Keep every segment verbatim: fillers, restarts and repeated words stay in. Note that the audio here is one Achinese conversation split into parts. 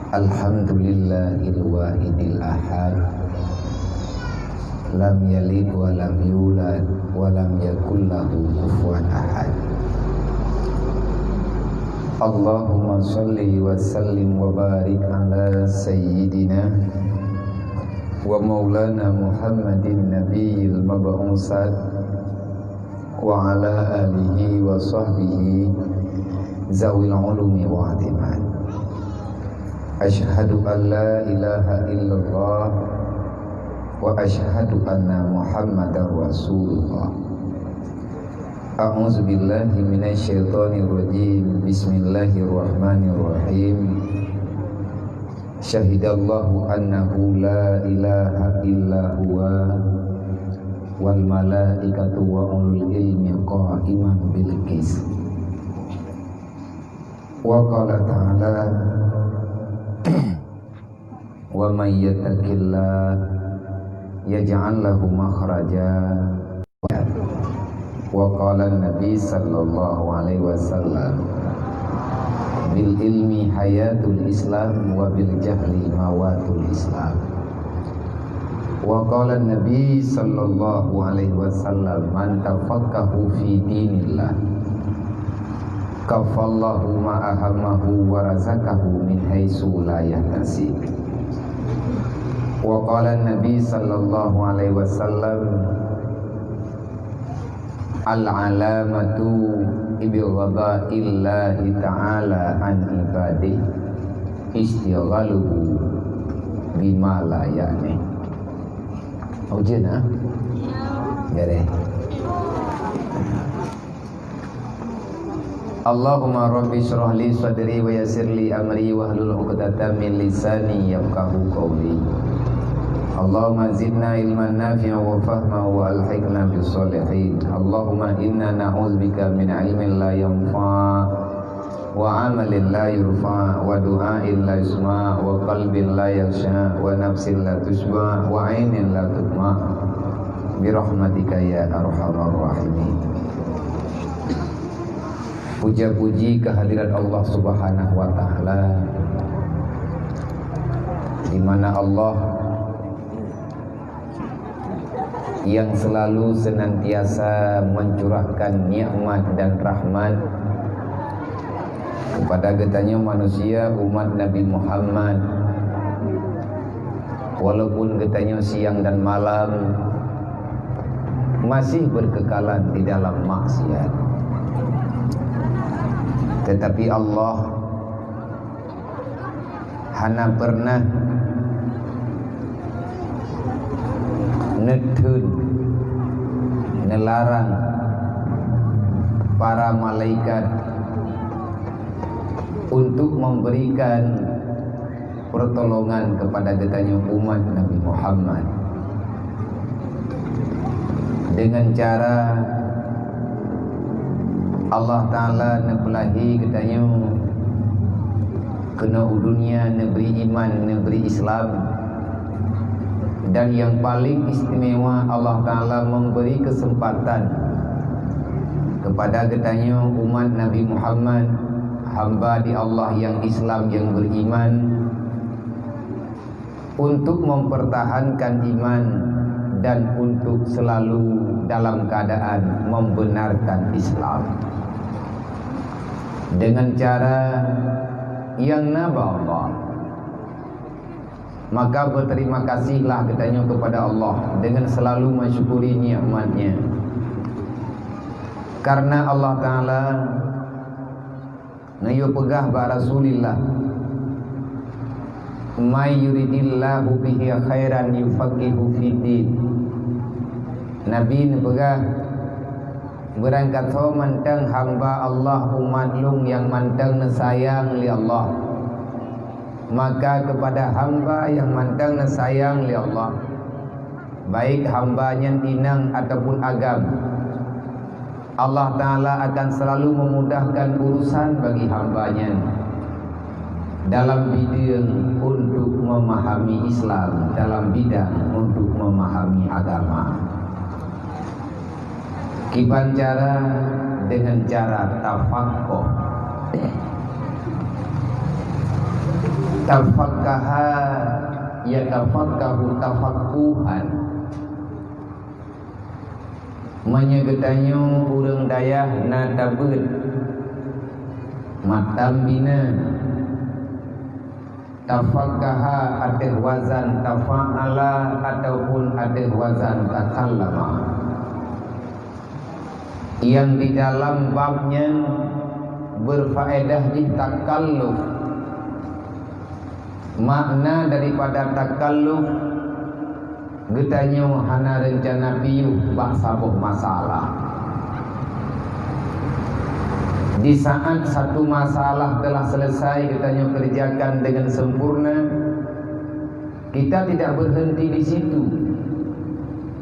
Alhamdulillahil wahidil ahad. Lam yalid wa lam yulad wa lam yakul lahu kufuwan ahad. Allahumma shalli wa sallim wa barik ala sayyidina wa maulana Muhammadin nabiyil mab'usat wa ala alihi wa sahbihi zawil ulumi wa atimat. Asyhadu an la ilaha illallah wa asyhadu anna Muhammadar Rasulullah. A'udzu billahi minasy syaithanir rajim. Bismillahirrahmanirrahim. Syahidallahu annahu la ilaha illa huwa wal malaikatu wa ulul ilmi qaiman bil qist. Wa qala ta'ala, "Wa may yattaqillaha yaj'al lahu makhraja." Wa qala Nabi sallallahu alaihi wasallam, "Bil ilmi hayatul Islam wa bil jahli mawatul Islam." Wa qala Nabi sallallahu alaihi wasallam, "Man tafaqahu fi dinillah, kafallahu ma ahammahu wa razaqahu min haitsu la yahtasib." Wa qala Nabi sallallahu alaihi wasallam, "Al-alamatu ibghadaillahi ta'ala an ibadih istighaluhu bima la ya'ni." Ujian, ah? Beres. Allahumma rabbi shrah li sadri wa yassir li amri wahlul 'uqdatam min lisani yafqahu qawli. Allahumma zidna ilman nafi'an wa fahman wa alhiqna bis shalihin. Allahumma inna na'udzubika min ilmin la yanfa', wa amalin la yurfa', wa du'ain la yusma', wa qalbin la yakhsha', wa nafsin la tasyba', wa ainin la tadma', bi rahmatika ya arhamar rahimin. Puja-puji kehadirat Allah Subhanahu wa Ta'ala, di mana Allah yang selalu senantiasa mencurahkan nikmat dan rahmat kepada geutanyoe manusia umat Nabi Muhammad, walaupun geutanyoe siang dan malam masih berkekalan di dalam maksiat. Tetapi Allah hana pernah neutheun, neularang para malaikat untuk memberikan pertolongan kepada geutanyoe umat Nabi Muhammad. Dengan cara Allah Ta'ala neupeulahi geutanyoe keunoe u dunia, neubri iman, neubri Islam. Dan yang paling istimewa, Allah Ta'ala memberi kesempatan kepada geutanyoe umat Nabi Muhammad, hamba di Allah yang Islam, yang beriman, untuk mempertahankan iman dan untuk selalu dalam keadaan membenarkan Islam. Dengan cara yang na bak Allah, maka berterima kasihlah geutanyoe kepada Allah dengan selalu mensyukuri nikmat-Nya. Karena Allah Ta'ala neuyue peugah bak Rasulillah, "May yuridillahu bihi khairan yufaqqihhu fiddin." Nabi neupeugah, "Beurangkasoe mantong hamba Allah, umat lôn nyang mantong neusayang lé Allah, maka keupada hamba nyang mantong neusayang lé Allah, baik hamba nyan inong ataupun agam, Allah Ta'ala akan selalu memudahkan urusan bagi hamba nyan dalam bidang untuk memahami Islam, dalam bidang untuk memahami agama." Kiban cara? Dengan cara tafaqquh. Tafakkaha yatafakkahu tafakkuhan. Meunyoe geutanyoe ureuëng dayah na tabeuet, matam bina, tafakkaha ateueh wazan tafa'ala ataupun ateueh wazan takallama. Yang di dalam bab nyan berfaedah jih takalluf. Makna daripada takalluf, geutanyoe hana reuncana piôh bak saboh masalah. Di saat satu masalah telah selesai geutanyoe kerjakan dengan sempurna, kita tidak berhenti di situ,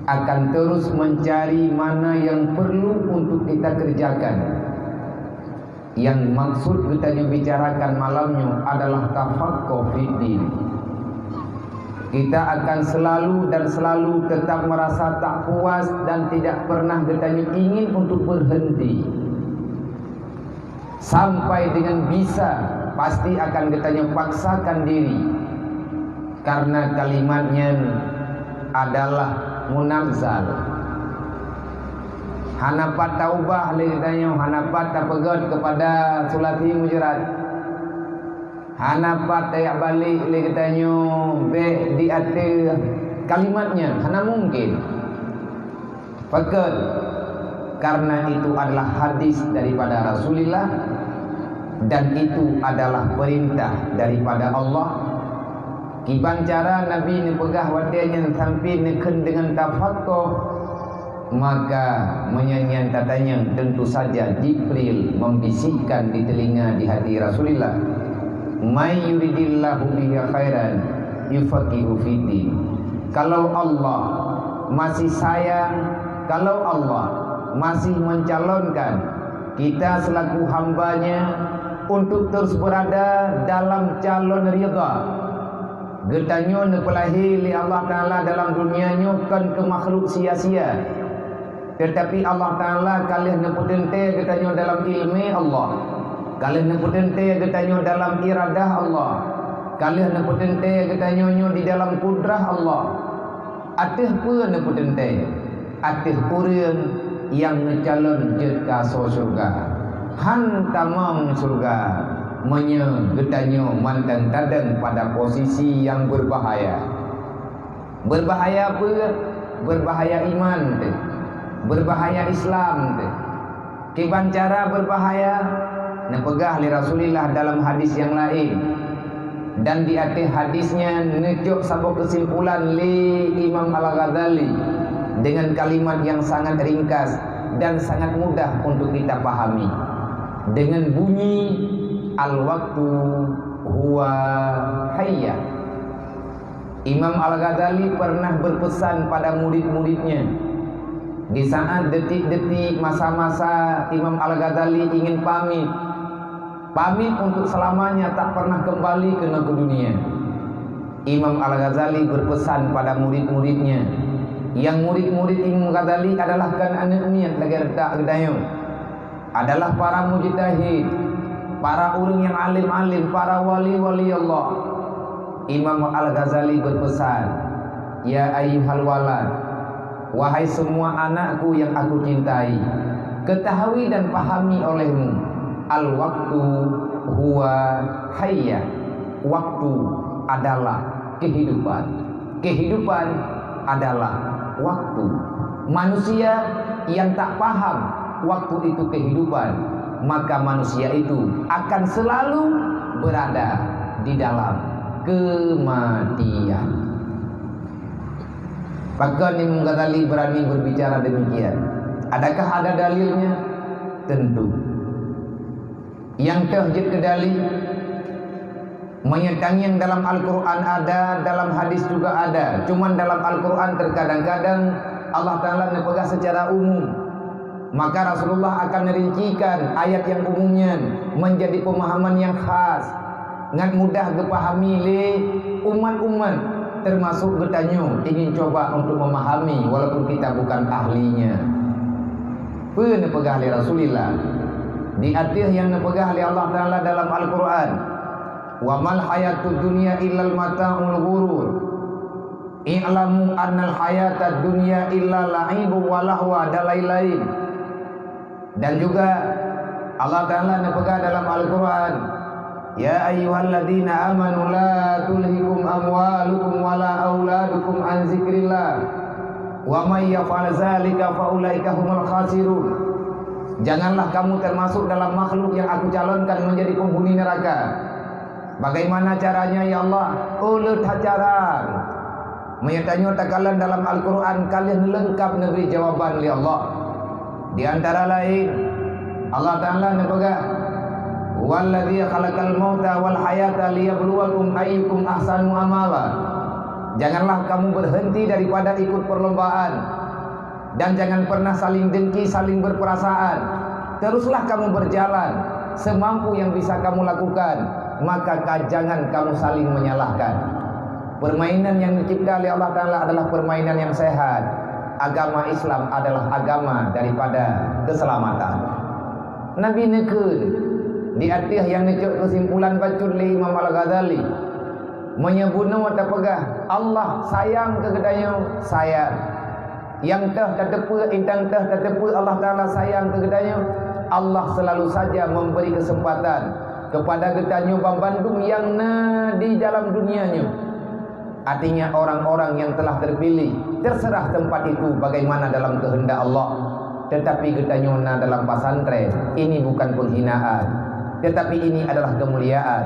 akan terus mencari mana yang perlu untuk kita kerjakan. Yang maksud geutanyoe bicarakan malam nyoe adalah tafaqquh fid din. Kita akan selalu dan selalu tetap merasa tak puas dan tidak pernah geutanyoe ingin untuk berhenti. Sampai dengan bisa, pasti akan geutanyoe paksakan diri, karena kalimat nyan adalah munazzal. Hana pat taubah lé geutanyoe, hana pat tapeugét keupada sulasi mujarad, hana pat tajak balek lé geutanyoe bék di ateueh kalimat nyan, hana mungken. Pakon? Karena itu adalah hadis daripada Rasulullah dan itu adalah perintah daripada Allah. Kiban cara Nabi neupeugah watée nyan sampai neukheun deungon tafaqquh, maka meunyoe nyan tatanyong, tentu saja Jibril membisikkan di telinga di hati Rasulullah, "May yuridillahu bihi khairan yufaqihu fiddin." Kalau Allah masih sayang, kalau Allah masih mencalonkan kita selaku hamba-Nya untuk terus berada dalam calon ridha, geutanyoe neupeulahé lé Allah Taala dalam dunia nyoe kon keu makhluk sia-sia. Teutapi Allah Taala ka lheueh neupeuteuntée geutanyoe dalam iéleumé Allah, ka lheueh neupeuteuntée geutanyoe dalam iradah Allah, ka lheueh neupeuteuntée geutanyoe nyoe di dalam kudrah Allah. Ateueh peue neupeuteuntée? Ateueh ureuëng nyang neucalon jeuet keu asoe syeuruga. Han tamong syeuruga meunyoe geutanyoe mantong tadong pada posisi nyang beubahaya. Beubahaya peue? Beubahaya iman teuh, beubahaya Islam teuh. Kiban cara beubahaya, neupeugah lé Rasulullah dalam hadis nyang laén, dan di ateueh hadis nyan neucok saboh keusimpulan lé Imam Al-Ghazali dengan kalimat nyang sangat ringkas dan sangat mudah untuk kita pahami, dengan bunyi, "Al-waqtu huwa hayya." Imam Al-Ghazali pernah berpesan pada murid-muridnya, di saat detik-detik masa-masa Imam Al-Ghazali ingin pamit, pamit untuk selamanya tak pernah kembali keunoe keu dunia. Imam Al-Ghazali berpesan pada murid-muridnya, yang murid-murid Imam Ghazali adalah kan aneuëk miet lagée reutak geutanyoe, adalah para mujtahid, para ureuëng nyang alim-alim, para wali-wali Allah. Imam Al-Ghazali berpesan, "Ya ayyuhal walad, wahai semua anakku yang aku cintai, ketahui dan pahami olehmu, al-waqtu huwa hayya, waktu adalah kehidupan." Kehidupan adalah waktu. Manusia yang tak paham waktu itu kehidupan, maka manusia itu akan selalu berada di dalam kematian. Pakon Imam Ghazali berani berbicara demikian? Adakah ada dalilnya? Tentu. Nyang teuh jeuet keu dalil, meunyoe tangieng dalam Al-Quran ada, dalam hadis juga ada. Cuman dalam Al-Quran terkadang-kadang Allah Taala neupeugah secara umum. Maka Rasulullah akan merincikan ayat yang umum nyan menjadi pemahaman yang khas, ngat mudah geupahami lé umat-umat, termasuk geutanyoe ingin coba untuk memahami walaupun kita bukan ahlinya. Peue neupeugah lé Rasulullah? Di ateueh nyang neupeugah lé Allah Taala dalam Al-Quran, "Wa mal hayatud dunya illal mata'ul ghurur. I'lamu annal hayatad dunya illa la'ibun wa lahwa," dan lain-lain. Dan juga Allah Ta'ala neupeugah dalam Al-Quran, "Ya ayyuhalladzina amanu la tulhikum amwalukum wala auladukum an zikrillah, wa may yaf'al zalika fa ulaika humul khasirun." Janganlah kamu termasuk dalam makhluk yang Aku calonkan menjadi penghuni neraka. Bagaimana caranya, ya Allah? Oh, le that cara. Meunyoe tanyoe takalon dalam Al-Quran, ka lheueh leungkap neubri jawaban lé Allah. Di antara lain, Allah Ta'ala neupeugah, "Huwallazi khalaqal mauta wal hayata liyabluwakum ayyukum ahsanu amala." Janganlah kamu berhenti daripada ikut perlombaan, dan jangan pernah saling dengki, saling berperasaan. Teruslah kamu berjalan semampu yang bisa kamu lakukan, maka ka-, jangan kamu saling menyalahkan. Permainan yang dicipta oleh Allah Ta'ala adalah permainan yang sehat. Agama Islam adalah agama daripada keselamatan. Nabi neukheun di ateueh nyang neucok keusimpulan bacut lé Imam Al-Ghazali, meunyoe bunoe tapeugah Allah sayang keu geutanyoe, sayang. Nyang teuh tateupeue, intan teuh tateupeue Allah Ta'ala sayang keu geutanyoe, Allah selalu saja memberi kesempatan kepada geutanyoe banmandum nyang na di dalam dunia nyoe. Artinya, orang-orang yang telah terpilih, terserah tempat itu bagaimana dalam kehendak Allah. Tetapi geutanyoe na dalam pesantren, ini bukan penghinaan, tetapi ini adalah kemuliaan.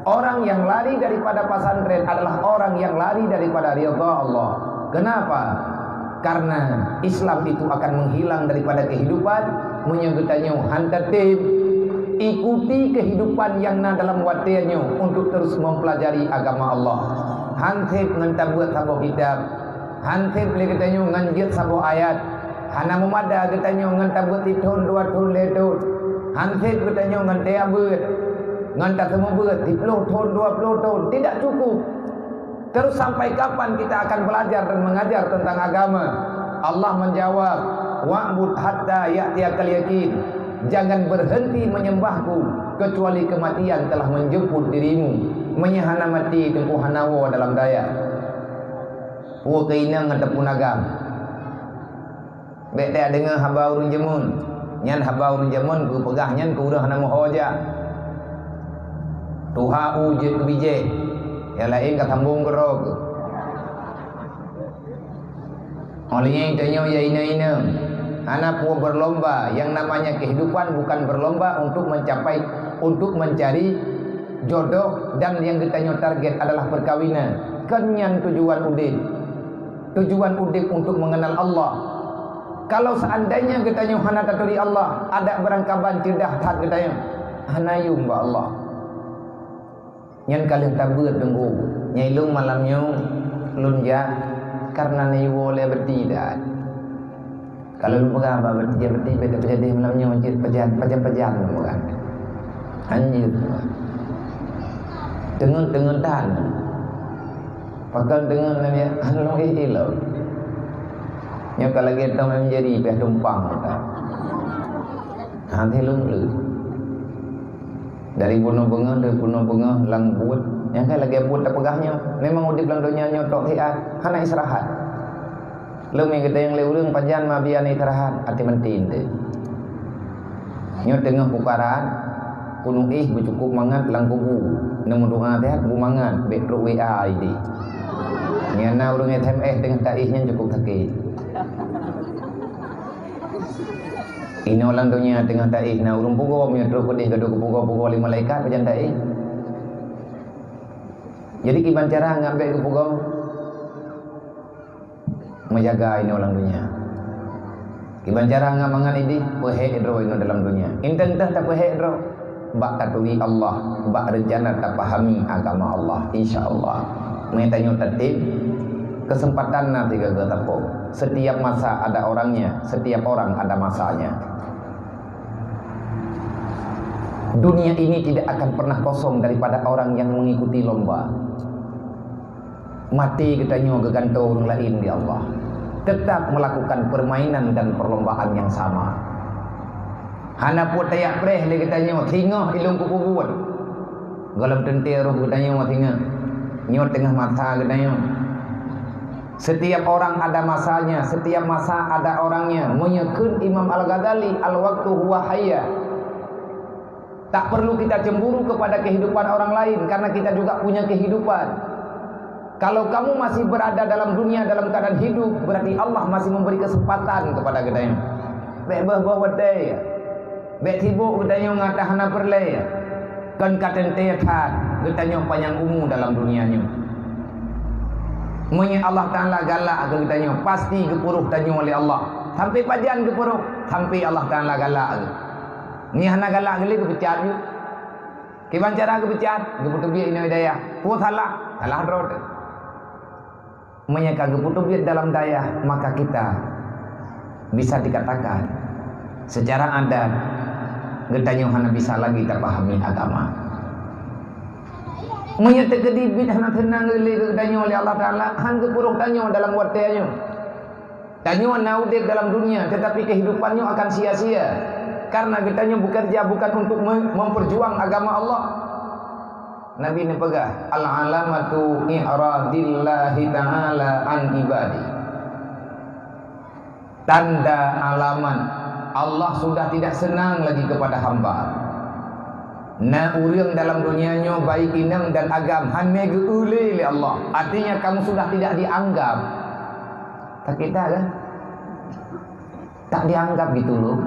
Orang yang lari daripada pesantren adalah orang yang lari daripada ridha Allah. Kenapa? Karena Islam itu akan menghilang daripada kehidupan meunyoe geutanyoe han tatem ikuti kehidupan nyang na dalam watée nyoe untuk terus mempelajari agama Allah. Han seb ngon tabeuet saboh kitab, han seb lé geutanyoe ngon jeuet saboh ayat, hana meumada geutanyoe ngon tabeuet sithon, dua thon, lhée thon, han seb geutanyoe ngon teuabeuet, ngon taseumeubeuet siploh thon, dua ploh thon, tidak cukup. Terus sampai kapan kita akan belajar dan mengajar tentang agama? Allah menjawab, "Wa'bud hatta ya'tiyakal yakin." Jangan berhenti menyembah-Ku kecuali kematian telah menjemput dirimu. Meunyoe hana maté, teungku hana woe dalam dayah. Peue keuinong ataupun agam. Bék tadeungoe haba ureuëng jameun. Nyan haba ureuëng jameun geupeugah nyan keu ureuëng hana meuho jak. Tuha u jeuet keu bijéh, nyang laén ka sambong keudroe. Óh lheueh nyan tanyoe ya inong-inong, hana peue berlomba, yang namanya kehidupan bukan berlomba untuk mencapai, untuk mencari jodoh dan yang geutanyoe target adalah perkawinan. Kon nyan tujuan udeb. Tujuan udeb untuk mengenal Allah. Kalau seandainya geutanyoe hana taturi Allah, adak beurangkaban ceudah that geutanyoe, hana yuem bak Allah. Nyan ka lheueh tabeuet teungku. Nyai lôn malam nyoe lôn jak kareuna neuyue woe lé beuti that. Kalau lôn peugah bak beuti, beuti beda peujadeh malam nyoe cit pajan, pajan-pajan lôn peugah. Anjir. Teungeut-teungeut tan. Pakon teungeut nyan ya, hana lôn éh ilôn. Nyoe ka lagée tong M J D pih tumpang. Hana lôn le. Dari bunoe beungoh, dari bunoe beungoh lam buet. Nyang ka lagée buet tapeugah nyoe. Memang udeb lam donya nyoe tok siat, hana istirahat. Lom nyang geutanyong lé ureuëng pajan ma bian istirahat, até meuntén teuh. Nyoe teungoh pukaran, keuneuk éh beucukôp mangat lam kubu. Neumeudoá that bu mangat, bék trok W A idéh. Nyang na ureuëng S M S teungoh taéh nyan cukôp sakét. Inoe lam donya teungoh taéh na ureuëng pugoe, meunyoe trok keudeh gadôh geupugoe-pugoe lé malaikat pajan taéh. Jadi kiban cara ngat bék geupugoe? Meujaga inoe lam donya. Kiban cara ngat mangat idéh, peuhék droe inoe dalam donya. Intan teuh tapeuhék droe bak taturi Allah, bak reuncana tapahami agama Allah, insya Allah. Meunyoe tanyoe tatém, kesempatan na sigaga sapo. Setiap masa ada orangnya, setiap orang ada masanya. Dunia ini tidak akan pernah kosong daripada orang yang mengikuti lomba. Maté geutanyoe geugantoe ureuëng laén di Allah. Tetap melakukan permainan dan perlombaan yang sama. Hana peue tajak preh lé geutanyoe, singoh ilôn keu peubuet. Gohlom teuntée roh geutanyoe singoh. Nyoe teungoh masa geutanyoe. Setiap orang ada masanya, setiap masa ada orangnya. Meunyoe kheun Imam Al-Ghazali, "Al-waqtu huwa hayah." Tak perlu kita cemburu kepada kehidupan orang lain, karena kita juga punya kehidupan. Kalau kamu masih berada dalam dunia dalam keadaan hidup, berarti Allah masih memberi kesempatan kepada geutanyoe. Bék beuh-beuh watée. Bék sibok geutanyoe ngon ata hana peureulée. Kon ka teuntée that geutanyoe panyang umu dalam dunia nyoe. Meunyoe Allah Taala galak keu geutanyoe, pasti geupuroh tanyoe lé Allah. Sampai pajan geupuroh? Sampai Allah Taala galak keu. Nyoe hana galak geulée geupeucat yue. Kiban cara geupeucat? Geupeuteubiet inoe dayah. Peue salah? Salah droe teuh. Meunyoe ka geupeuteubiet dalam dayah, maka kita bisa dikatakan secara adat geutanyoe hana bisa lagi tapahami agama. Meunyoe teukeudi biet hana seunang lé geutanyoe lé Allah Taala, han geupuroh tanyoe dalam watée nyoe. Tanyoe na udeb dalam dunia, tetapi kehidupan nyoe akan sia-sia. Karena geutanyoe bekerja bukan untuk me-, memperjuang agama Allah. Nabi neupeugah, "Al-alamatu i'radillahi ta'ala an ibadi." Tanda alamat Allah sudah tidak senang lagi kepada hamba. Na ureuëng dalam dunia nyoe baik inong dan agam han mé geu-eu lé lé Allah. Artinya kamu sudah tidak dianggap. Sakét that kan? Tak dianggap gitu loh.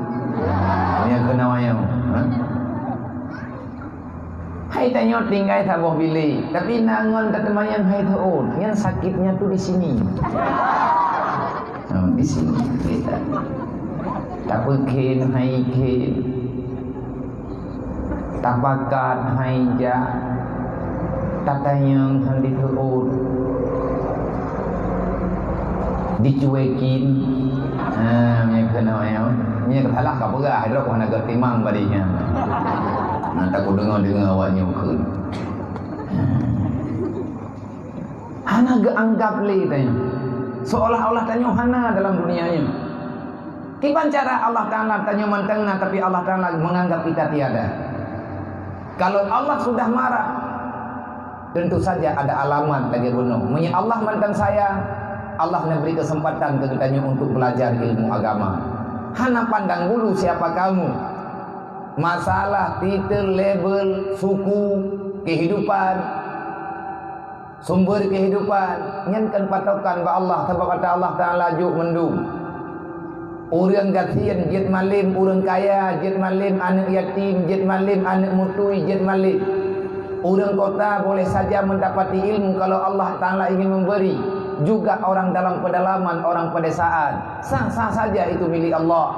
Nyoe keunoe nyoe, ha? Hai tanyoe tinggai saboh bilék, tapi na ngon tateumayang hai teuôt. Nyan sakitnya tu di sini. Oh, di sini kita. Tapeukhen hai khen. Tapakat hai jak, tatanyong han diteuôt, dicuekin. Ha, meunyoe keunoe nyoe, meunyoe salah ka peugah, droe hana geutimang badi nyan. Na takot deungoe-deungoe awak nyoe kheun. Hana geuanggap lé tanyoe. Seolah-olah tanyoe hana dalam dunia nyoe. Kiban cara Allah Taala tanyoe mantong na, tapi Allah Taala menganggap kita tiada. Kalau Allah sudah marah, tentu saja ada alamat lagée bunoe. Meunyoe Allah mantong sayang, Allah neubri keuseumpatan keu geutanyoe untuk beulajar ilmu agama. Hana pandang bulu siapa kamu. Masalah titel, label, suku, kehidupan, sumber kehidupan, nyan kon patokan bak Allah, sabab ata Allah Taala jok mandum. Ureuëng gasien jeuet malém, ureuëng kaya jeuet malém, aneuëk yatim jeuet malém, aneuëk mutui jeuet malém. Ureuëng kota boleh saja mendapati ilmu kalau Allah Taala ingin memberi. Juga orang dalam pedalaman, orang pedesaan, sah-sah saja itu milik Allah.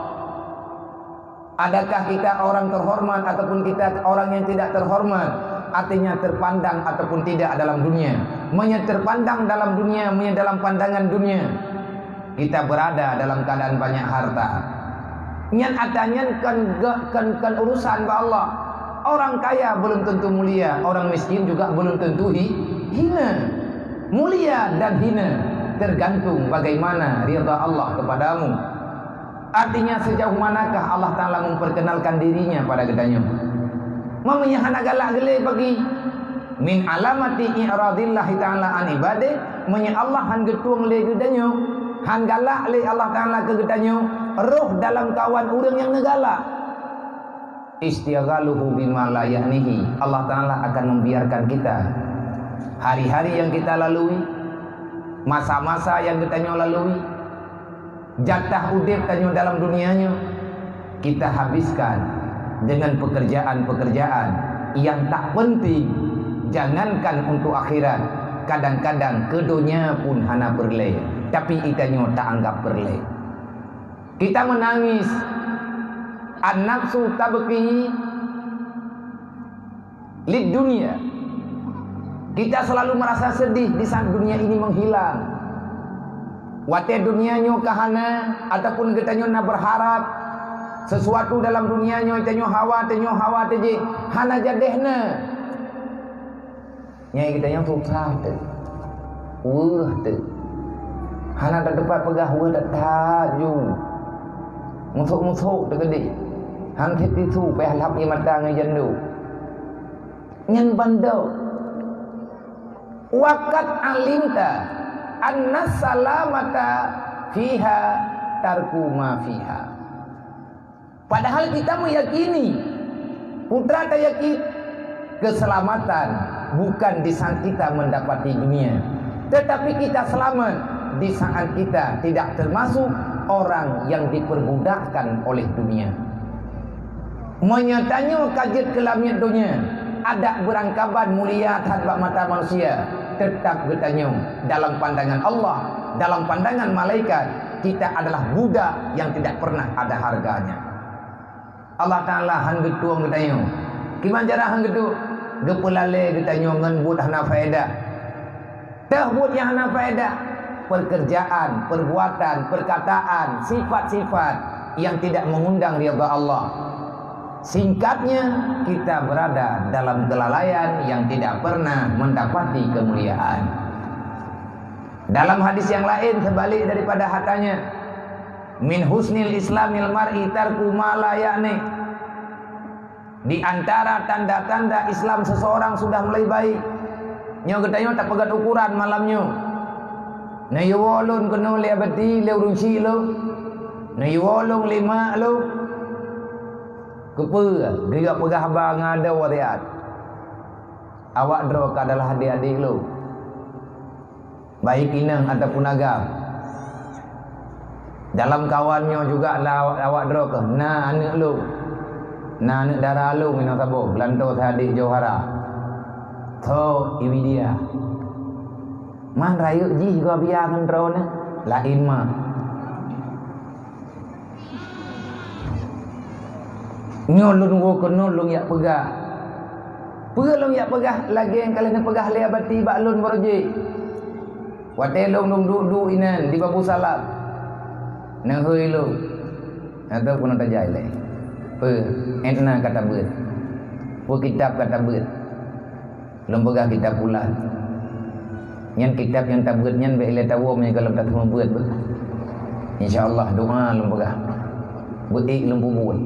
Adakah kita orang terhormat ataupun kita orang yang tidak terhormat? Artinya terpandang ataupun tidak dalam dunia. Meunyoe terpandang dalam dunia, meunyoe dalam pandangan dunia, kita berada dalam keadaan banyak harta. Nyan ata nyan kon, kon, kon urusan bak Allah. Orang kaya belum tentu mulia, orang miskin juga belum tentu hi-, hina. Mulia dan hina tergantung bagaimana ridha Allah kepadamu. Artinya, sejauh manakah Allah Taala memperkenalkan dirinya pada geutanyoe? Meunyoe hana galak geulée bagi, min alamati i'radillahi ta'ala an ibadih, meunyoe Allah han geutueng lé geutanyoe, han galak lé Allah Taala keu geutanyoe, roh dalam kawan ureuëng nyang neugalak. Istighaluhu bima la ya'nihi. Allah Taala akan membiarkan kita hari-hari yang kita lalui, masa-masa yang geutanyoe lalui, jatah udeb tanyoe dalam dunia nyoe kita habiskan dengan pekerjaan-pekerjaan yang tak penting, jangankan untuk akhirat, kadang-kadang keu donya pun hana peureulée, tapi geutanyoe taanggap peureulée. Kita menangis, an-nafsu tabki lid dunia. Kita selalu merasa sedih di saat dunia ini menghilang. Watée dunia nyoe ka hana, ataupun geutanyoe na berharap sesuatu dalam dunia nyoe, tanyoe hawa, tanyoe hawa teujih, hana jadeh na. Nyan geutanyoe susah teuh, weueh teuh. Hana teupat peugah weueh that-that ju. Musok-musok teukeudi. Han cit tisu payah lhab ie mata ngon jandô. Nyan bandum. Wa qad alimta anna salamata fiha tarku ma fiha. Padahal kita meyakini, putra tayakin, keselamatan bukan di saat kita mendapati dunia, tetapi kita selamat di saat kita tidak termasuk orang yang diperbudakan oleh dunia. Meunyoe tanyoe ka jeuet keu lamiet donya, adak beurangkaban mulia that bak mata manusia, teutap geutanyoe dalam pandangan Allah, dalam pandangan malaikat, kita adalah budak yang tidak pernah ada harganya. Allah Taala han geutueng geutanyoe. Kiban cara han geutueng? Geupeulalée geutanyoe ngon buet hana faedah. Teuh buet nyang hana faedah, pekerjaan, perbuatan, perkataan, sifat-sifat yang tidak mengundang ridha Allah. Singkatnya, kita berada dalam kelalaian yang tidak pernah mendapati kemuliaan. Dalam hadis yang lain, sebalik daripada hatanya, "Min husnil islamil mar'i tarku ma la ya'ni." Di antara tanda-tanda Islam seseorang sudah mulai baik, nyoe geutanyoe tapeugét ukuran malam nyoe. Neuyue woe lôn keunoe lé Abati, lé ureuëng chik lôn. Neuyue woe lôn lé mak lôn. Keupeue? Geuyue peugah haba ngon adoe riat. Awak droe ka adalah adék-adék lôn, baik inong ataupun agam. Dalam kawan nyoe juga na awak, awak droe keuh, na aneuëk lôn, na aneuëk dara lôn inong saboh, geulantoe si adék johara. Tho, i Widya. Man rayeuk jih gobnyan ngon droeneuh, laén ma. Nyoe lôn woe keunoe lôn jak peugah. Peue lôn jak peugah lagée nyang ka lheueh neupeugah lé Abati bak lôn baroe jih. Watée lôn, lôn duek-duek inan di Babu Salam, neuhôi lôn, "Hana peue na tajak ilée. Peue, étna ka tabeuet? Peue kitab ka tabeuet?" Lôn peugah kitab pulan. Nyan kitab nyang tabeuet nyan bék ilée tawoe meunyoe gohlom tateumé beuet beuh. Insya Allah doa lôn peugah. Beuék lôn peubuet.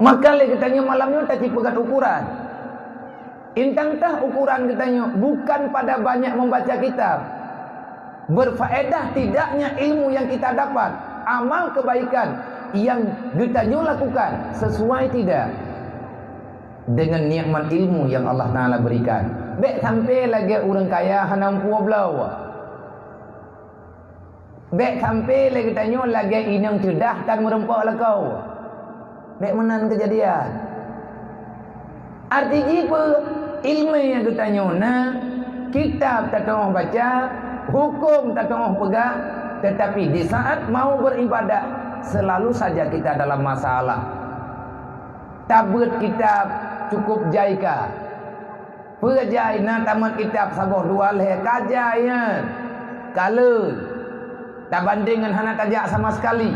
Maka lé geutanyoe malam nyoe tacipeugét ukuran. Intang tah ukuran geutanyoe bukan pada banyak membaca kitab. Berfaedah tidaknya ilmu yang kita dapat, amal kebaikan yang geutanyoe lakukan sesuai tidak dengan nikmat ilmu yang Allah Taala berikan. Bék sampai lagée ureuëng kaya hana meupuwoe bloe. Bék sampai lé geutanyoe lagée inong ceudah tan meureumpok lakoe. Bék meunan keujadian. Arti jih peue? Iéleumé geutanyoe na, kitab tatu'oh baca, huköm tatu'oh peugah, tetapi di saat mau beribadah, selalu saja kita dalam masalah. Tabeuet kitab cukup jai ka. Peue jai na tamat kitab saboh dua lhée ka jai nyan. Ka le tabandeng ngon hana tajak sama sekali.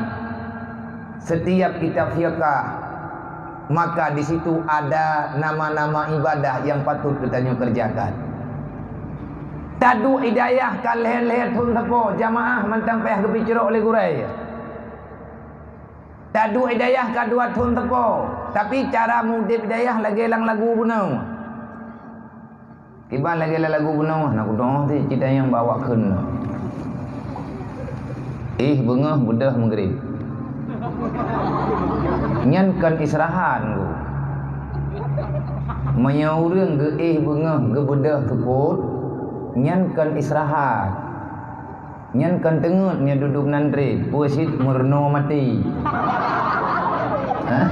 Setiap kitab fiqah, maka di situ ada nama-nama ibadah yang patut geutanyoe kerjakan. Taduek i dayah ka lhée-lhée thon sapo, jamaah mantong payah geupicrok lé gurée. Taduek i dayah ka dua thon sapo, tapi cara mudeb i dayah lagée lam lagu bunoe. Kiban lagée lam lagu bunoe, na kudoh ti cita nyang bawa kheun. Éh beungoh beudôh meugrib. Nyan kon israhan, Bu. Meunyoe ureuëng geuéh beungoh geubeudôh seupôt, nyan kon israhan. Nyan kon teungeut meunyoe dudoe nan treb, peue cit meurunoe maté. Hah?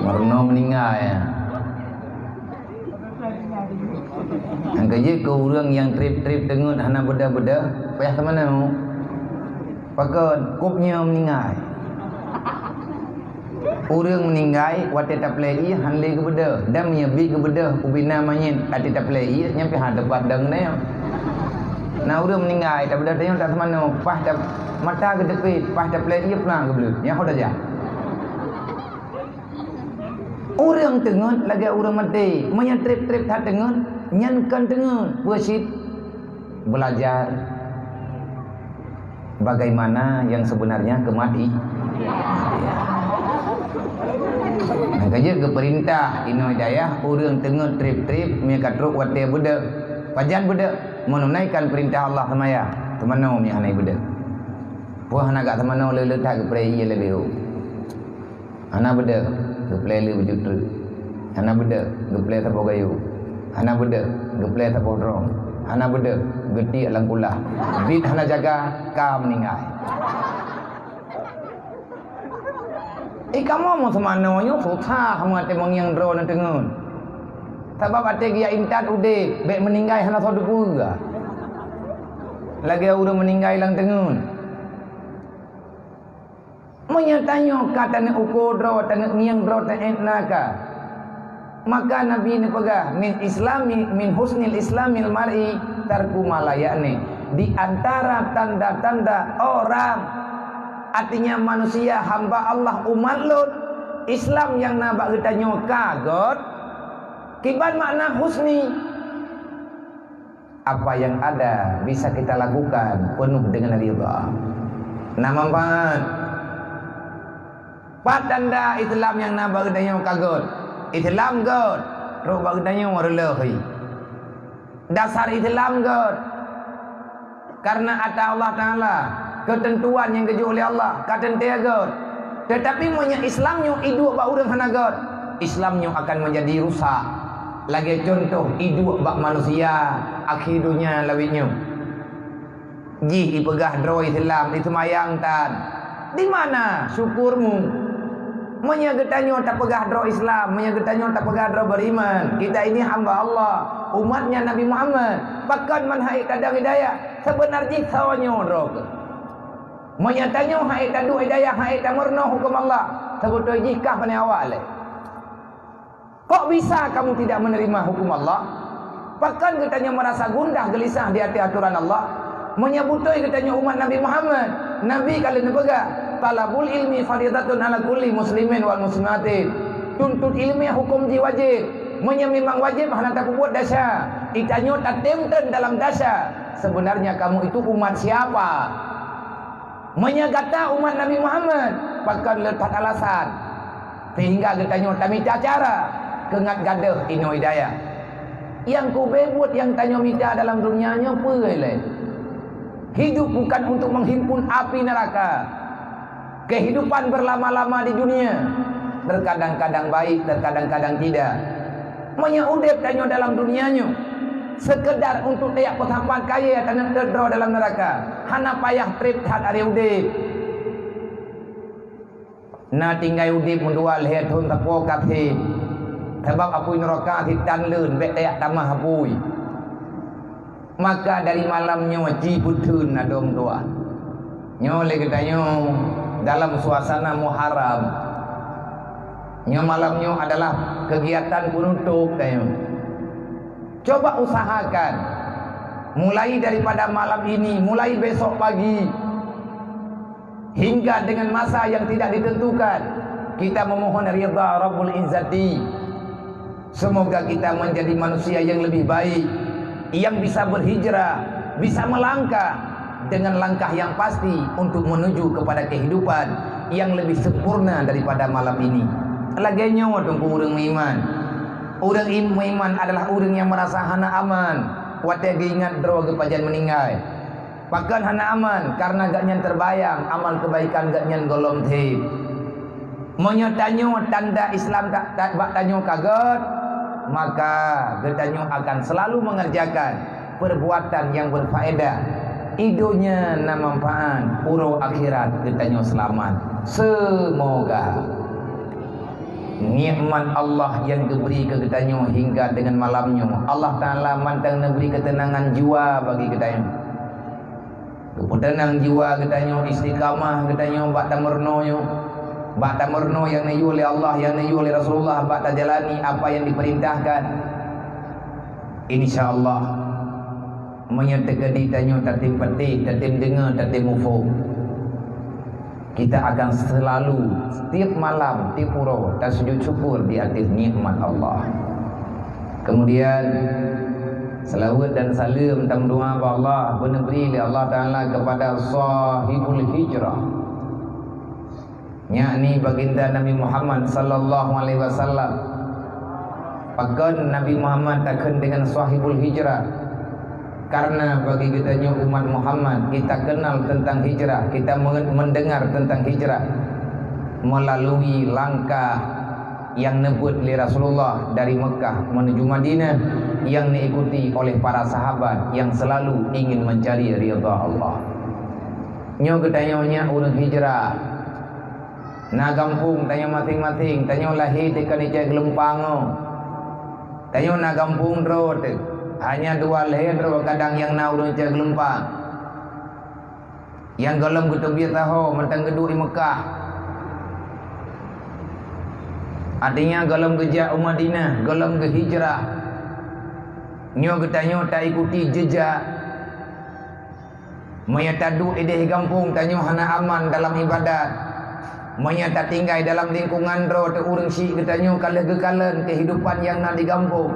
Meurunoe meuninggai, ya. Nyang keujeuet keu ureuëng nyang treb-treb teungeut hana beudôh-beudôh, payah teumanoe. Pakon? Kôp nyoe meuninggai. Ureuëng meuninggai watée taplée ié han lé geubeudôh, dan meunyoe bit geubeudôh ubé na manyét até taplée ié, nyan pih hana teupat dong nyoe. Na ureuëng meuninggai tabeudôh tanyoe tak teumanoe, paih ta-, mata geuteupet, paih taplée ié plang geubleuet, nyan ho tajak. Ureuëng teungeut lagée ureuëng maté, meunyoe treb-treb that teungeut, nyan kon teungeut, peue cit beulajar bagaimana yang sebenarnya kemati-, kematian. Nyang ka jeuet geupeurintah inoe dayah, ureuëng teungeut treb-treb, meunyo ka trok watée beudeuek. Pajan beudeuek? Meununaikan peurintah Allah seumayang, teumanoe meunyo hana beudeuek. Peue hana gak teumanoe, le-le that geupreh ié leubeh ôk. Hana beudeuek, geuplé le baju treuk. Hana beudeuek, geuplé saboh gayô. Hana beudeuek, geuplé saboh drong. Hana beudeuek, geutiek lam kulah. Bit hana jaga, ka meuninggai. Eh, kamoe meuseumanoe nyoe susah meuaté meungieng droe neuteungeut. Sabab até geujak intat udeb, bék meuninggai hana soe teupeue. Lagée ureuëng meuninggai lam teungeut. Meunyoe tanyoe ka taneuk uko droe, taneuk ngieng droe, taék na ka. Maka Nabi neupeugah, "Min islami, min husnil islamil mar'i tarku ma la ya'ni." Di antara tanda-tanda orang, artinya manusia, hamba Allah, umat lôn, Islam nyang na bak geutanyoe ka gét. Kiban makna husni? Apa yang ada bisa kita lakukan penuh dengan ridha. Na manfaat. Pat tanda Islam nyang na bak geutanyoe ka gét? Islam gét, rot bak geutanyoe reuloh. Dasar Islam gét. Karena ata Allah Taala, keuteuntuan nyang geujok lé Allah, ka teuntée gét. Teutapi meunyoe Islam nyoe iduek bak ureuëng hana gét, Islam nyoe akan meunjadi rusak. Lagée cuntoh iduek bak manusia akhé donya lawét nyoe. Jih ipeugah droe Islam, iseumayang tan. Di mana syukurmu? Meunyoe geutanyoe tapeugah droe Islam, meunyoe geutanyoe tapeugah droe beriman, kita ini hamba Allah, umatnya Nabi Muhammad, pakon man hai tadong hidayah? Sebenar jih soe nyoe droe keuh? Meunyoe tanyoe hai taduek hidayah, hai tameurunoe huköm Allah, seubeutôi jih kah pané awak lé. Kok bisa kamu tidak menerima hukum Allah? Pakon geutanyoe meurasa gundah geulisah di ateueh atoran Allah? Meunyoe beutôi geutanyoe umat Nabi Muhammad, Nabi ka lheueh neupeugah, "Talabul ilmi faridatun ala kulli muslimin wal muslimatin." Tuntut ilmiah huköm jih wajéb. Meunyoe memang wajéb hana tapeubuet desya, geutanyoe tatem teun dalam desya. Sebenarnya kamu itu umat siapa? Meunyoe gata umat Nabi Muhammad, pakon le that alasan sehingga geutanyoe tamita cara keu ngat gadôh inoe hidayah? Nyang keubeue buet nyang tanyoe mita dalam dunia nyoe peue lé? Hidup bukan untuk menghimpun api neraka. Kehidupan berlama-lama di dunia, terkadang-kadang baik, terkadang-kadang tidak. Meunyoe udeb tanyoe dalam dunia nyoe seukeudar untuk tajak peusapat kayée taneuk teuh droe dalam neuraka, hana payah treb that aré udeb. Na tinggai udeb meudua lhée thon sapo ka seb, sabab apui neuraka sitan leuen bék tajak tamah apui. Maka dari malam nyoe jibeuteun adong dua. Nyoe lé geutanyoe dalam suasana Muharram. Nyoe malam nyoe adalah kegiatan penutup tanyoe. Coba usahakan mulai daripada malam ini, mulai besok pagi, hingga dengan masa yang tidak ditentukan, kita memohon ridha Rabbul Izzati. Semoga kita menjadi manusia yang lebih baik, yang bisa berhijrah, bisa melangkah dengan langkah yang pasti untuk menuju kepada kehidupan yang lebih sempurna daripada malam ini. Lagée nyoe teungku ureuëng meuiman. Ureuëng im-, meuiman adalah ureuëng nyang meurasa hana aman watée geuingat droe geuh pajan meuninggai. Pakon hana aman? Karena gobnyan teubayang amal keubaikan gobnyan gohlom that. Meunyoe tanyoe tanda Islam ka, ka, bak tanyoe ka gét, maka geutanyoe akan selalu mengerjakan perbuatan yang berfaedah. I donya na manfaat, uroe akhirat geutanyoe seulamat. Seumoga nikmat Allah nyang geubri keu geutanyoe hingga deungon malam nyoe, Allah Taala mantong neubri keuteunangan jiwa bagi geutanyoe. Geupeuteunang jiwa geutanyoe, istiqamah geutanyoe bak tameurunoe nyoe, bak tameurunoe nyang neuyue lé Allah, nyang neuyue lé Rasulullah, bak tajalani apa nyang dipeurintahkan. Insya Allah, meunyoe teukeudi tanyoe tatem patéh, tatem deungoe, tatem muphom, kita akan selalu, setiap malam, tiep uroe, tasujud syukur di ateueh nikmat Allah. Kemudian, seulaweuet dan saleuem tameudoa bak Allah, beuneubri lé Allah Taala kepada sahibul hijrah. Yakni Baginda Nabi Muhammad sallallahu alaihi wasallam. Pakon Nabi Muhammad takheun dengan sahibul hijrah? Karena bagi geutanyoe umat Muhammad, kita kenal tentang hijrah, kita men-, mendengar tentang hijrah melalui langkah yang neubeuet lé Rasulullah dari Mekah menuju Madinah, yang diikuti oleh para sahabat yang selalu ingin mencari ridha Allah. Nyoe geutanyoe nyan ureuëng hijrah. Na gampông tanyoe maséng-maséng, tanyoe lahé teuka di Cot Geulumpang nyoe. Tanyoe na gampông droe teuh, hanya dua lhée droe kadang nyang na ureuëng Cot Geulumpang. Nyang gohlom geuteubiet saho mantong geuduek i Meukah. Artinya gohlom geujak u Madinah, gohlom geuhijrah. Nyoe geutanyoe taikuti jeujak. Meunyoe taduek ideh gampông, tanyoe hana aman dalam ibadat. Meunyoe tatinggai dalam lingkungan droe teuh ureuëng syiek geutanyoe ka lheueh geukalon keuhidupan nyang na di gampông.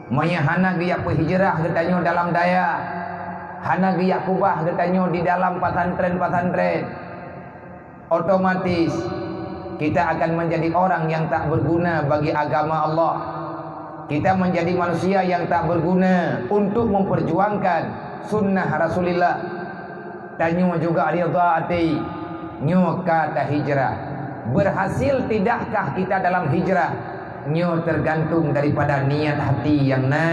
Meunyoe hana geujak peuhijrah geutanyoe dalam dayah, hana geujak kubah geutanyoe di dalam pesantren-pesantren, otomatis kita akan menjadi orang yang tak berguna bagi agama Allah. Kita menjadi manusia yang tak berguna untuk memperjuangkan sunnah Rasulullah. Tanyoe juga ridha até, nyoe ka tahijrah. Berhasil tidakkah kita dalam hijrah? Nyoe tergantung daripada niat hati nyang na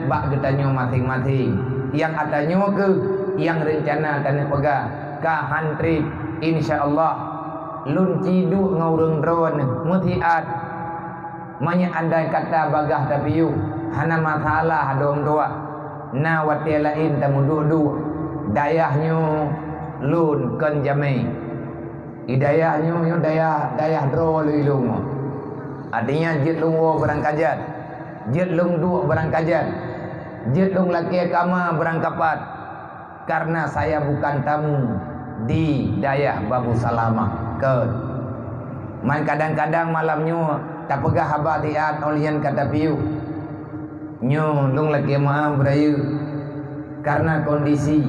bak geutanyoe maséng-maséng. Nyang ata nyoe keuh nyang reuncana taneupeugah ka han treb, insya Allah. Lôn ciduek ngon ureuëng droeneuh meusiat. Meunyoe andai kata bagaih tapiôh, hana masalah dong tuah. Na watée laén tameuduek-duek. Dayah nyoe lôn kon jamé. Di dayah nyoe, nyoe dayah, dayah droe lé lôn. Artinya jeuet lôn woe barangkajan, jeuet lôn duek barangkajan, jeuet lôn lakée kama barangkapat. Karena saya bukan tamu di dayah Babu Salamah. Kon. Man kadang-kadang malam nyoe tapeugah haba siat óh lheueh nyan ka tapiôh. Nyoe lôn lakée meuáh beurayeuk karena kondisi,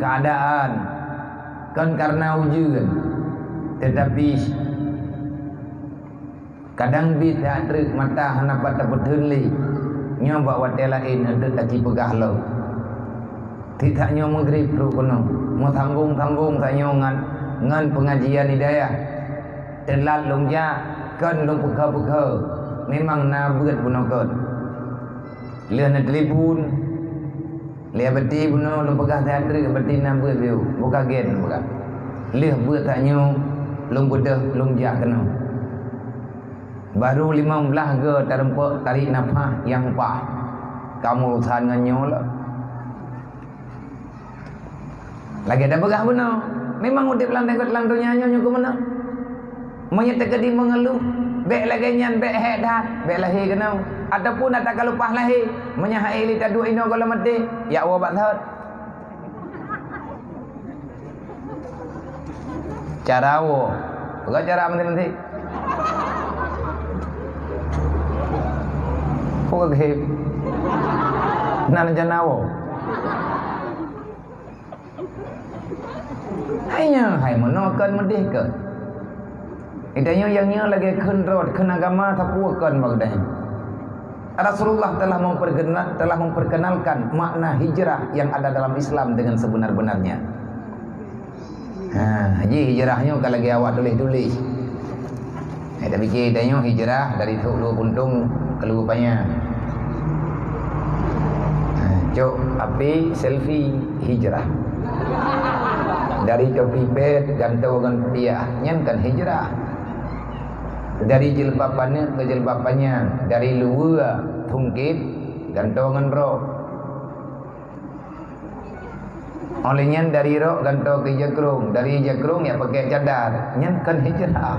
keadaan, kon karena ujeuen, tetapi kadang bit that treuk mata hana pat tapeutheun lé. Nyoe bak watée laén eunteuk taci peugah lom. Titak nyoe meugrib trok keunoe, meusambong-sambong tanyoe ngon, ngon peungajian hidayah. Teulat lôn jak, kon lôn peukha-peukha, memang na beuet bunoe kon. Lheueh neutelepon, lé Abati bunoe lôn peugah that treuk, Abati na beuet biôh, buka gen lôn peugah. Lheueh beuet tanyoe lôn beudôh lôn jak keunoe. Baru limong blaih goe tarumpok tarik nafah nyang paih. Kamoe urusan ngon nyoe lom. Lagée tapeugah bunoe, memang udeb lam, lam donya nyoe nyoe keuh meunoe. Meunyoe teukeudi meungeuluh, bék lagée nyan, bék hék that, bék lahé keunoe. Ataupun ata ka leupah lahé, meunyoe han ék lé taduek inoe gohlom maté, jak woe bak thot. Cara woe. Peugah cara meuntée-meuntée. Peugah geuh. Nan rencana woe. Hai nyan, hai meunoe kon meudeh kon. Geutanyoe nyang nyoe lagée kheun rot, kheun agama, sapeue kon bak geutanyoe. Rasulullah telah memperkena-, telah memperkenalkan makna hijrah yang ada dalam Islam dengan sebenar-benarnya. Ha, jadi hijrah nyoe ka lagée awak tuléh-tuléh. Eh, tapi geutanyoe hijrah dari Trok Luweue Puntông keu Luweue Panyang. Ha, cok api selfie hijrah. Dari topi pet gantoe ngon piah, nyan kan hijrah. Dari jilbab paneuk keu jilbab panyang, dari luweue thungkét gantoe ngon rok. Óh lheueh nyan dari rok gantoe keu jakrong, dari jakrong ya pakai cadar. Nyan kan hijrah.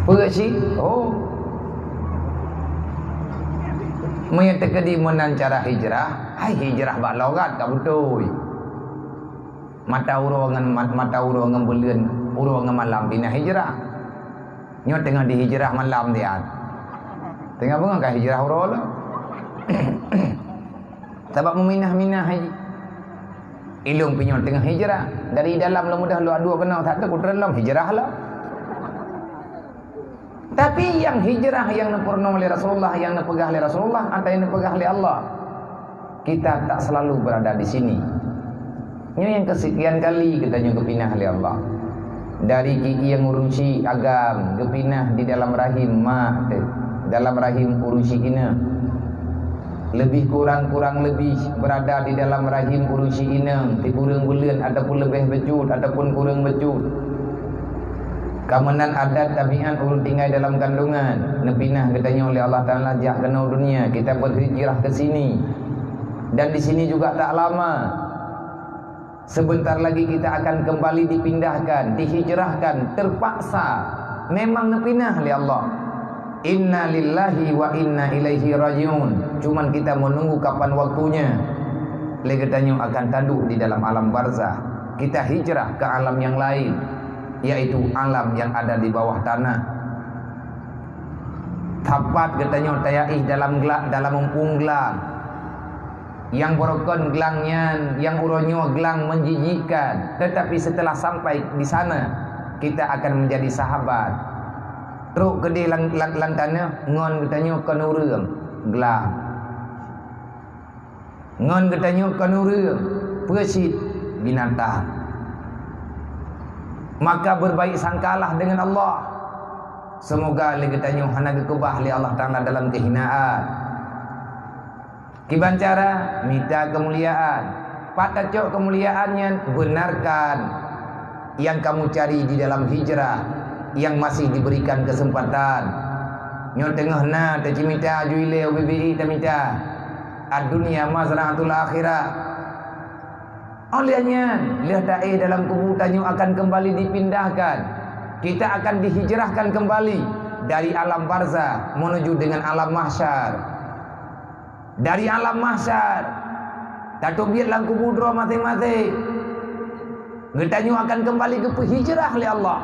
Peue sih? Oh. Meunyoe teukeudi meunan cara hijrah, hai hijrah bak logat ka beutôi. Mata uroe ngon mat-, mata uroe ngon buleuen, uroe ngon malam pih na hijrah. Nyoe teungoh dihijrah malam siat. Teungoh beungoh ka hijrah uroe lom. Sabab meuminah-minah haji. Ilôn pih nyoe teungoh hijrah. Dari dalam lôn mudah lôn aduek keunoe, that teuk kutreun lom hijrah lom. Tapi nyang hijrah nyang neupeurunoe lé Rasulullah, nyang neupeugah lé Rasulullah, atawa nyang neupeugah lé Allah, kita tak selalu berada di sini. Nyoe nyang keusekian kali geutanyoe geupinah lé Allah. Dari ki-, nyang urusi agam geupinah di dalam rahim mak teuh, dalam rahim urusi inong. Lebih kurang, kurang lebih berada di dalam rahim urusi inong, sikureueng buleuen ataupun leubeh bacut ataupun kureueng bacut. Ka meunan adat tabiat ureuëng tinggai dalam kandungan, neupinah geutanyoe lé Allah Taala jak keunoe dunia, kita berhijrah ke sini. Dan di sini juga tak lama. Sebentar lagi kita akan kembali dipindahkan, dihijrahkan, terpaksa. Memang neupinah lé Allah. Inna lillahi wa inna ilaihi rajiun. Cuman kita menunggu kapan waktunya. Lé geutanyoe akan taduek di dalam alam barzah. Kita hijrah ke alam yang lain, yaitu alam yang ada di bawah tanah. Sapat geutanyoe tayaih dalam gla-, dalam muphom glang. Nyang barokon glang nyan, nyang uroe nyoe glang menjijikkan, tetapi setelah sampai di sana, kita akan menjadi sahabat. Trok keudeh lam, lam, lam tanoh ngon geutanyoe kon ureuëng, glang. Ngon geutanyoe kon ureuëng, peue cit, binatang. Maka berbaik sangkalah dengan Allah. Semoga lé geutanyoe hana geukeubah lé Allah Taala dalam kehinaan. Kiban cara? Mita keumuliaan. Pat tacok keumuliaan nyan? Benarkan nyang kamu cari di dalam hijrah nyang masih diberikan kesempatan. Nyoe teungoh na tacimita ju ilée ubit-ubit tamita. Ad-dunya mazra'atul akhirah. Oleh nyan, lheueh taéh dalam kubu tanyoe akan kembali dipindahkan. Kita akan dihijrahkan kembali dari alam barzah menuju dengan alam mahsyar. Dari alam mahsyar, tateubiet lam kubu droe maséng-maséng. Geutanyoe akan kembali geupeuhijrah lé Allah.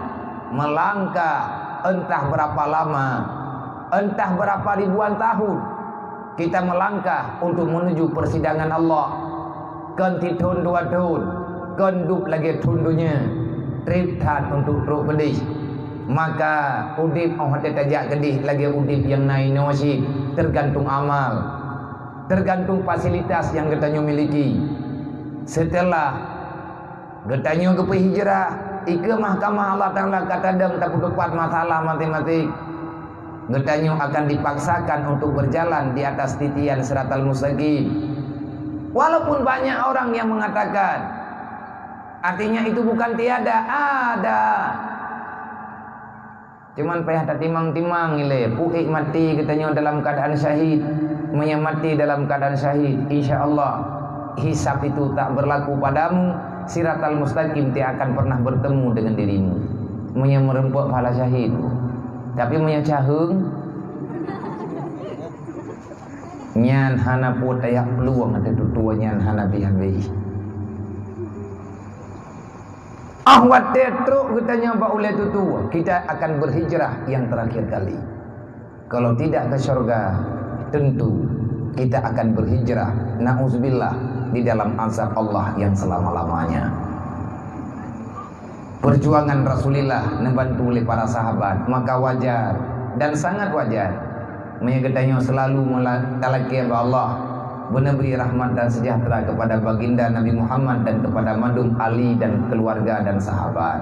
Melangkah entah berapa lama, entah berapa ribuan tahun, kita melangkah untuk menuju persidangan Allah. Kon sithon dua thon, kon dub lagée thon donya, treb that untuk trok keudeh. Maka udeb óh watée tajak keudeh lagée udeb nyang na inoe cit, tergantung amal, tergantung fasilitas nyang geutanyoe miliki. Seuteulah geutanyoe geupeuhijrah, ikeue mahkamah Allah Taala ka tadong tapeuteupat masalah maséng-maséng. Geutanyoe akan dipaksakan untuk berjalan di atas titian siratal mustaqim. Walaupun banyak orang yang mengatakan, artinya itu bukan tiada, ada. Cuman payah tatimang-timang ilée, puék maté geutanyoe dalam keuadaan syahid. Meunyoe maté dalam keuadaan syahid, insya Allah hisab itu tak berlaku padamu, siratal mustaqim tidak akan pernah bertemu dengan dirimu. Meunyoe meureumpok pahala syahid, tapi meunyoe caheueng, nyan hana peue tajak peuluang ateueh tutoe nyan hana pih habéh. Ah watée trok geutanyoe bak ulée tutoe, kita akan berhijrah yang terakhir kali. Kalau tidak ke syurga, tentu kita akan berhijrah, na'udzubillah, di dalam azab Allah yang selama-lamanya. Perjuangan Rasulullah neubantu lé para sahabat, maka wajar dan sangat wajar meunyoe geutanyoe selalu meula-, talakée bak Allah, beuneubri rahmat dan sejahtera kepada baginda Nabi Muhammad dan kepada mandum ahli dan keluarga dan sahabat.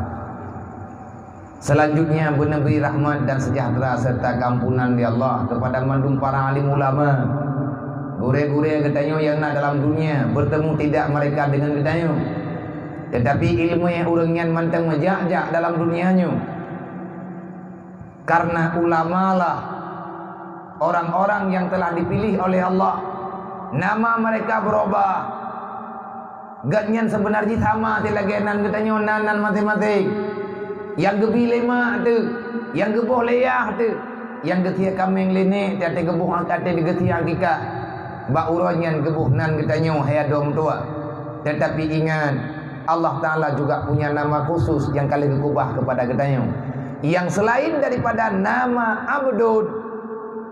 Selanjutnya, beuneubri rahmat dan sejahtera serta keampunan lé Allah kepada mandum para alim ulama. Gurée-gurée geutanyoe nyang na dalam dunia, bertemu tidak mereka dengan geutanyoe. Tetapi ileumé ureuëng nyan mantong meujak-jak dalam dunia nyoe. Karena ulama lah orang-orang yang telah dipilih oleh Allah. Nama mereka berubah. Gobnyan seubeuna jih sama teuh lagée nan geutanyoe nan, nan maséng-maséng. Nyang geubi lé mak teuh, nyang geuboh lé yah teuh, nyang geutiek kaméng lé nék teuh, até geuboh até geutiek akikah. Bak uroe nyan geuboh nan geutanyoe hai adoe meutuwah. Tetapi ingat, Allah Taala juga punya nama khusus nyang ka lheueh geukeubah keupada geutanyoe. Nyang seulaén daripada nama Abdun,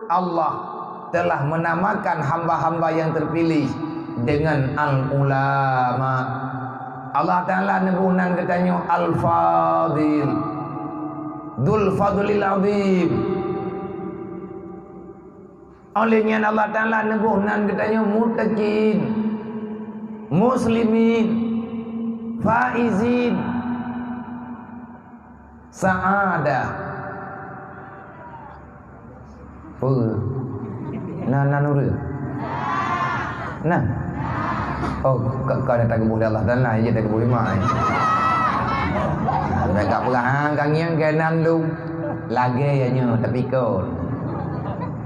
Allah telah menamakan hamba-hamba yang terpilih dengan al-ulama. Allah Taala neuboh nan geutanyoe Al-Fadil, Dzul Fadlil Azim. Óh lheueh nyan Allah Taala neuboh nan geutanyoe muttaqin, muslimin, faizin, sa'adah. Peue? Na, na nureueng? Na? Oh, ka, ka na tageuboh lé Allah Taala, jeuet tageuboh lé mak, eh. Nah, ka peugah, ha, ka ngieng keunan lom. Lagèe nyoe, tapi kon.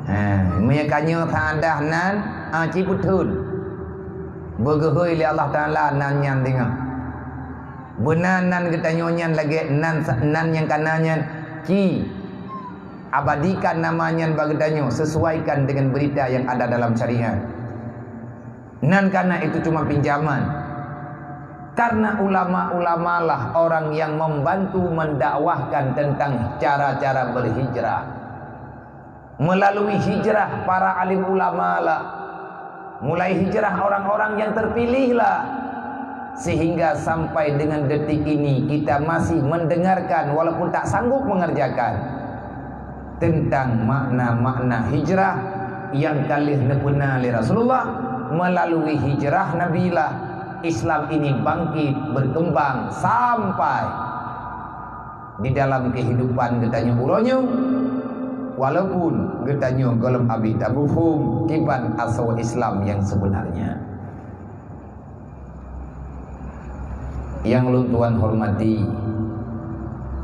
Ha, meunyoe ka nyoe sa'adah nan, ha, ci peuthon. Beugeuhôi lé Allah Taala nan nyan deungoe. Beuna nan geutanyoe nyan lagèe nan sa-, nan nyang kana nyan ci abadikan nama nyan bak geutanyoe, sesuaikan dengan berita yang ada dalam syariat. Nan kana itu cuma pinjaman. Karena ulama-ulama lah orang yang membantu mendakwahkan tentang cara-cara berhijrah. Melalui hijrah para alim ulama lah, mulai hijrah orang-orang yang terpilih lah, sehingga sampai dengan detik ini kita masih mendengarkan walaupun tak sanggup mengerjakan tentang makna-makna hijrah yang ka lheueh neupeuna lé Rasulullah. Melalui hijrah Nabi lah Islam ini bangkit berkembang sampai di dalam kehidupan geutanyoe uroe nyoe, walaupun geutanyoe gohlom abéh tamuphom kiban asoe Islam nyang sebenarnya. Nyang ulôn tuan hormati,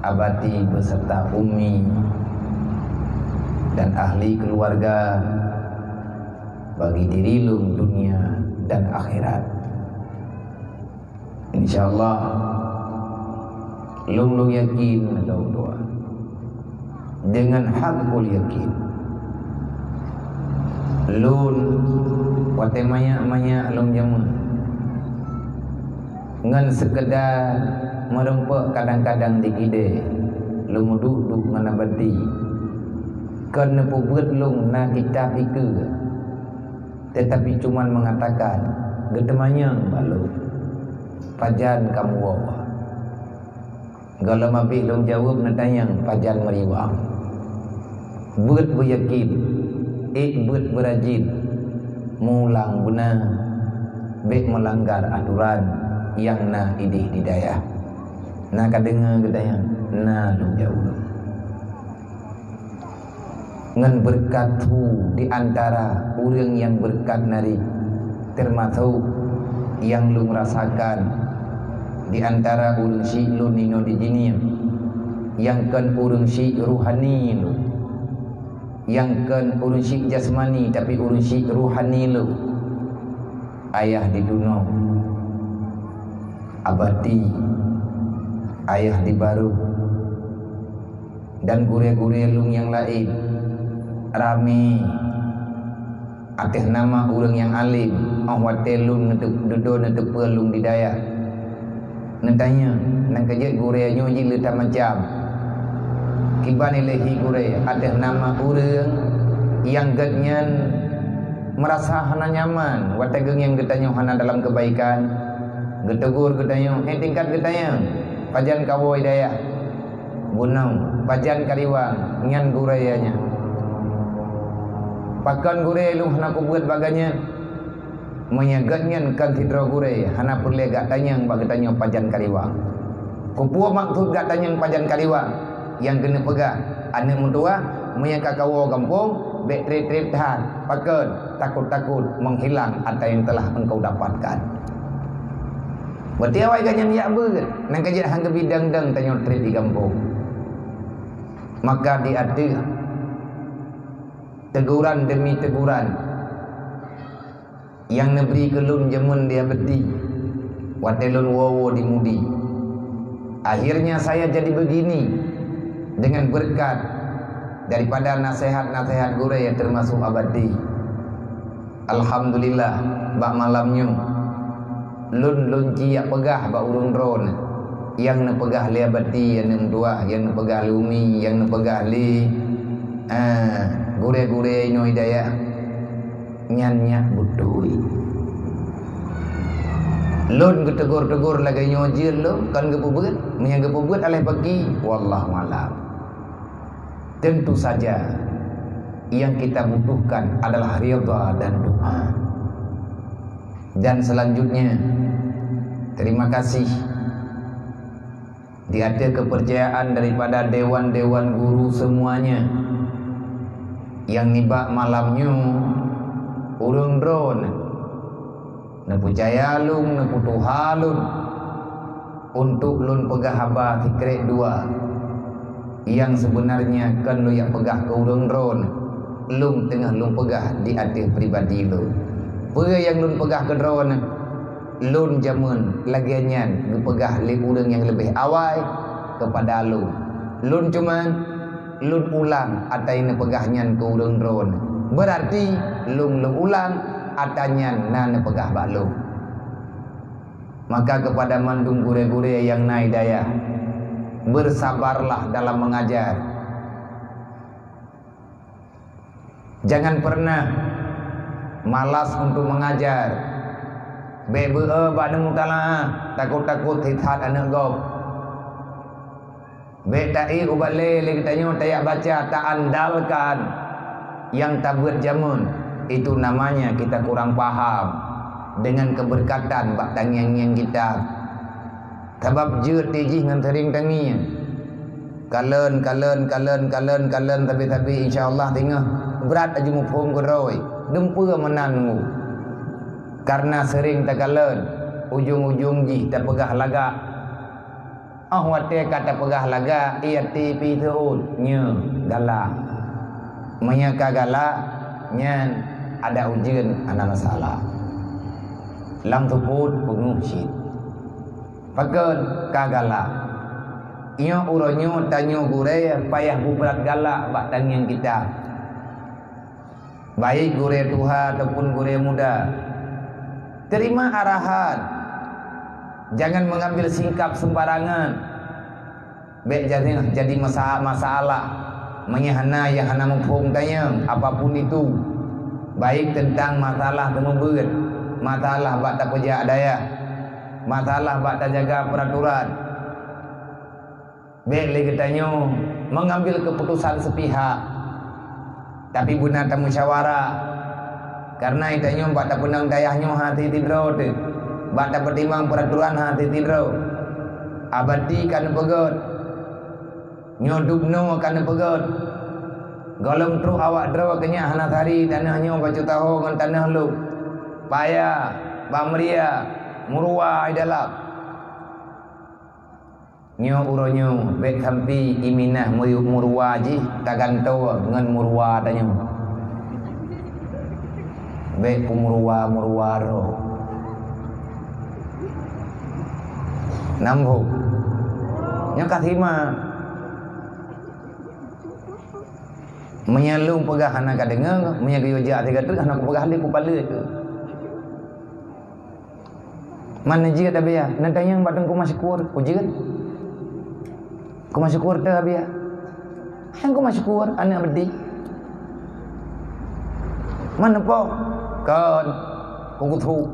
Abati beserta Umi dan ahli keluarga bagi diri lôn dunia dan akhirat. Insya Allah, lôn, lôn yakin lôn dua dengan hakul yakin. Lôn watèe manyak-manyak lôn jameun ngon seukeda meurumpok kadang-kadang di kidée, lôn meuduek-duek ngon Abati. Kon neupeubeuet lôn na kitab ikeue, tetapi cuman mengatakan, "Geuteumanyong bak lôn, pajan kamoe woe?" Gohlom abéh lôn jaweueb neutanyong pajan meuriwang. Beuet beuyakin, ék beuet beurajin, mulang beuna, bék meulanggar aturan nyang na idéh di dayah. Na ka deungoe geutanyoe, na lôn jaweueb. Ngon beureukat su di antara ureuëng nyang beureukat nari, teumasok nyang lôn rasakan di antara ureuëng syik lôn inoe di jinie, nyang kon ureuëng syik ruhani lôn, nyang kon ureuëng syik jasmani, tapi ureuëng syik ruhani lôn. Ayah di Dunoe, Abati, ayah di Barô, dan gurée-gurée lôn nyang laén ramé ateueh nama ureuëng nyang além. Óh watée lôn neuteu-, dudoe neuteupeue lôn di dayah, neutanyong, "Nyang keujeuet gurée nyoe jih le that macam? Kiban ilée hi gurée ateueh nama ureuëng nyang geuhnyan meurasa hana nyaman watée geungieng geutanyoe hana dalam keubaikan?" Geutegur geutanyoe, "Hei tingkat geutanyoe, pajan kawoe di dayah?" Bunoe, pajan kariwang, nyan gurée nyan. Pakon gurée lôn hana kubeuet bak geuhnyan? Meunyoe geuhnyan kon sidroe gurée, hana peureulée geutanyong bak geutanyoe pajan kariwang. Keupeue maksud geutanyong pajan kariwang? Nyang keuneuk peugah, aneuëk meutuwah, meunyoe ka kawoe gampông, bék treb-treb that. Pakon? Takot-takot menghilang ata yang telah engkau dapatkan. Berarti awai geuhnyan jak beuet, nyang keujeuet han geubi dang-dang tanyoe treb di gampông. Maka di ateueh teguran demi teguran nyang neubri keu lôn jameun di Abati, watée lôn woe-woe di Mudi. Akhirnya saya jadi begini dengan berkat daripada nasihat-nasihat gurée nyang teumasok Abati. Alhamdulillah, bak malam nyoe lôn, lôn ci jak peugah bak ureuëng droeneuh, nyang neupeugah lé Abati, nyang neutuwah, nyang neupeugah lé Umi, nyang neupeugah lé, ah, gurée-gurée inoe di dayah, nyan nyak beutôi. Lôn geutegur-tegur lagèe nyoe jeuet lôn, kon geupeubeuet. Meunyo geupeubeuet aléh paki, wallahu a'lam. Tentu saja, yang kita butuhkan adalah ridha dan doa. Dan selanjutnya, terima kasih di ateueh kepercayaan daripada dewan-dewan guru semuanya, nyang nibak malam nyoe ureueng droeneuh neupeucaya lôn, neupeutuha lôn, untuk lôn peugah haba sikrek dua, nyang seubeunarnya kon lôn jak peugah keu ureueng droeneuh, lôn teungoh lôn peugah di ateueh pribadi lôn. Peue nyang lôn peugah keu droeneuh, lôn jameun lagèe nyan geupeugah lé ureueng nyang leubeh awai keupada lôn. Lôn cuman lôn ulang ata nyang neupeugah nyan keu ureueng droeneuh. Beurati lôn lôn ulang ata nyan na neupeugah bak lôn. Maka keupada mandum gurèe-gurèe nyang na hidayah, bersabarlah dalam mengajar. Jangan pernah malas untuk mengajar. Bèk beu-e bak neumutalaah, takot-takot that-that aneuk gob. Bèk taék ubak lé, lé geutanyoe tajak baca, taandalkan nyang tabeuet jameun. Itu namanya kita kurang paham dengan keberkatan bak tangieng-ngieng kitab. Sabab jeuet jih ngon seuring tangieng. Kalon, kalon, kalon, kalon, kalon, sabe-sabe, insya Allah singoh brat laju muphom keudroe, dumpeue meunan nunggu. Karena seuring takalon, ujong-ujong jih tapeugah lagak. Óh watèe ka tapeugah lagak, ie até pih seuôt, nyoe galak. Meunyoe ka galak, nyan adak ujeuen hana masalah. Lam seupôt peungeuh cit. Pakon ka galak? Nyoe uroe nyoe tanyoe gurèe payah bubrat galak bak tangieng kitab. Baik gurèe tuha ataupun gurèe muda, terima arahan. Jangan mengambil sikap sembarangan. Bèk jadi, jadi masa-, masalah meunyoe hana nyang hana muphom tanyoe apapun itu, baik teuntang masalah teumeubeuet, masalah bak tapeujak dayah, masalah bak tajaga peuraturan. Bèk lé geutanyoe mengambil keputusan sepihak, tapi beuna tamusyawarah. Kareuna geutanyoe bak tapeunang dayah nyoe hana sidroe teuh, bak tapeutimang peuraturan hana sidroe. Abati ka neupeugèt, nyoe dubnoe ka neupeugèt. Gohlom trok awak droe keu nyan hana sari tanoh nyoe bacut taho ngon tanoh lom. Paya, Bameuria, Murua, Idalak. Nyoe uroe nyoe bèk sampai iminah muyueb murua jih tagantoe ngon murua tanyoe. Bèk peumurua-murua droe. Nambok. Nyoe ka simak. Meunyoe lôn peugah hana ka deungoe, meunyoe geuyue jak sigoe teuk hana kupeugah lé kupaleuet. Man jeuet Abiya, neutanyong bak Teungku Masyukur, kujeuet. Teungku Masyukur teuh Abiya. Hai Teungku Masyukur, aneuk beudih. Man neupo? Kon, kuguthu.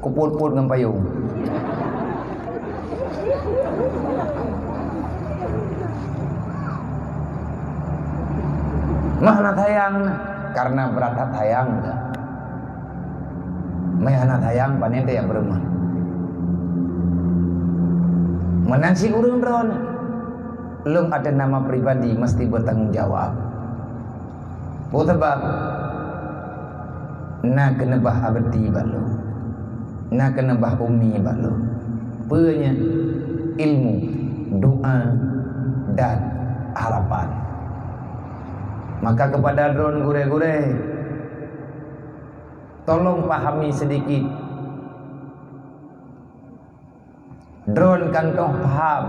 Kupot-pot ngon payong. Meuhana sayang, karena beurata sayang. Meuhana sayang, pane teuh nyang beureumeun. Meunan cit ureuëng droeneuh, lôn ateueh nama pribadi meusti beutanggung jawab. Peue sabab? Na keuneubah abadi bak lôn, na keuneubah umi bak lôn. Peue nyan? Ilmu, doa, dan harapan. Maka keupada droeneuh gurée-gurée, tolong pahami sedikit. Droeneuh kan toh paham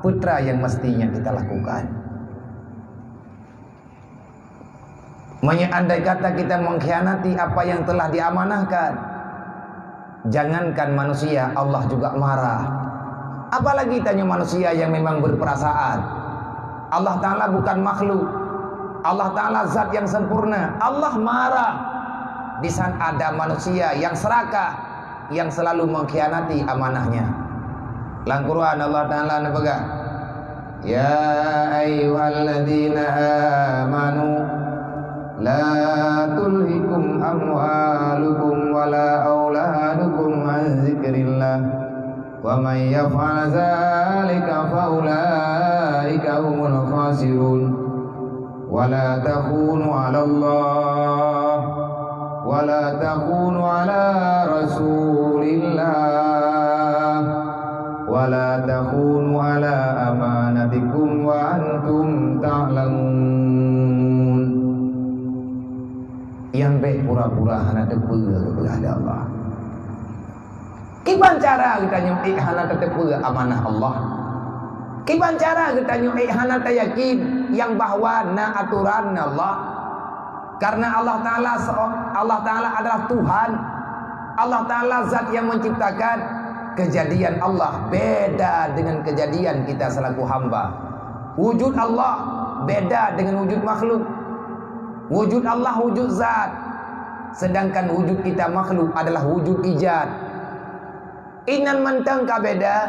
peue nyang meusti nyang kita lakukan. Meunyoe andai kata kita mengkhianati apa yang telah diamanahkan, jangankan manusia, Allah juga marah. Apalagi tanyoe manusia yang memang berperasaan. Allah Ta'ala bukan makhluk. Allah Ta'ala zat yang sempurna. Allah marah. Di sana ada manusia yang serakah, yang selalu mengkhianati amanahnya. Lam Quran Allah Taala neupeugah, "Ya ayyuhalladzina amanu la tulhikum amwalukum wala auladukum an dzikrillah." "Wa man yaf'al dzalika fa ulaika humul khasirun. Wa la takhunu 'ala Allah, wa la takhunu 'ala Rasulillah, wa la takhunu 'ala amanatikum wa antum ta'lamun." Nyang bèk pura-pura hana teupeue keupeue lé Allah. Kiban cara geutanyoe ék hana tateupeue amanah Allah? Kiban cara geutanyoe ék hana tayakin nyang bahwa na atoran Allah? Karena Allah Taala seo-, Allah Taala adalah Tuhan. Allah Taala zat yang menciptakan. Kejadian Allah beda dengan kejadian kita selaku hamba. Wujud Allah beda dengan wujud makhluk. Wujud Allah wujud zat, sedangkan wujud kita makhluk adalah wujud ijad. Inan mantong ka beda.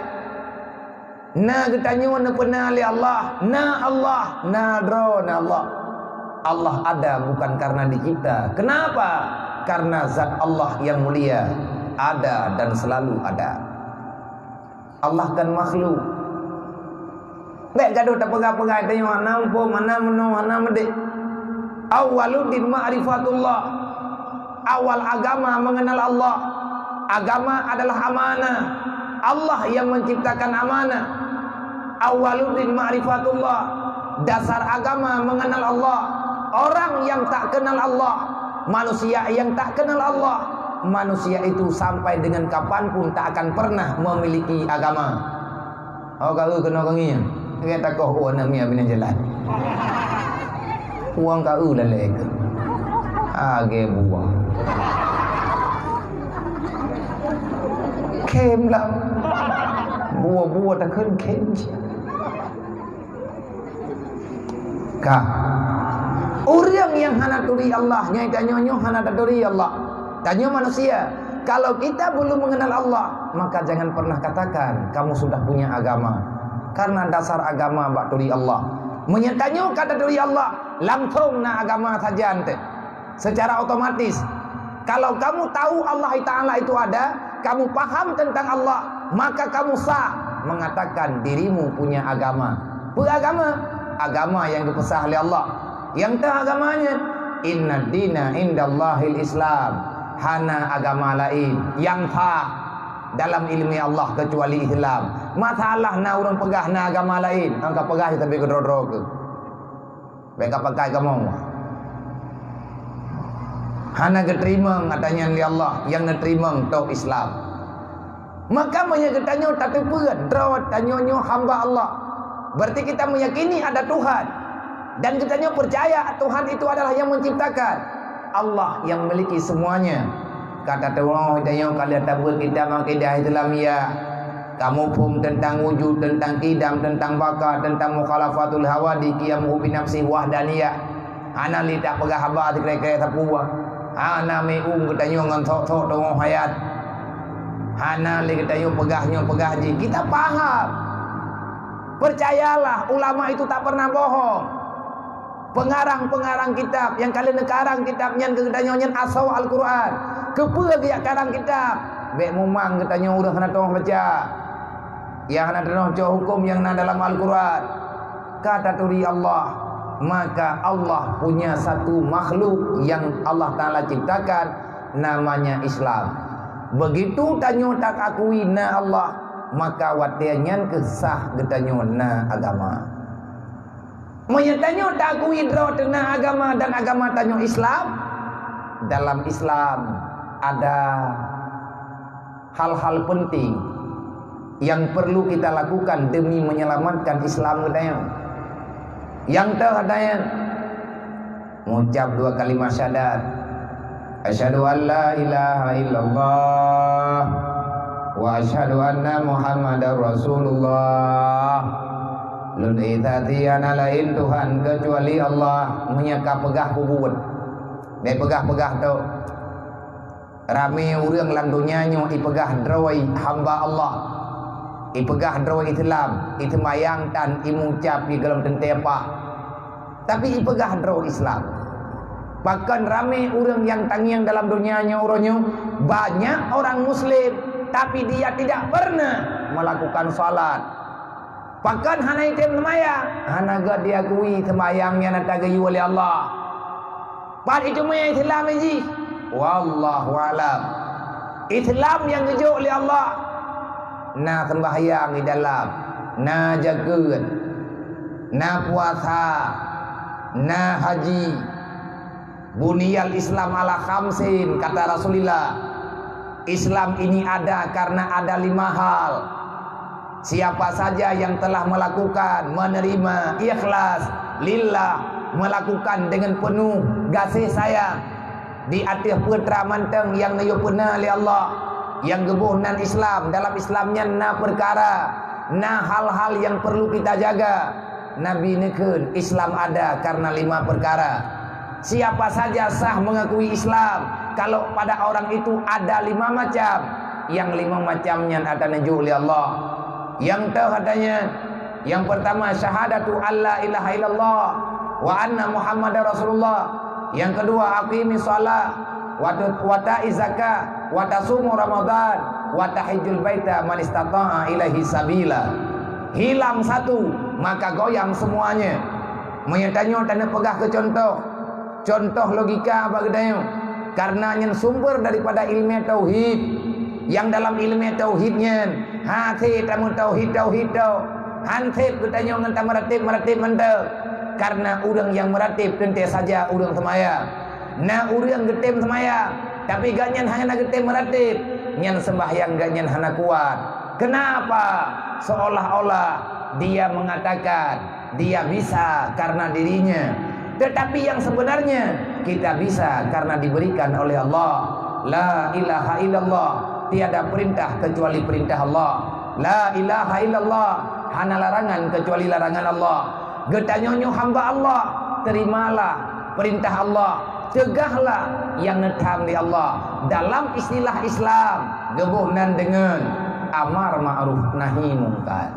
Na geutanyoe neupeuna lé Allah, na Allah, na droeneuh Allah. Allah ada bukan karena dicipta. Kenapa? Karena zat Allah yang mulia ada dan selalu ada. Allah kan makhluk. Bèk gadoh tapeugah-peugah tanyoe hana muphom, hana meunoe, hana meudéh. Awwaluddin ma'rifatullah. Awal agama mengenal Allah. Agama adalah amanah. Allah yang menciptakan amanah. Awwaluddin ma'rifatullah. Dasar agama mengenal Allah. Orang yang tak kenal Allah, manusia yang tak kenal Allah, manusia itu sampai dengan kapan pun tak akan pernah memiliki agama. Oh, ka eu keunoe keu ngieng. Lagèe takoh u aneuk miet binéh jalan. Uang ka eu lalèe keu. Agèe buah. Khem lah. Buah-buah takheun khem. Ka. Ureueng nyang hana turi Allah, nyan tanyoe nyoe hana taturi Allah. Tanyoe manusia. Kalau kita belum mengenal Allah, maka jangan pernah katakan kamu sudah punya agama. Karena dasar agama bak turi Allah. Meunyoe tanyoe ka taturi Allah, langsung na agama sajan teuh. Secara otomatis, kalau kamu tahu Allah Taala itu ada, kamu paham tentang Allah, maka kamu sah mengatakan dirimu punya agama. Peue agama? Agama yang dipeusah oleh Allah. Nyang teuh agamanya, "Inna dina indallahil Islam." Hana agama laén nyang sah dalam ileumèe Allah kecuali Islam. Masalah na ureueng peugah na agama laén, angka peugah tapi keudroe-droe keuh. Bèk ka pakai kamoe. Hana geuteurimong ata nyan lé Allah, nyang neuteurimong tok Islam. Maka meunyoe geutanyoe tateupeue droe tanyoe nyoe hamba Allah, berarti kita meyakini ada Tuhan dan geutanyoe percaya Tuhan itu adalah yang menciptakan, Allah yang memiliki semuanya. Ka tateurimong tanyoe ka lheueh tabeuet kitab akidah Islamiyah. Ka muphom teuntang wujud, teuntang kidam, teuntang baka, teuntang mukhalafatul hawadits, qiyam bi nafsi, wahdaniyah. Hana lé tapeugah haba sikrék-krék sapeue. Hana meu geutanyoe ngon sok-sok teungoh hayat. Hana lé geutanyoe peugah nyoe peugah jih. Kita paham. Percayalah, ulama itu tak pernah bohong. Pengarang-pengarang kitab nyang ka lheueh neukarang kitab nyan keu geutanyoe nyan asoe Al-Quran. Keupeue geujak karang kitab? Bèk mumang geutanyoe ureueng hana teuh baca. Nyang hana teuh cok huköm nyang na dalam Al-Quran. Ka taturi Allah, maka Allah punya satu makhluk yang Allah Taala ciptakan, namanya Islam. Begitu tanyoe takakui na Allah, maka watèe nyan keuh sah geutanyoe na agama. Meunyoe tanyoe takui droe teuna agama dan agama tanyoe Islam, dalam Islam ada hal-hal penting yang perlu kita lakukan demi menyelamatkan Islam geutanyoe. Nyang teuh ada nyan, mengucap dua kalimat syahadat. Asyhadu an la ilaha illallah wa asyhadu anna Muhammadar Rasulullah. Lôn ék saksi hana laén Tuhan keucuali Allah, meunyoe ka peugah peubuet. Bèk peugah-peugah tok. Ramé ureuëng lam donya nyoe ipeugah droe hamba Allah, ipeugah droe Islam, iseumayang tan imucab di golom teuntée paih. Tapi ipeugah droe Islam. Pakon ramé ureuëng nyang tangieng dalam donya nyoe uroe nyoe, banyak orang Muslim, tapi dia tidak pernah melakukan salat. Pakon hana item seumayang? Hana gét diakui seumayang nyan ata geuyue lé Allah. Pat iteumé Islam jih? Wallahu alam. Islam nyang geujok lé Allah, na sembahyang di dalam, na jakeuet, na puasa, na haji. Buniyal Islam ala khamsin, kata Rasulullah. Islam ini ada karena ada lima hal. Siapa saja yang telah melakukan, menerima, ikhlas, lillah, melakukan dengan penuh gaséh sayang di ateueh peue teuma mantong nyang neuyue peuna lé Allah, nyang geuboh nan Islam, dalam Islam nyan na peukara, na hal-hal nyang perlu kita jaga. Nabi neukheun, Islam ada karena lima perkara. Siapa saja sah mengakui Islam kalau pada orang itu ada lima macam. Nyang lima macam nyan ata neujok lé Allah. Nyang teuh ata nyan, nyang pertama, syahadatu alla ilaha illallah wa anna Muhammadar Rasulullah. Nyang kedua, aqimis shalah wa tu-, wa ta'iz zakah wa tasumu Ramadan wa tahijjul baita man istata'a ilaihi sabila. Hilang satu, maka goyang semuanya. Meunyoe tanyoe taneuk peugah keu contoh, contoh logika bak geutanyoe, karena nyan sumber daripada ilmu tauhid. Nyang dalam ilmu tauhid nyan, hase tameutauhid-tauhid tau, han sép geutanyoe ngon tameuratéb-meuratéb mantong. Karena ureuëng nyang meuratéb teuntée saja ureuëng seumayang. Na ureuëng geutem seumayang, tapi gobnyan hana geutem meuratéb, nyan seumbahyang gobnyan hana kuat. Kenapa? Seolah-olah dia mengatakan dia bisa karena dirinya. Tetapi yang sebenarnya, kita bisa karena diberikan oleh Allah. La ilaha illallah, tiada perintah kecuali perintah Allah. La ilaha illallah, hana larangan kecuali larangan Allah. Geutanyoe nyoe hamba Allah, terimalah perintah Allah, teugahlah nyang neutham lé Allah. Dalam istilah Islam, geuboh nan deungon amar ma'ruf nahi mungkar.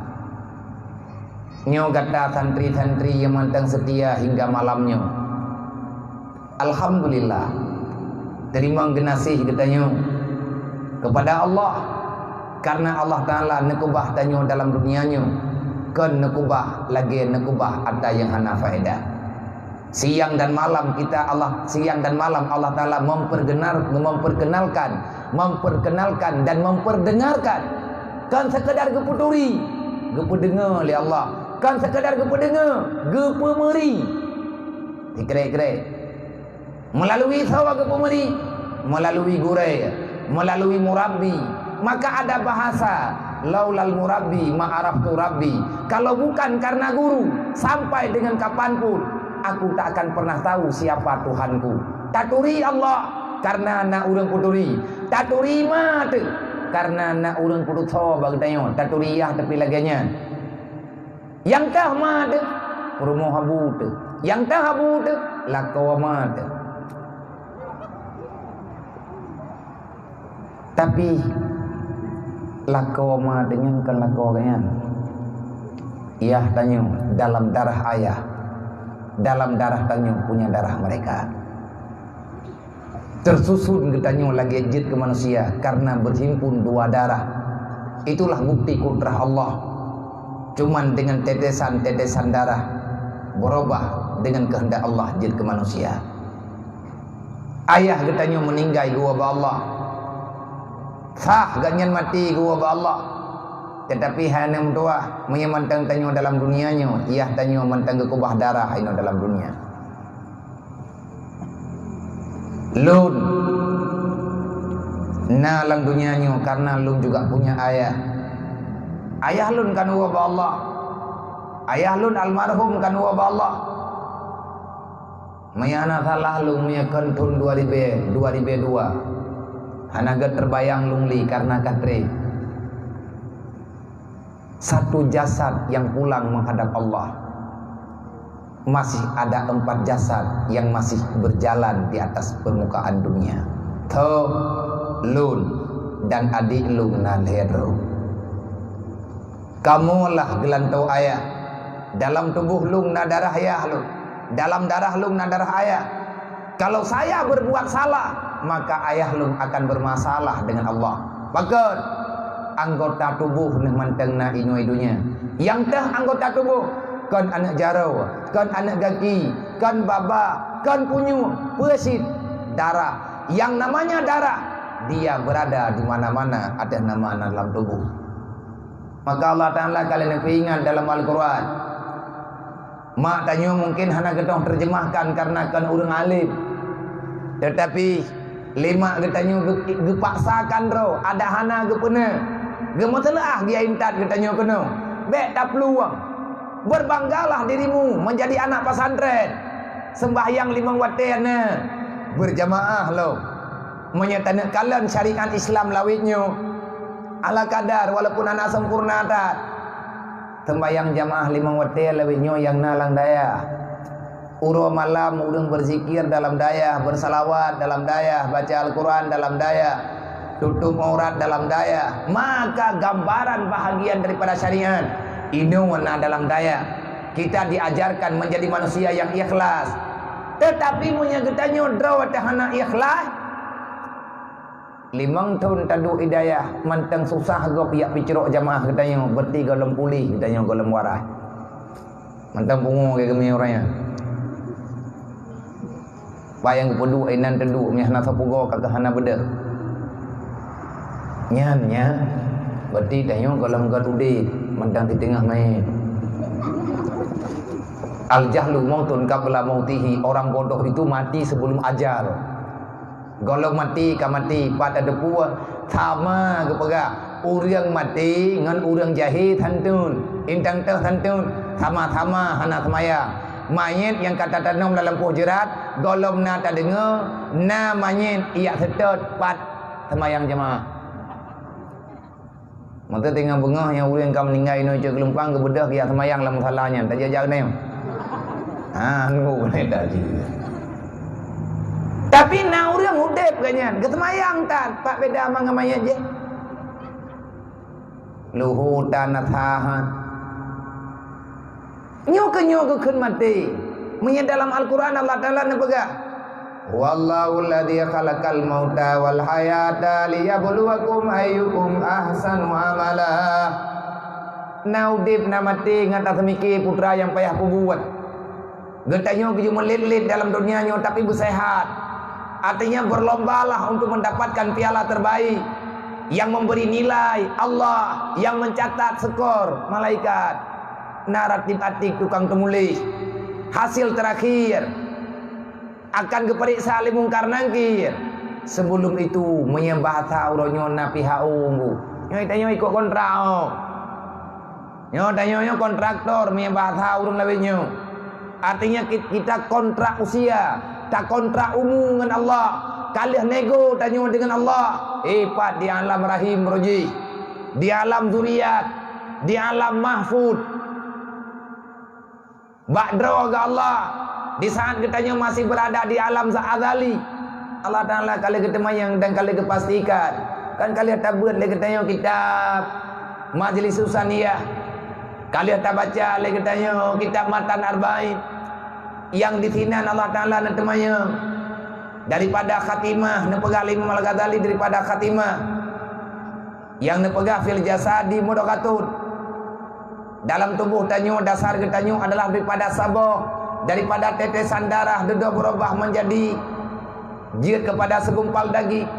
Nyoe gata santri-santri nyang mantong seutia hingga malam nyoe. Alhamdulillah, teurimong geunaséh geutanyoe keupada Allah, karena Allah Taala neukeubah tanyoe dalam dunia nyoe, kon neukeubah lagée neukeubah ata nyang hana faedah. Siang dan malam kita Allah, siang dan malam Allah Taala memperkenal-, memperkenalkan, memperkenalkan dan memperdengarkan. Kon sekadar geupeuturi, geupeudeungoe lé Allah. Kon sekadar geupeudeungoe, geupeumeuri. Dikre-kre. Melalui sawa geupeumeri, melalui gurée, melalui murabbi. Maka ada bahasa, "Laulal murabbi ma araftu rabbi." Kalau bukan karena guru, sampai dengan kapanpun, aku tak akan pernah tahu siapa Tuhanku. Taturi Allah karena na ureuëng peuturi. Taturi ma teuh karena na ureuëng peutusoe bak geutanyoe. Taturi yah tapi lagée nyan. Nyang teuh ma teuh, peurumoh abu teuh. Nyang teuh abu teuh, lakoe ma teuh. Tapi, lakoe ma teuh nyan kon lakoe gobnyan. Yah tanyoe dalam darah ayah, dalam darah tanyoe punya darah mereka. Tersusun geutanyoe lagée jeuet keu manusia karena berhimpun dua darah. Itulah bukti kudrah Allah. Cuman dengan tetesan-tetesan darah berubah dengan kehendak Allah jeuet keu manusia. Ayah geutanyoe meuninggai geuwoe bak Allah. Sah gobnyan maté geuwoe bak Allah. Tetapi hana meutuwah, meunyoe mantong tanyoe dalam dunia nyoe, yah tanyoe mantong geukeubah darah inoe dalam dunia. Lôn na lam dunia nyoe karena lôn juga punya ayah. Ayah lôn kan woe bak Allah. Ayah lôn almarhum kan woe bak Allah. Meunyoe hana salah lôn, meunyoe kon thon dua ribée, dua ribée dua. Hana gét teubayang lôn lé karena ka treb. Satu jasad yang pulang menghadap Allah. Masih ada empat jasad yang masih berjalan di atas permukaan dunia. Tho lôn dan adik lôn na lhèe droe. Kamoe lah geulantoe ayah. Dalam tuboh lôn na darah ayah lôn. Dalam darah lôn na darah ayah. Kalau saya berbuat salah, maka ayah lôn akan bermasalah dengan Allah. Pakon? Anggota tuboh neuh mantong na inoe donya. Nyang teuh anggota tuboh, kon aneuk jaroe, kon aneuk gaki, kon baba, kon punyueng, peue cit darah. Yang namanya darah, dia berada di mana-mana atas nama na dalam tuboh. Maka Allah Taala ka lheueh neupeuingat dalam Al-Quran. Mak tanyoe mungken hana geutoh terjemahkan karena kon ureueng alim. Tetapi lé mak geutanyoe geu-, geupaksakan droe, adak hana geupeuna. Geumeuseulah geuintat geutanyoe keunoe. Bèk taplueng. Berbanggalah dirimu menjadi anak pesantren. Sembahyang limong watèe na berjamaah lom. Meunyoe taneuk kalon syariat Islam lawét nyoe, ala kadar walaupun hana sempurna that. Sembahyang jamaah limong watèe lawét nyoe nyang na lam dayah. Uroe malam ureueng berzikir dalam dayah, bersalawat dalam dayah, baca Al-Quran dalam dayah, tutup aurat dalam dayah. Maka gambaran bahagian daripada syariat inoe na dalam dayah. Kita diajarkan menjadi manusia yang ikhlas. Tetapi meunyoe geutanyoe droe teuh hana ikhlas, limong thon taduek i dayah, mantong susah gob jak picrok jamaah geutanyoe, berarti gohlom puléh geutanyoe gohlom warai. Mantong pungo lagèe geumè ureueng nyan. Bah nyang geupeuduek inan teuduek, meuhana sapeue goe ka hana beudôh. Nyan, nyan, berarti tanyoe gohlom göt udép, mantong di teungoh maén. Al-jahlu mautun qabla mautihi, orang bodoh itu mati sebelum ajal. Gohlom maté ka maté, pat tateupeue, sama geupeugah, ureueng maté ngon ureueng jahé santun, intang teuh santun, sama-sama hana seumayang. Manyét nyang ka tatanom lam lampôh jeurat, gohlom na tadeungoe, na manyét ijak seutôt pat seumayang jeumaáh. Meuteumé teungoh beungoh nyang ureueng ka meuninggai inoe cok geulumpang geubeudôh geujak seumayang lam musala nyan, tajak-jak nyoe. Ha, nunggu boleh tak jih. Tapi na ureueng udép geuh nyan, geuseumayang tan, pat beda ma ngon manyét jih. Luhu tan na sahat. Nyoe keuh nyoe geukheun maté. Meunyoe dalam Al-Quran Allah Taala neupeugah, "Huwallahu alladzi khalaqal mauta wal hayata liyabluwakum ayyukum ahsanu amala." Na udép, na maté, ngon taseumiké putra nyang payah peubuet. Geutanyoe geujumeulet-let dalam donya nyoe, tapi beuseuhat. Artinya, berlombalah untuk mendapatkan piala terbaik. Yang memberi nilai Allah, yang mencatat skor malaikat. Na ratib atid tukang teumuléh. Hasil terakhir akan geupareksa lé Mungkar Nakir. Sebelum itu, meunyoe bahasa uroe nyoe na pihak unggu. Nyoe tanyoe ikot kontrak, oh. Nyoe tanyoe nyoe kontraktor, meunyoe bahasa ureueng lawét nyoe. Artinya, ki-, kita kontrak usia, takontrak umu ngon Allah. Ka lheueh nego tanyoe deungon Allah. Eh, pat di alam rahim roh jih, di alam zuriat, di alam mahfud. Bak droe geuh Allah, di saat geutanyoe masih berada di alam za-, azali, Allah Taala ka lheueh geuteumanyong dan ka lheueh geupastikan. Kan ka lheueh tabeuet lé geutanyoe kitab Majlis Saniyah. Ka lheueh tabaca lé geutanyoe kitab Matan Arba'in. Nyang disinan Allah Taala neuteumanyong daripada khatimah, neupeugah lé Imam Al-Ghazali daripada khatimah. Nyang neupeugah, "Fil jasadi mudghatun." Dalam tuboh tanyoe, dasar geutanyoe adalah daripada saboh, daripada tetesan darah dudoe beurubah menjadi jeuet kepada segumpal daging.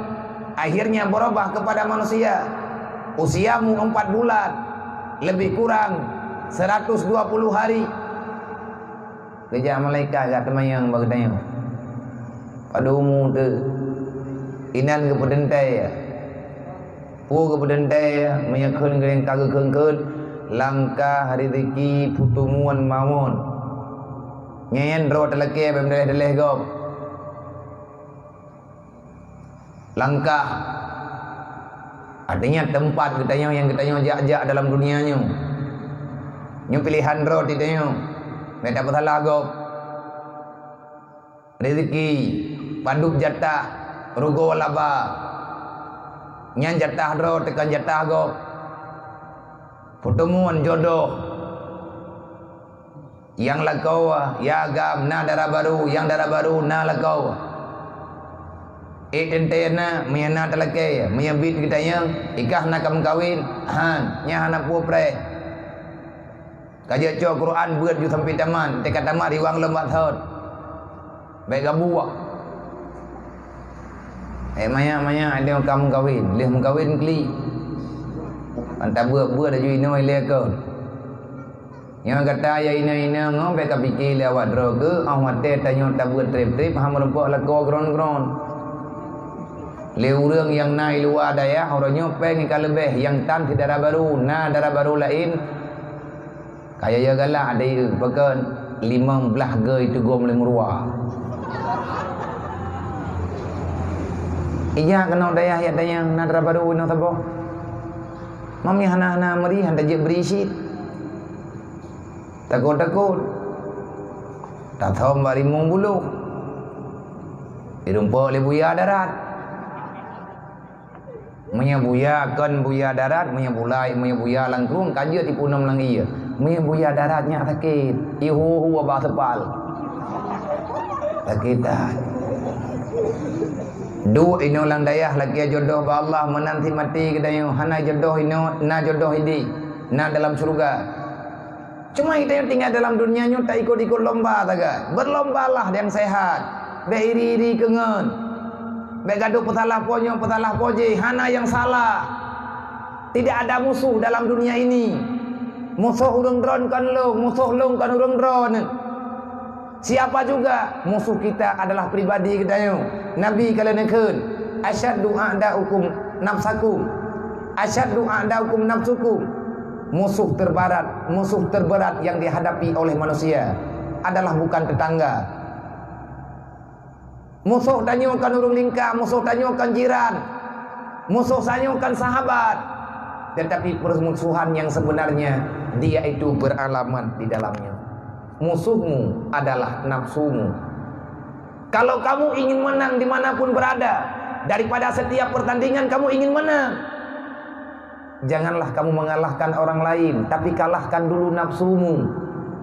Akhirnya beurubah kepada manusia. Usiamu empat bulan, lebih kurang seratus dua puluh hari. Geujak malaikat geuteumanyong bak geutanyoe, "Padub umu teuh?" Inan geupeuteuntèe. Peue geupeuteuntèe? Meunyoe kheun geuh ka geukheun-kheun, langkah, rezeki, peuteumuan, mawöt. Nyan droe talakèe bak meudaleh-daleh gob. Langkah, artinya teumpat geutanyoe nyang geutanyoe jak-jak dalam dunia nyoe. Nyoe piléhan droe geutanyoe, bèk tapeusalah gob. Rezeki, padub jatah, rugoe laba. Nyan jatah droe teuka jatah gob. Peuteumuan jodoh. Nyang lakoe, ya agam, na dara barô, nyang dara barô, na lakoe. Ék teuntée na, meunyoe na talakée, meunyoe biet geutanyong, ikah na ka meukawen, han, nyan hana peue preh. Ka jeuet cok Quran beuet ju sampai tamat, teuka tamat riwang lom bak thon. Bék gabuek. Eh, manyak-manyak ada ka meukawen, lheueh meukawen klik. Mantap beuet-beuet laju inoe ilée kon. Nyang gata ya ina-ina ngon bék ka pike lé awak droe keu, oh watée tanyoe tabeuet treb-treb, ha meurumpok lakoe gron-gron. Lé ureuëng nyang na i luwa dayah, uroe nyoe péng ka leubeh, nyang tan sidara barô, na dara barô laén. Kaya ya galak ada pakon limong blaih gei teugom lé meurua. Ija keunoe dayah ya tanyong na dara barô inoe saboh. Mami hana-hana meuri, hana jeuet beri cit. Takot-takot. Tathom bak rimong buloh. Dirumpok lé buya darat. Meunyoe buya kon buya darat, meunyoe bulai, meunyoe buya langkrueng, ka jeuet ipunom lam ie. Meunyoe buya darat nyak sakét, ihu-hu babah seupal. Sakét that. Duek inoe lam dayah lakée jodoh bak Allah meunan sit maté geutanyoe, hana jodoh inoe, na jodoh idéh, na dalam syeuruga. Cuma geutanyoe tinggai dalam dunia nyoe taikot-ikot lomba sagai. Berlombalah nyang sehat. Bék iri-iri keungon. Bék gadoh peusalah po nyoe, peusalah po jéh, hana nyang salah. Tidak ada musuh dalam dunia ini. Musoh ureuëng droen kon lôn, musoh lôn kon ureuëng droen. Siapa juga? Musuh kita adalah pribadi geutanyoe. Nabi ka lheueh neukheun, "Asyaddu a'da'ukum nafsakum. Asyaddu a'da'ukum nafsukum." Musuh terberat, musuh terberat yang dihadapi oleh manusia adalah bukan tetangga. Musoh tanyoe kon ureuëng lingka, musoh tanyoe kon jiran, musoh tanyoe kon sahabat. Tetapi permusuhan yang sebenarnya, dia itu beralamat di dalamnya. Musuhmu adalah nafsumu. Kalau kamu ingin menang di mana pun berada, daripada setiap pertandingan kamu ingin menang, janganlah kamu mengalahkan orang lain, tapi kalahkan dulu nafsumu.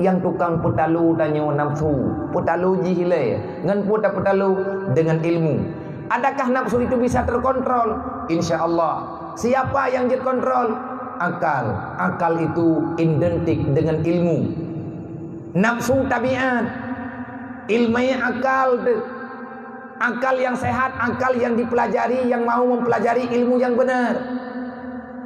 Nyang tukang peutalo tanyoe nafsu. Peutalo jih ilée. Ngon peue tapeutalo? Dengan ilmu. Adakah nafsu itu bisa terkontrol? Insya Allah. Siapa yang jeuet kontrol? Akal. Akal itu identik dengan ilmu. Nafsu tabiat. Ilmu akal tu. Akal yang sehat, akal yang dipelajari, yang mau mempelajari ilmu yang benar.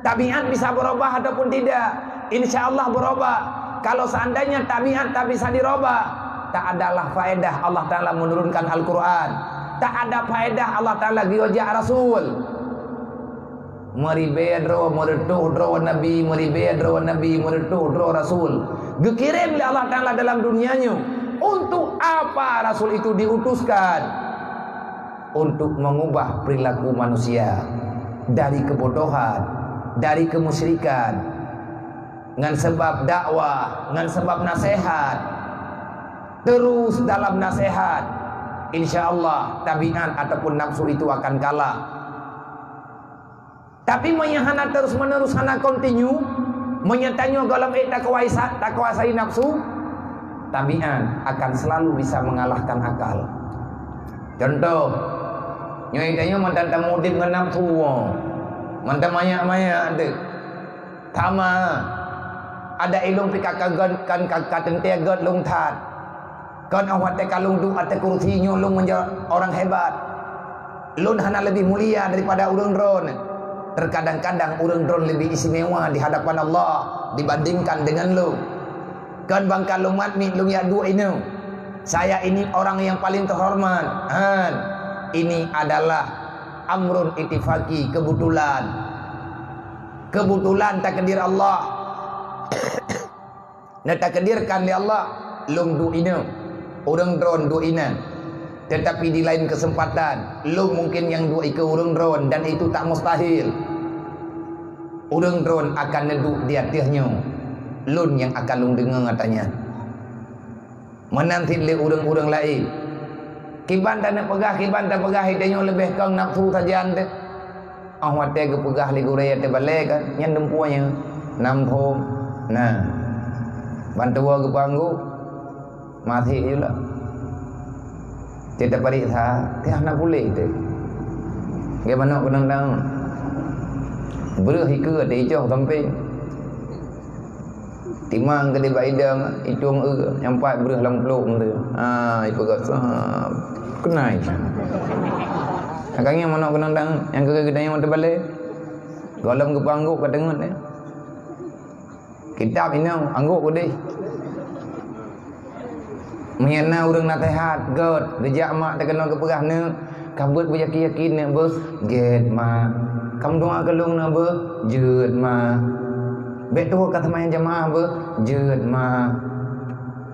Tabiat bisa berubah ataupun tidak? Insya Allah berubah. Kalau seandainya tabiat tak bisa dirubah, tak adalah faedah Allah Ta'ala menurunkan Al-Quran. Tak ada faedah Allah Ta'ala geuyue jak Rasul. Meuribée droe, meureutôh droe nabi, meuribée droe nabi, meureutôh droe rasul geukirém lé Allah Ta'ala dalam dunia nyoe. Untuk apa rasul itu diutuskan? Untuk mengubah perilaku manusia dari kebodohan, dari kemusyrikan. Ngon sebab dakwah, ngon sebab nasihat, terus dalam nasihat, insya Allah tabiat ataupun nafsu itu akan kalah. Tapi meunyoe hana terus-menerus, hana kontinu, meunyoe tanyoe gohlom ék takuasa-, takuasai nafsu, tabiat akan selalu bisa mengalahkan akal. Contoh, nyoe tanyoe mantong tamudeb ngon nafsu, mantong manyak-manyak deuh. Sama, ada ilong pih ka, ka, ka, ka, ka teuntée gét lôn that. Kon óh watée ka lôn duek ateueh kursi nyoe lôn meunyoe orang hebat. Lôn hana leubeh mulia daripada ureuëng droen. Terkadang-kadang ureuëng droen leubeh istimewa di hadapan Allah dibandingkan dengan lôn. Kon bangka lôn mat miet lôn jak duek inoe. Saya ini orang yang paling terhormat. Han, ini adalah amrun ittifaqi, kebetulan. Kebetulan takdir Allah. Neutakdirkan lé Allah, lôn duek inoe, ureuëng droen duek inan. Tetapi di lain kesempatan, lôn mungkin nyang duek ikeue ureuëng droen dan itu tak mustahil. Ureuëng droen akan neuduek di ateueh nyoe, lôn nyang akan lôn deungoe ata nyan. Meunan cit lé ureuëng-ureuëng laén. Kiban taneuk peugah, kiban tapeugah, i tanyoe leubeh kong nafsu sajan teuh. Óh watée geupeugah lé gurée teubalée kan, nyan dumpeue nyoe, nam phom. Nah, ban tuwoe geupeuanggô, maséh ju lom. Cit tapareksa, tiah na puléh teuh. Geumanök keunong dang. Breueh ikeue teuh icoh sampéng. Timang keudeh bak idong, itong e, nyang pat breueh lam plôk tu. Ha, ipeugah sab. Keunai. Nyang ka ngieng manök keunong dang, nyang keu geutanyoe teubalée. Gohlom geupeuanggôk ka teungeut, eh. Kitab inong, anggôk keudeh. Meunyoe na ureuëng naseuhat, gét, geujak mak teuh keunoe geupeugah, "Neuk, ka beuet beuyakin-yakin neuk beuh, gét mak. Kam dua keu lôn neuk beuh, jeuet mak. Bék tuwoe ka seumayang jamaah beuh, jeuet mak.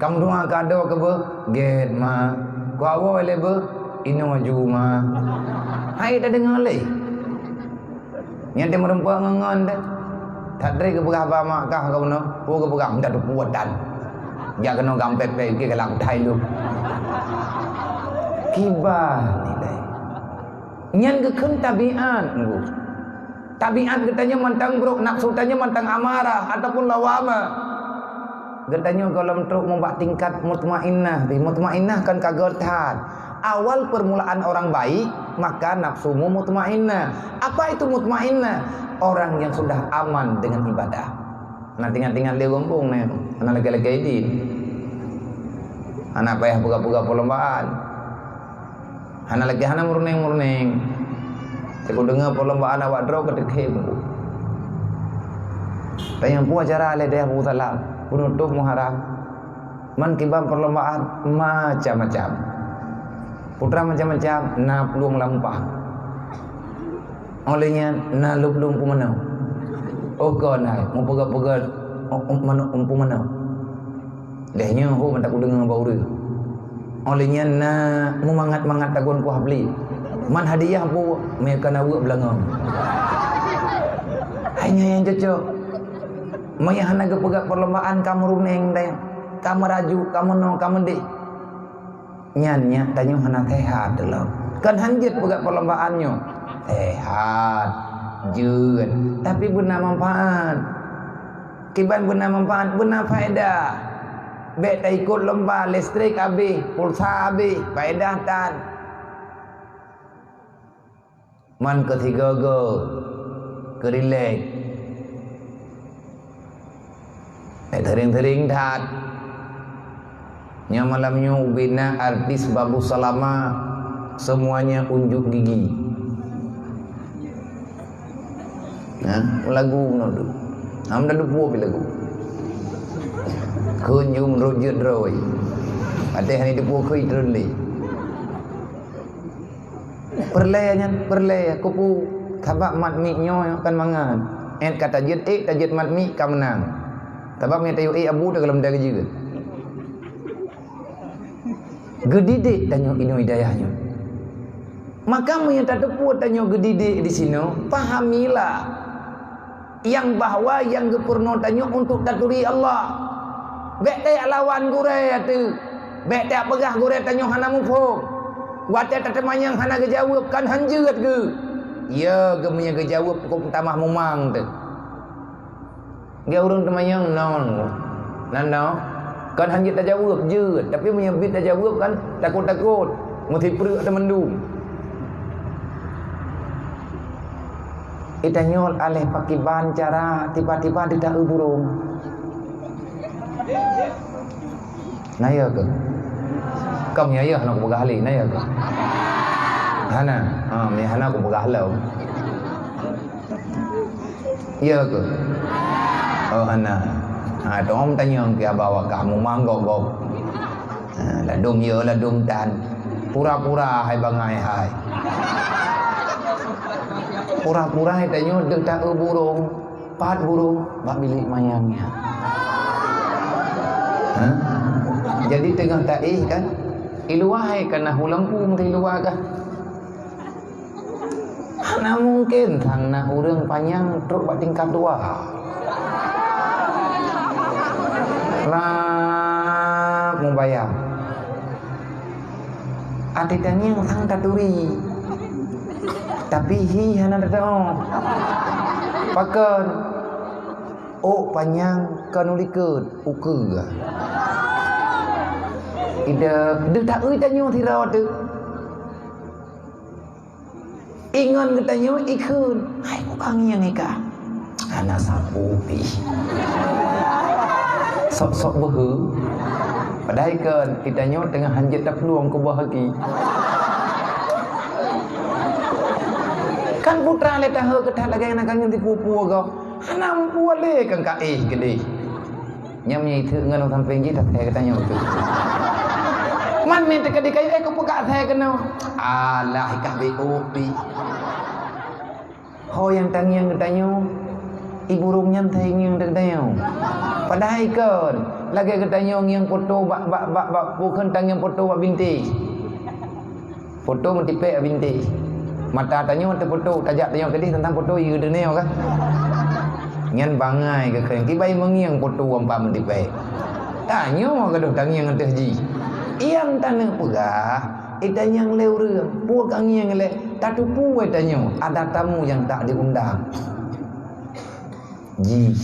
Kam dua keu adoe keu beuh, gét mak. Keu awoe lé beuh, inoe ju mak." Hai tadeungoe lé. Nyan teuh meureumpok ngon-ngon teuh. That treb geupeugah bak mak kah ka bunoe, peue geupeugah, "Ndak teupeue tan. Jak keunoe gampet-pet ke galak thai lu." Kiban nilai. Nyan geukheun tabiat, Teungku. Tabiat geutanyoe mantong brok, nafsu tanyoe mantong amarah ataupun lawamah. Geutanyoe gohlom trok mubak tingkat mutmainnah, mutmainnah kan ka gét that. Awal permulaan orang baik, maka nafsumu mutmainnah. Apa itu mutmainnah? Orang yang sudah aman dengan ibadah. Nah, ingat-ingat lé ureuëng bong nyan, hana lagée-lagée idin. Hana payah peugah-peugah perlombaan. Hana lagée hana meurunéng-meurunéng. Teungku deungoe perlombaan awak droe ka teukhém. Tanyong peue acara lé deh Abu Salam, peunutôp Muharram. Man kiban perlombaan macam-macam. Putra macam-macam, na plueng lampah. Óh lheueh nyan na lôn-lôn peumeunoe. Oh kon hai, meupeugah-peugah, oh, oh, meunoe, peumeunoe. Lheueh nyoe ho mantong kudeungoe bak ureuëng. Óh lheueh nyan na meumangat-mangat tagon kuah bli. Man hadiah peue, meuka na weuek beulangong. Hai nyan nyang cocok. Meunyo hana geupeugah perlombaan ka meurunéng deh, ka meuraju, ka meunoe, ka meudeh. Nyan nyak tanyoe hana seuhat lom. Kon han jeuet peugah perlombaan nyoe. Seuhat, jeuet, tapi beuna manfaat. Kiban beuna manfaat, beuna faedah. Bék taikot lomba, listrik habéh, pulsa habéh, faedah tan. Man keu sigoe-goe, keu rilek. Bék seuring-seuring that. Nyoe malam nyoe ubena artis Babu Salama, semuanya unjuk gigi. Nah, lagu meunan tu. Ham dah lupa pi lagu. Kunjung rojot roi. Ada hari lupa kui terus. Peureulée nyan, peureulée, keupeue? Sabab mat miek nyoe kan mangat. Ét ka tajeuet ék, tajeuet mat miek ka meunang. Sabab meunyo tayue ék abu teuh gohlom dai geujeuet. Geudidik tanyoe inoe i dayah nyoe. Maka meunyo tateupeue tanyoe geudidik disinoe, pahamilah. Nyang bahwa nyang geupeurunoe tanyoe untuk taturi Allah. Bék tajak lawan gurée ateueh. Bék tajak peugah gurée tanyoe hana muphom. Watée tateumanyong hana geujaweueb, kan han jeuet geuh. Ya, geuh meunyo geujaweueb, kok meutamah mumang teuh. Geuh ureuëng teumanyong non. Nan non. Kan han jeuet tajaweueb, jeuet. Tapi meunyo biet tajaweueb kan takot-takot. Meusipreuk teumandum. Geutanyoe aléh pakiban cara tiba-tiba ditaeu burông. Na ya keuh? Kam ya, ya, hana kupeugah lé, na ya keuh? Hana. Ha, mi hana kupeugah lom. Ya keuh? Oh, hana. Ha, tom tanyong ke abah wakah mumang gok-gok. Ha, ladum ya, ladum tan. Pura-pura hai bangai hai. Pura-pura hai tanyoe deuek taeu burông, pat burông bak bilék manyang nyan. Ha? Jadi teungoh taéh kan, i luwa hai kana hu lampu meuti luwa kan. Hana mungken sang na ureuëng panyang trok bak tingkat dua. Lah mubayang. Até tangieng sang taturi, tapi hi hana teutoh. Pakon? Ôk panyang kon u likot, ukeue. Ideh deuh taeu tanyoe sidroe teuk. Ingon geutanyoe ikheun, hai ku ka ngieng ika. Hana sapeue pih. Sok-sok beuhe. Padahai kon, geutanyoe teungoh hanjeuet taplueng keu boh aki. Kan putra lé tahe keu that lagèe na kanyang tipu-pue gob. Hana muphom lé kan ka éh keudeh. Nyan meunyo itheuk ngon ureueng sampéng jih, tathèe geutanyoe tu. Man mé teuka di kayèe, eh, kupeugah thèe keunoe. Alah, ikah B O P. Ho nyang tangieng geutanyoe, i burông nyan thèe ngieng geutanyoe. Padahai kon, lagèe geutanyoe ngieng poto bak, bak, bak, bak, bukon tangieng poto bak bintéh. Poto meutipék bintéh. Mata tanyoe teupoto, tajak tanyoe keudeh teuntang poto yue deuneu kan. Nyan bangai geukheun, kibai meungieng poto ampa meutipék. Tanyoe gadôh tangieng ateueh jih. Nyang taneuk peugah, itanyong lé ureueng, peue ka ngieng lé, tateupeue tanyoe, ada tamu yang tak diundang. Jih.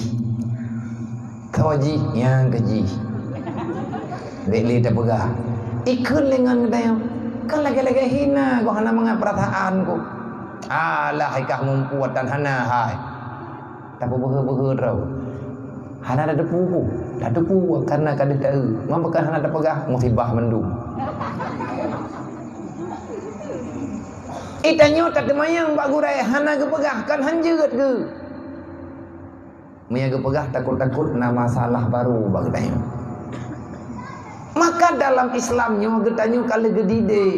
Tho jih, nyang keu jih. Bèk lé tapeugah. Ikheun lé ngon geutanyoe. Kan lagèe-lagèe hina goh hana mangat peurasaan ku. Alah, ikah muphom tan hana hai. Tapeubeuhe-beuhe droe. Hana tateupeue ku. Tateupeue karena ka deuh taeu. Meunyo bukan hana tapeugah, musibah mandum. Itanyoe tateumanyong bak gurèe hana geupeugah, kan hanjeuet geu. Meunyo geupeugah takot-takot na masalah baru bak geutanyoe. Maka dalam Islam nyoe geutanyoe ka lheueh geudidik.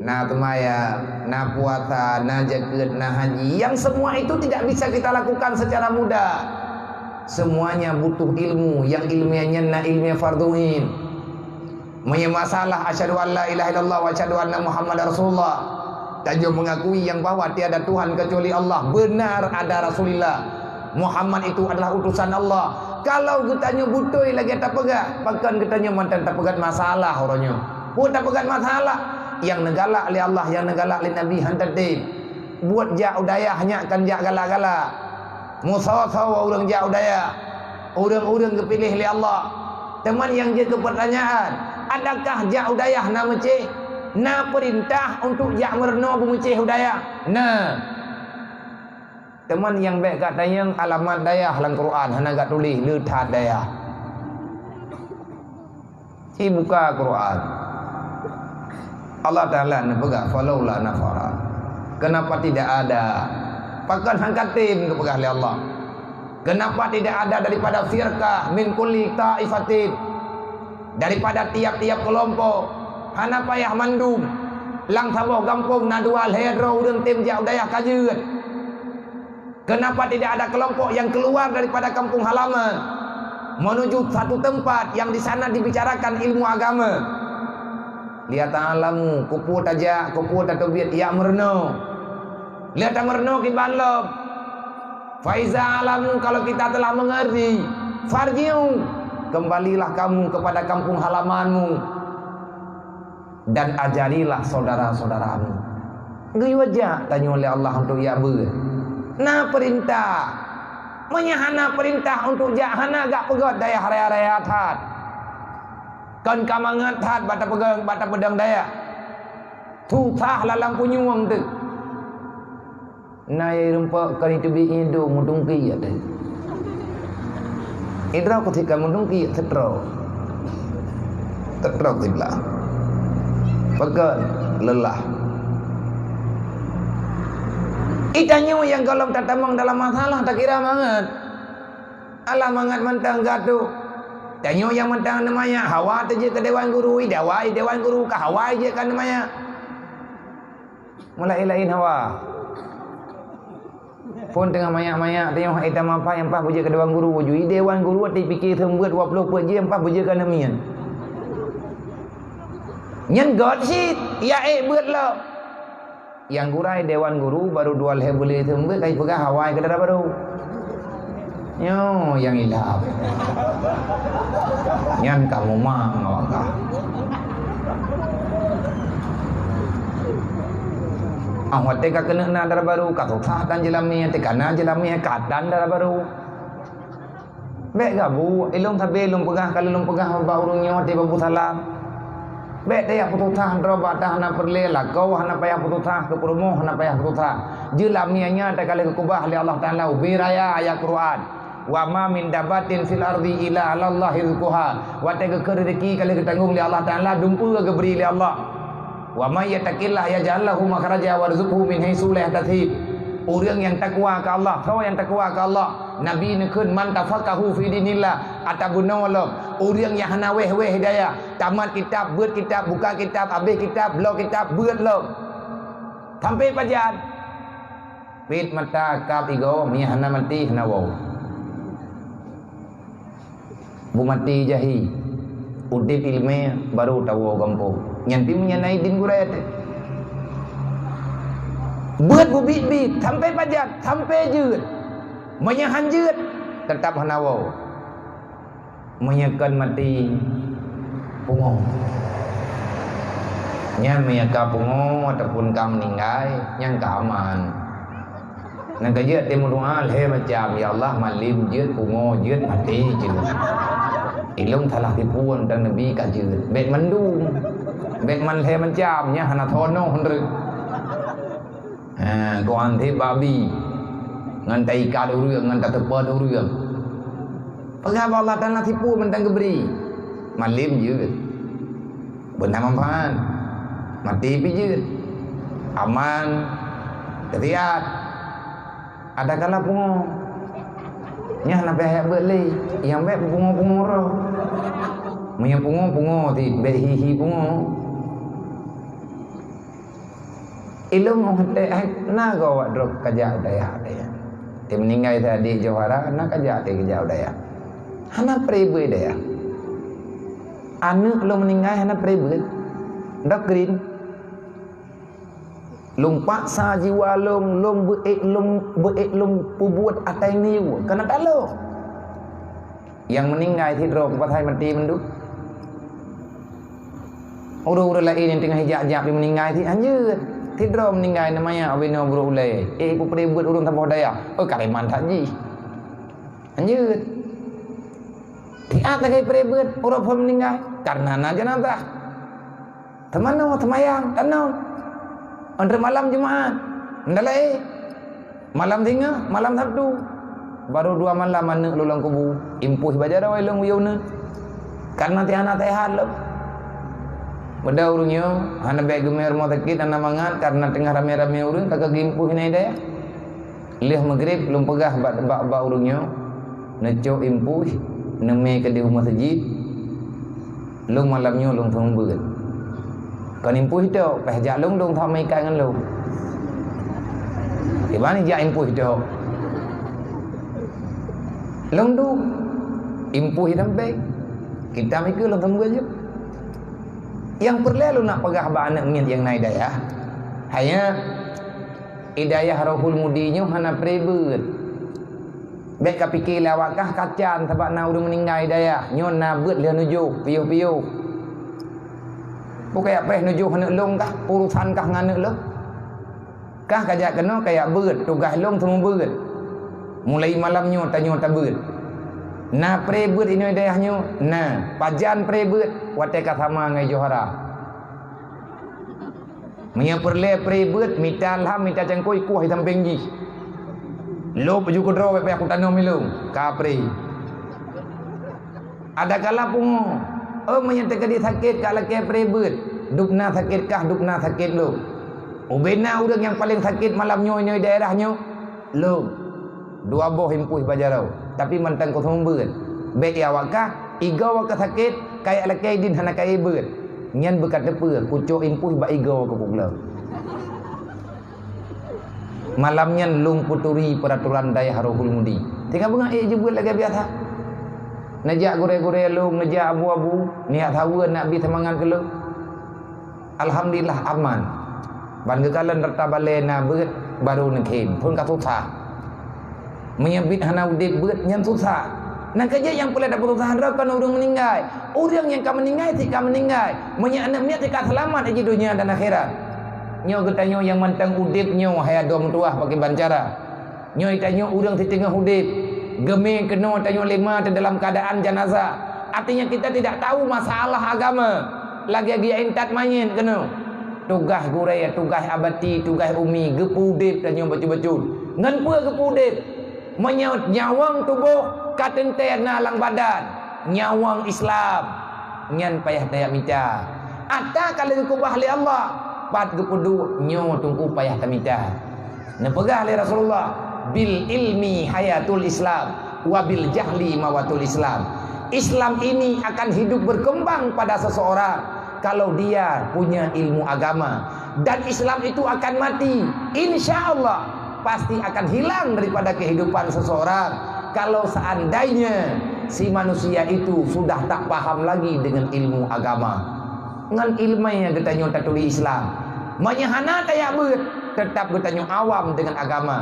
Na seumayang, na puasa, na zakeuet, na haji. Yang semua itu tidak bisa kita lakukan secara mudah. Semuanya butuh ilmu. Yang ilmiah nyan na ilmiah fardhu ain. Meunyoe masalah asyhadu an la ilaha illallah wa asyhadu anna Muhammadar Rasulullah, tanyoe mengakui yang bahwa tiada Tuhan kecuali Allah, benar ada Rasulullah, Muhammad itu adalah utusan Allah. Kalau geutanyoe beutôi lagèe tapeugah, pakon geutanyoe mantong tapeugah masalah uroe nyoe? Peue tapeugah masalah? Nyang neugalak lé Allah, nyang neugalak lé Nabi han tatem. Buet jak u dayah nyan kan jak galak-galak. Meusoe-soe ureueng jak u dayah. Ureueng-ureueng geupiléh lé Allah. Teuma nyang jeuet keu peurtanyaan, adakah jak u dayah na meucéh? Na peurintah untuk jak meurunoe beumeucéh u dayah? Na. Teuma nyang bèk ka tanyong alamat dayah lam Quran, hana geutuléh, le that dayah. Ci buka Quran. Allah Taala neupeugah, "Falaula nafara." Kenapa tidak ada? Pakon han katem geupeugah lé Allah. Kenapa tidak ada daripada firqah min kulli ta'ifatin? Daripada tiap-tiap kelompok, hana payah mandum. Lam saboh gampông na dua lhèe droe ureueng tem jak u dayah ka jeuet. Kenapa tidak ada kelompok yang keluar daripada kampung halaman menuju satu tempat yang di sana dibicarakan ilmu agama? Liyata'allamu, keupeue tajak, keupeue tateubiet, jak meurunoe. Lheueh tameurunoe kiban lom. Faiza alamu, kalau kita telah mengerti, farji'u, kembalilah kamu kepada kampung halamanmu. Dan ajarilah saudara-saudaramu. Geuyue jak tanyoe lé Allah untuk jak beuet. Na peurintah. Meunyo hana peurintah untuk jak, hana gak peugöt dayah raya-raya that. Kon ka mangat that bak tapeudong, bak tapeudong dayah. Susah lalang punyueng teuh. Na nyang rumpok kon iteubiet nyan dum meutungki ateueh. Idroe keutika meutungki seutro. Seutro kiblat. Pakon? Lelah. Itanyoe nyang gohlom tatamong dalam masalah takira mangat. Alah mangat mantong gatoe. Tanyoe nyang mantong neumanyak hawa teujeuet keu dewan guru, i dawa i dewan guru ka hawa jeuet ka neumanyak. Meulaén-laén hawa. Phon teungoh manyak-manyak, teungoh éta mapa nyang paih beujeuet keu dewan guru, ju i dewan guru watèe pike seumeubeuet dua ploh peuet jih nyang paih beujeuet keu aneuk miet. Nyan göt cit, ya ék beuet lom. Nyang gurèe dewan guru baru dua lhèe buleuen seumeubeuet ka jipeugah hawa keu dara barô. Nyoe nyang ilap. Nyan ka mumang awak kah. Ah, watèe ka keuneuk na dara barô, ka susah tan jeulamé, watèe ka na jeulamé, ka tan dara barô. Bèk gabu, ilôn sabé lôn peugah, ka lôn peugah bak ureueng nyoe watèe babu salam. Bèk tajak peususah droe bak that hana peureulèe, lakoe hana payah peususah, keu peurumoh hana payah peususah. Jeulamé nyan ka lheueh geukeubah lé Allah Taala ubé raya ayat Quran. "Wa ma min dabbatin fil ardi illa 'alallahi rizquha." Watèe geukheun rezeki ka lheueh geutanggong lé Allah Taala, dumpeue geubri lé Allah. "Wa may yattaqillaha yaj'al lahu makhraja warzuqhu min haitsu la yahtasib." Ureueng nyang takwa keu Allah, soe nyang takwa keu Allah? Nabi neukheun, "Man tafaqqaha fi dinillah," ata bunoe lom, ureueng nyang hana wéh-wéh hidayah, tamat kitab, beuet kitab, buka kitab, abéh kitab, bloe kitab, beuet lom. Sampai pajan? Pit mata kab igoe, meunyo hana maté, hana woe. Beumaté jahi, udép ileumèe, barô tawoe gampông. Nyan pih meunyo na idin gurèe teuh. Beuet beubiet-biet, sampai pajan, sampai jeuet. Meunyo han jeuet, teutap hana woe. Meunyo kon maté, pungo. Nyan meunyo ka pungo ataupun ka meuninggai, nyan ka aman. Nyan ka jeuet teuh meudoa lhèe macam, "Ya Allah, malém jeuet, pungo jeuet, maté jeuet." Ilôn salah tipu dan Nabi ka jeuet. Bèk mandum. Bèk man lhèe macam, nyan hana soe noe hondreuh. Ha, keu anté babi. Ngon taikat ureueng, ngon tateupon ureueng. Peugah bak Allah Taala tipu mantong geubri. Malém jeuet. Beuna manfaat. Maté pih jeuet. Aman. Sehat. Ada kala pungo. Nyan hana payah beuet lé. Nyang bèk pungo-pungo roh. Meunyo pungo, pungo ti, bèk hi-hi pungo. Ilôn óh watèe na goe awak droe kajak u dayah-dayah. Teuh meuninggai teuh adék Johara, na kajak teuh kajak u dayah. Hana pré beuet dayah. Aneuk lôn meuninggai hana pré beuet. Dokrin. Lôn paksa jiwa lôn, lôn beuék lôn, beuék lôn peubuet atai niyuek. Kana talo. Nyang meuninggai sidroe peupatai maté mandum. Ureueng-ureueng laén nyang teungoh jak-jak pih meuninggai sit hanjeuet. Sidroe meuninggai, neumanyak ubé nyoe brok ulèe. Eh, peupré beuet ureueng saboh dayah. Oh, kareman that jih. Hanjeuet. Siat lagèe pré beuet ureueng phon meuninggai. Kareuna na jeunazah. Teumanoe, teumayang, tanoh. Antreuk malam Jumat. Ndalai. Malam singoh, malam Sabtu. Baru dua malam aneuk lôn lam kubu. Impuih bak jaroe lôn uyông neuh. Kareuna teuh hana sehat lom. Beda ureueng nyoe, hana bèk geumé rumoh sakét, hana mangat, kareuna teungoh ramé-ramé ureueng ka geuimpuih inan dayah. Lheueh meugrib, lôn peugah bak, bak, bak ureueng nyoe, neucok impuih, neumé keudéh u meuseujid. Lôn malam nyoe lôn seumeubeuet. Kon impuih tok, payah jak lôn dong that meuikat ngon lôn. Kiban jak impuih tok. Lôn duek, impuih sampé. Kitab ikeu lôn seumeubeuet jeuet. Nyang peureulèe lôn nak peugah bak aneuk miet nyang na hidayah. Hanya hidayah Rohul Mudi nyoe hana pré beuet. Bèk ka pike lé awak kah kacan sabab na ureueng meuninggai dayah nyoe na beuet lheueh neujoh piôh-piôh. Peue kajak preh neujoh aneuk lôn kah, urosan kah ngon aneuk lôn? Kah kajak keunoe kajak beuet, tugaih lôn seumeubeuet. Mulai malam nyoe tanyoe tabeuet. Na pré beuet inoe dayah nyoe? Na. Pajan pré beuet? Watèe ka sama ngon Johara. Meunyoe peureulèe pré beuet, mita lham, mita cangkôi, kuah i sampéng jih. Lôb ju keudroe, bèk payah kutanom ilông, ka pré. Ada kala pungo, oh, meunyoe teukeudi sakét ka lakèe pré beuet, dubna sakét kah, dubna sakét lôn. Ubena ureueng nyang paleng sakét malam nyoe, nyoe daerah nyoe, lôn. Dua boh impuih bak jaroe, tapi mantong keu seumeubeuet. Bèk i awak kah, igoe ka sakét, kajak lakèe idin hana kajak beuet. Nyan beuka teupeue, kucok impuih bak igoe keu pugleueng. Malam nyan lôn peuturi peuratoran dayah Rohul Mudi. Tinggai beungoh ék jibeuet lagèe biasa. Neujak gurèe-gurèe lôn, neujak abu-abu, neujak saweue, neujak bri seumangat keu lôn. Alhamdulillah, aman. Ban geukalon rata balèe na beuet, barô neukhém, phon ka susah. Meunyoe bit hana udép beuet, nyan susah. Nyan keuh jeuet nyang peureulèe tapeususah droe kon ureueng meuninggai. Ureueng nyang ka meuninggai, cit ka meuninggai. Meunyoe aneuk miet, cit ka seulamat di donya dan akhirat. Nyoe geutanyoe nyang mantong udeb nyoe hai adoe meutuwah pakriban cara. Nyoe tanyoe ureuëng siteungoh udeb. Geumé keunoe tanyoe lé ma teuh dalam keuadaan janazah. Artinya kita tidak tahu masalah agama. Lagée geuyue intat manyét keunoe. Tugaih gurée, tugaih abati, tugaih umi, geupeu udeb tanyoe bacut-bacut. Ngon peue geupeu udeb? Meunyoe nyawöng tuboh ka teuntée na lam badan, nyawöng Islam, nyan payah tajak mita. Ata ka lheueh geukubah lé Allah, pat geupeuduek nyoe teungku payah tamita. Neupeugah lé Rasulullah, "Bil ilmi hayatul Islam, wa bil jahli mawatul Islam." Islam ini akan hidup berkembang pada seseorang kalau dia punya ilmu agama. Dan Islam itu akan mati. Insya Allah, pasti akan hilang daripada kehidupan seseorang kalau seandainya si manusia itu sudah tak paham lagi dengan ilmu agama. Ngon iéleumé geutanyoe taturi Islam. Meunyoe hana tajak beuet, teutap geutanyoe awam deungon agama.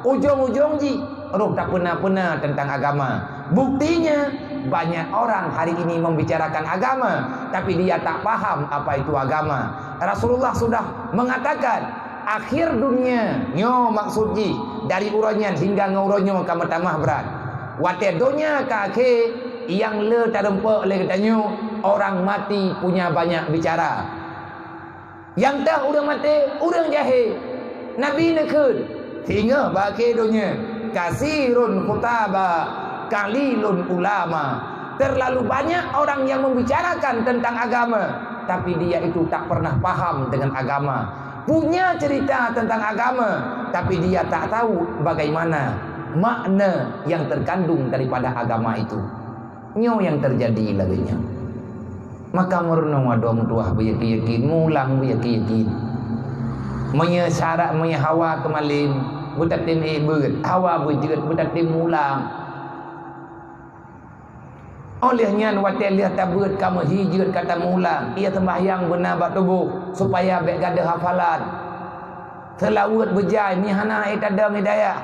Ujong-ujong jih, roh tapeuna-peuna teuntang agama. Buktinya, banyak orang hari ini membicarakan agama, tapi dia tak paham apa itu agama. Rasulullah sudah mengatakan, akhir dunia, nyoe maksud jih, dari uroe nyan hingga ngon uroe nyoe ka meutamah brat. Watée donya ka akhé, nyang le tareumpok lé geutanyoe, orang mati punya banyak bicara. Nyang teuh ureuëng maté, ureuëng jahé. Nabi neukheun, singoh bak akhé donya, kasirun khutaba, qalilun ulama. Terlalu banyak orang yang membicarakan tentang agama, tapi dia itu tak pernah paham dengan agama. Punya cerita tentang agama, tapi dia tak tahu bagaimana makna yang terkandung daripada agama itu. Nyoe nyang teujadi lagée nyan. Maka meurunoe adoe meutuwah beuyakin-yakin, mulang beuyakin-yakin. Meunyoe syarat, meunyoe hawa keumalem, beutatem ék beuet, hawa beujeuet, beutatem mulang. Óh lheueh nyan watée lheueh tabeuet ka meuhi jeuet ka tamulang, ie seumbahyang beuna bak tuboh, supaya bék gadôh hafalan. Seulaweuet beujai, meuhana ék tadong hidayah.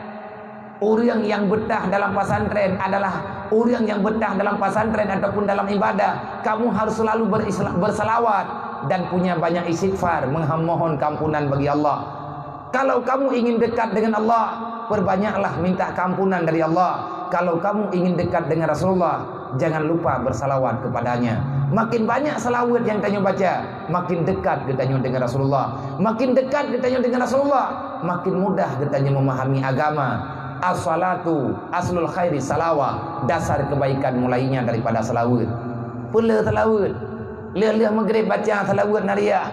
Ureuëng nyang beutah dalam pesantren adalah ureuëng nyang beutah dalam pesantren ataupun dalam ibadah. Kamu harus selalu berisla-, bersalawat dan punya banyak istighfar, mengha-, mohon keampunan bagi Allah. Kalau kamu ingin dekat dengan Allah, perbanyaklah minta keampunan dari Allah. Kalau kamu ingin dekat dengan Rasulullah, jangan lupa bersalawat kepadanya. Makin banyak salawat nyang tanyoe baca, makin dekat geutanyoe dengan Rasulullah. Makin dekat geutanyoe dengan Rasulullah, makin mudah geutanyoe memahami agama. As-salatu aslul khairi salawah, dasar kebaikan mulainya daripada salawat. Peuleueh salawat. Lheueh-lheueh Maghrib baca salawat nariyah.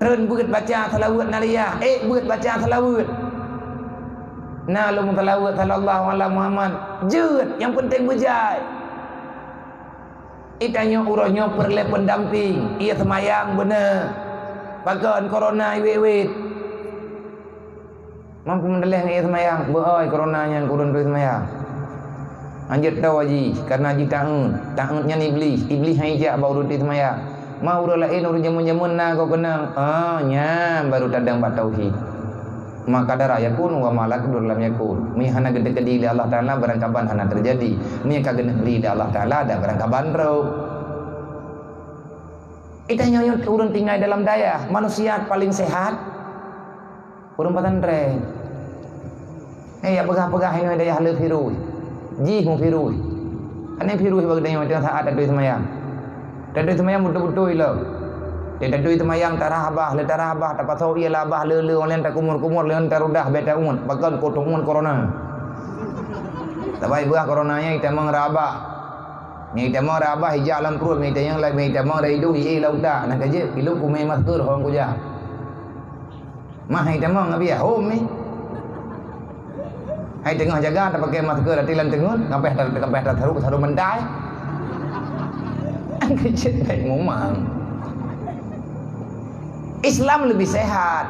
Treun beuet baca salawat nariyah, ék beuet baca salawat. Na lôn meusalawat sallallahu ala Muhammad. Jeuet, nyang penting beujai. Itanyoe uroe nyoe peureulée pendamping, ie seumayang beuna. Pakon korona iwet-iwet. Mampu meudaléh ngon ie seumayang, beuoi korona nyang kureueng turi seumayang. Hanjeuet toe jih, karena jih taeuet. Taeuet nyan Iblih. Iblih han ijak bak ureuëng turi seumayang. Ma ureuëng laén ureuëng jameun-jameun na goe keunong. Ah, nyan baru tadong bak tauhid. Ma qadara yakun wa ma la yaqdur lam yakun. Meunyo hana geuteukeudi lé Allah Taala, barangkaban hana teujadi. Meunyo ka geuteukeudi lé Allah Taala, dan barangkaban rôh. Itanyoe ureuëng tinggai dalam dayah, manusia paling sehat. Ureuëng pesantren. Eh, ya peugah-peugah inoe dayah le virus. Jih mu virus. Aneh virus bagi tanyoe tengah saat tatui seumayang. Tatui seumayang beutôi-beutôi lom. Dia tatui seumayang tarah abah, le tarah abah, tapasoe ie lam abah, le-le online takumur-kumur, le tarudah beta umat. Bahkan kotong umat korona. Tabai beurah korona nyang itamong rabah. Nyang itamong rabah ijak lam pruet, nyang itamong, nyang itamong rai idong ie lam utak. Nah kaje, ilung kumé masker hong kujak. Mah hai tamong abi hom ni. Hai teungoh jaga tapakai masker ati lam teungeut, ngapeh ta-, ngapeh tasaru, saru mentai. Keucet baik mumang. Islam lebih sehat.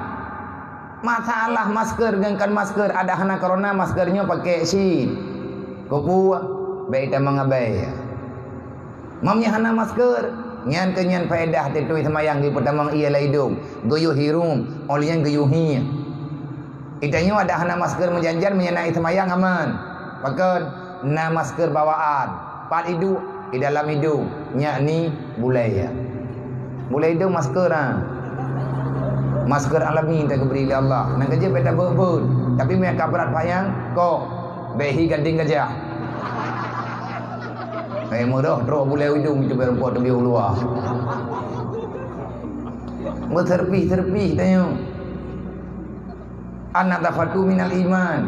Masalah masker ngon kon masker, ada hana corona, masker nyoe pakai cit. Kupu, baik tamong abai. Meunyo hana masker, nyan keuh nyan faedah tatui seumayang geupeutamong ie lam idong, geuyue hirum, óh lheueh nyan geuyue hie. Itanyoe adak hana masker meujan-jan, meunyo na ie seumayang aman. Pakon? Na masker bawaan. Pat iduek? Di dalam idong, yakni bulée. Bulée idong masker, ha. Masker alami tageubri lé Allah. Nyang keujeuet bèk tabeuet-beuet. Tapi meunyo ka brat panyang, kok, bèk hi gandéng gajah. Hai meuroh trok bulèe ujong itu bèk rumpok teubiet u luwa. Meuseurpih-seurpih tanyoe. An-nadhafatu minal iman.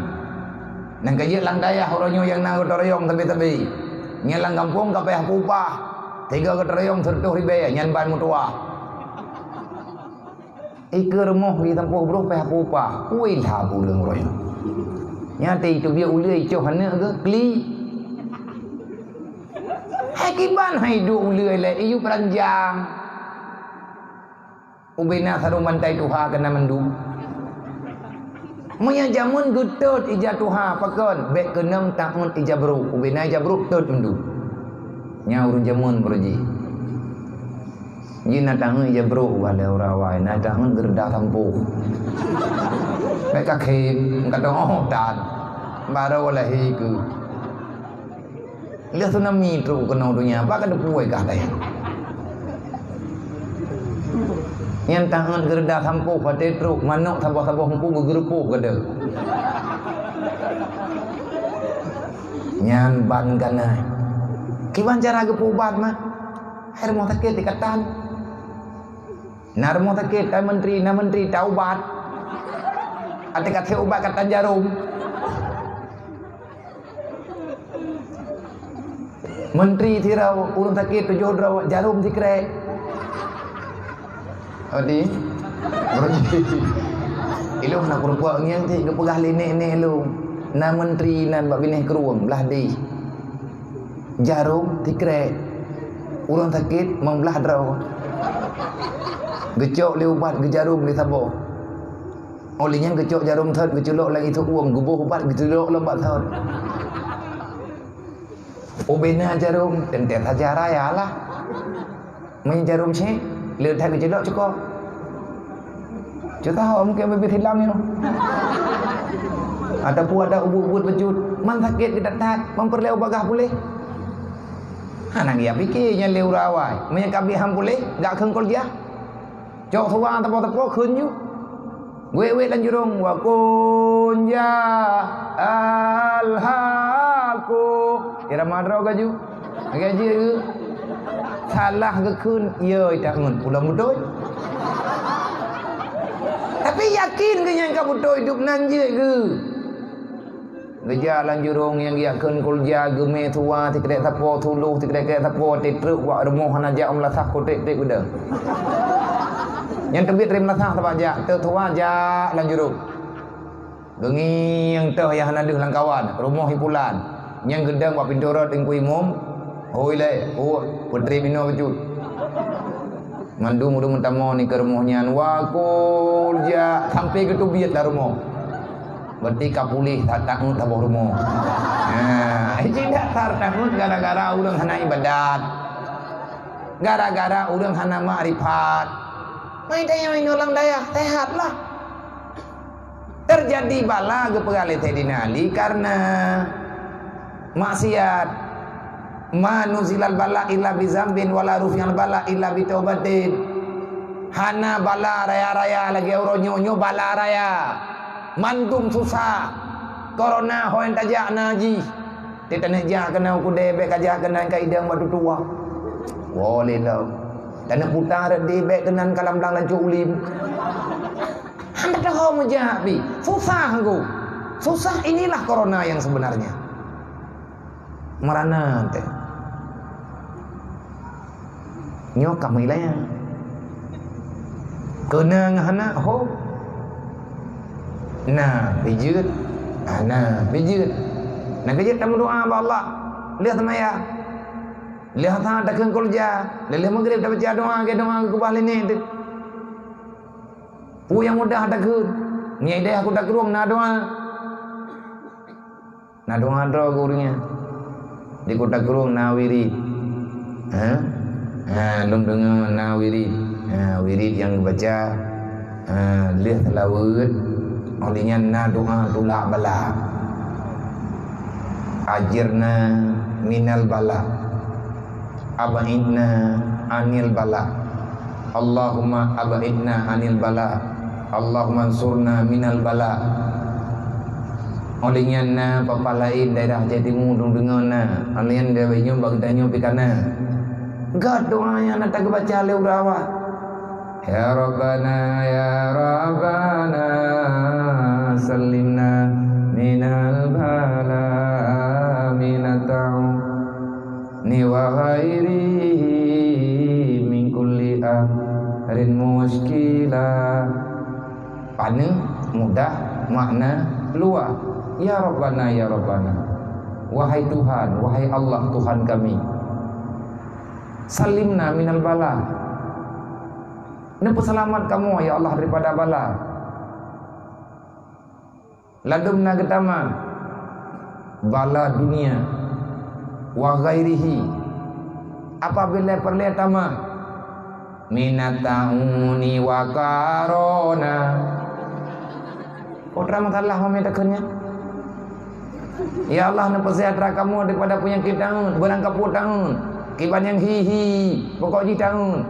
Nyang keujeuet lam dayah uroe nyoe nyang na geutarayong sabe-sabe. Nyan lam gampông ka payah peuupah. Tiga geutarayong siratoh ribèe, nyan ban meutuwah. Ikeue rumoh di sampôh broh payah peuupah. Wailah ureueng roh nyoe. Nyan teuh teubiet ulèe icoh aneuk geuh kli. Hai kiban hai duek ulèe lé iyu peuranjang. Ubena sarong bantai tuha keunan mandum. Meunyo jameun geutot ija tuha pakon, bèk keunong taôt ija brôk. Ubena ija brôk tot mandum. Nyan ureueng jameun baroe jih. Jih na taôt ija brôk, bah lé uroe awai, na taôt geureudah sampôh. Bèk kakém, ka teuôt tan. Baroe lahé keuh. Lheueh tsunami trok keunoe donya, bah ka teupeue kah dayah. Nyan taôt geureudah sampôh, watèe trok, manok saboh-saboh empu geugeureupoh geude. Nyan ban ganas. Kiban cara geupeuubat, mak? Hai rumoh sakét ikatan. Na rumoh sakét, hai meuntri, na meuntri, taubat. Até ka ubat katan jarom. Meuntri sidroe, ureueng sakét tujoh droe, jarom sikrek. Odi, ilôn na peurumpok ngieng cit geupeugah lé nék-nék lôn. Na meuntri nan bak binéh krueng blah deh. Jarom sikrek. Ureueng sakét meublah droe. Geucok lé ubat, geujarom lé saboh. Óh lheueh nyan geucok jarom thot, geuculok lam isôk ueng, geuboh ubat, geuculok lom bak thot. Ubena jarom, teuntèe saja raya lah. Meunyo jarom syèh, le that geuculok cukôp. Cit tahu mungkin bibit hilang nyoe. Ataupun ada ubit-ubit bacut, man sakét geudat-dat, man peureulèe ubagah puléh. Hana geuya piké nyan lé uroe awai. Meunyo ka abéh han puléh, gak kheun kuljah. Cok suwa teupok-teupok kheun ju. Wék-wék lam jurông, wa qul ja'al haqqu. Irama droe gaju. Lagèe jih geuh. Salah geukheun, yo, ita ngon pulang beutôi. Tapi yakin geuh nyang ka beutôi, dum nan jih geuh. Geujak lam jurông nyang geujak kheun kuljah, geumé tuha, sikrek sapo, tuloh, sikrek-krek sapo, teutreuk bak rumoh hana jak meulasah, kotek-kotek udeueng. Nyang teubiet rem lasah sabak jak, teuk tuha jak lam jurông. Geungieng toh nyang hana deuh lam kawan, rumoh ipulan. Nyang geudong bak pintoe rot Teungku Imum, hôi lé, oh, peutrép inoe bacut. Mandum ureueng meutamong nikeue rumoh nyan, wa qul ja, sampoe geuteubiet lam rumoh. Berarti ka puléh that taôt saboh rumoh. Ha, cit that taôt gara-gara ureueng hana ibadat. Gara-gara ureueng hana makrifat. Mai tanyoe inoe lam dayah, sehat lah. Teujadi bala geupeugah lé Saidina Ali kareuna maksiat. "Ma nuzilal bala illa bi zambin, wa la rufi'al bala illa bi taubatin." Hana bala raya-raya lagèe uroe nyoe, nyoe bala raya. Mandum susah. Korona ho nyang tajak na jih. Teuh taneuk jak keunan u keudè, bèk ka jak keunan ka idong bak tutoe. Woe lé lom. Taneuk puta rot deh, bèk keunan ka lam blang lancôk u lem. Hana teuho meujak pih. Susah geuh. Susah, inilah corona yang sebenarnya. Meurana teuh. Nyoe ka meuilée. Keunong hana ho. Na pih jeuet. Ah, na pih jeuet. Na pih jeuet tameudoa bak Allah. Lheueh seumaya. Lheueh asar takheun kuljah. Lheueh maghrib tabaca doa, lagèe doa geukeubah lé nèk teuh. Peue nyang mudah takheun. Nyan idéh aku takheun na doa. Na doa droe geuh ureueng nyan. Di Kota Krueng na wirid. Ha? Ha, lôn deungoe na wirid. Ha, wirid nyang geubaca, ha, lheueh seulaweuet, óh lheueh nyan na doa tulak bala. Ajirna minal bala. Ab'idna anil bala. Allahumma ab'idna anil bala. Allahumma ansurna minal bala. Óh lheueh nyan na papa laén daerah Aceh Timu dong deungon na. Óh lheueh nyan di Aceh nyoe bak geutanyoe pih ka na. Göt doa nyang na tageubaca lé ureueng awak. Ya Rabbana, ya Rabbana, sallimna minal bala, minat ta'un ni wa ghairihi min kulli amrin muskila. Paneuk, mudah, makna luwah. Ya Rabbana, ya Rabbana. Wahai Tuhan, wahai Allah, Tuhan kami. Sallimna minal bala. Neupeuseulamat kamoe, ya Allah, daripada bala. Ladôm na geutama bala dunia wa ghairihi. Apabila peureulée tama minat ta'uni wa korona. Putra masalah mami takheun nyan. Ya Allah, neupeusejahtera kamoe daripada peunyakét ta'un, beurangkapeue ta'un, kiban nyang hi-hi, pokok jih ta'un.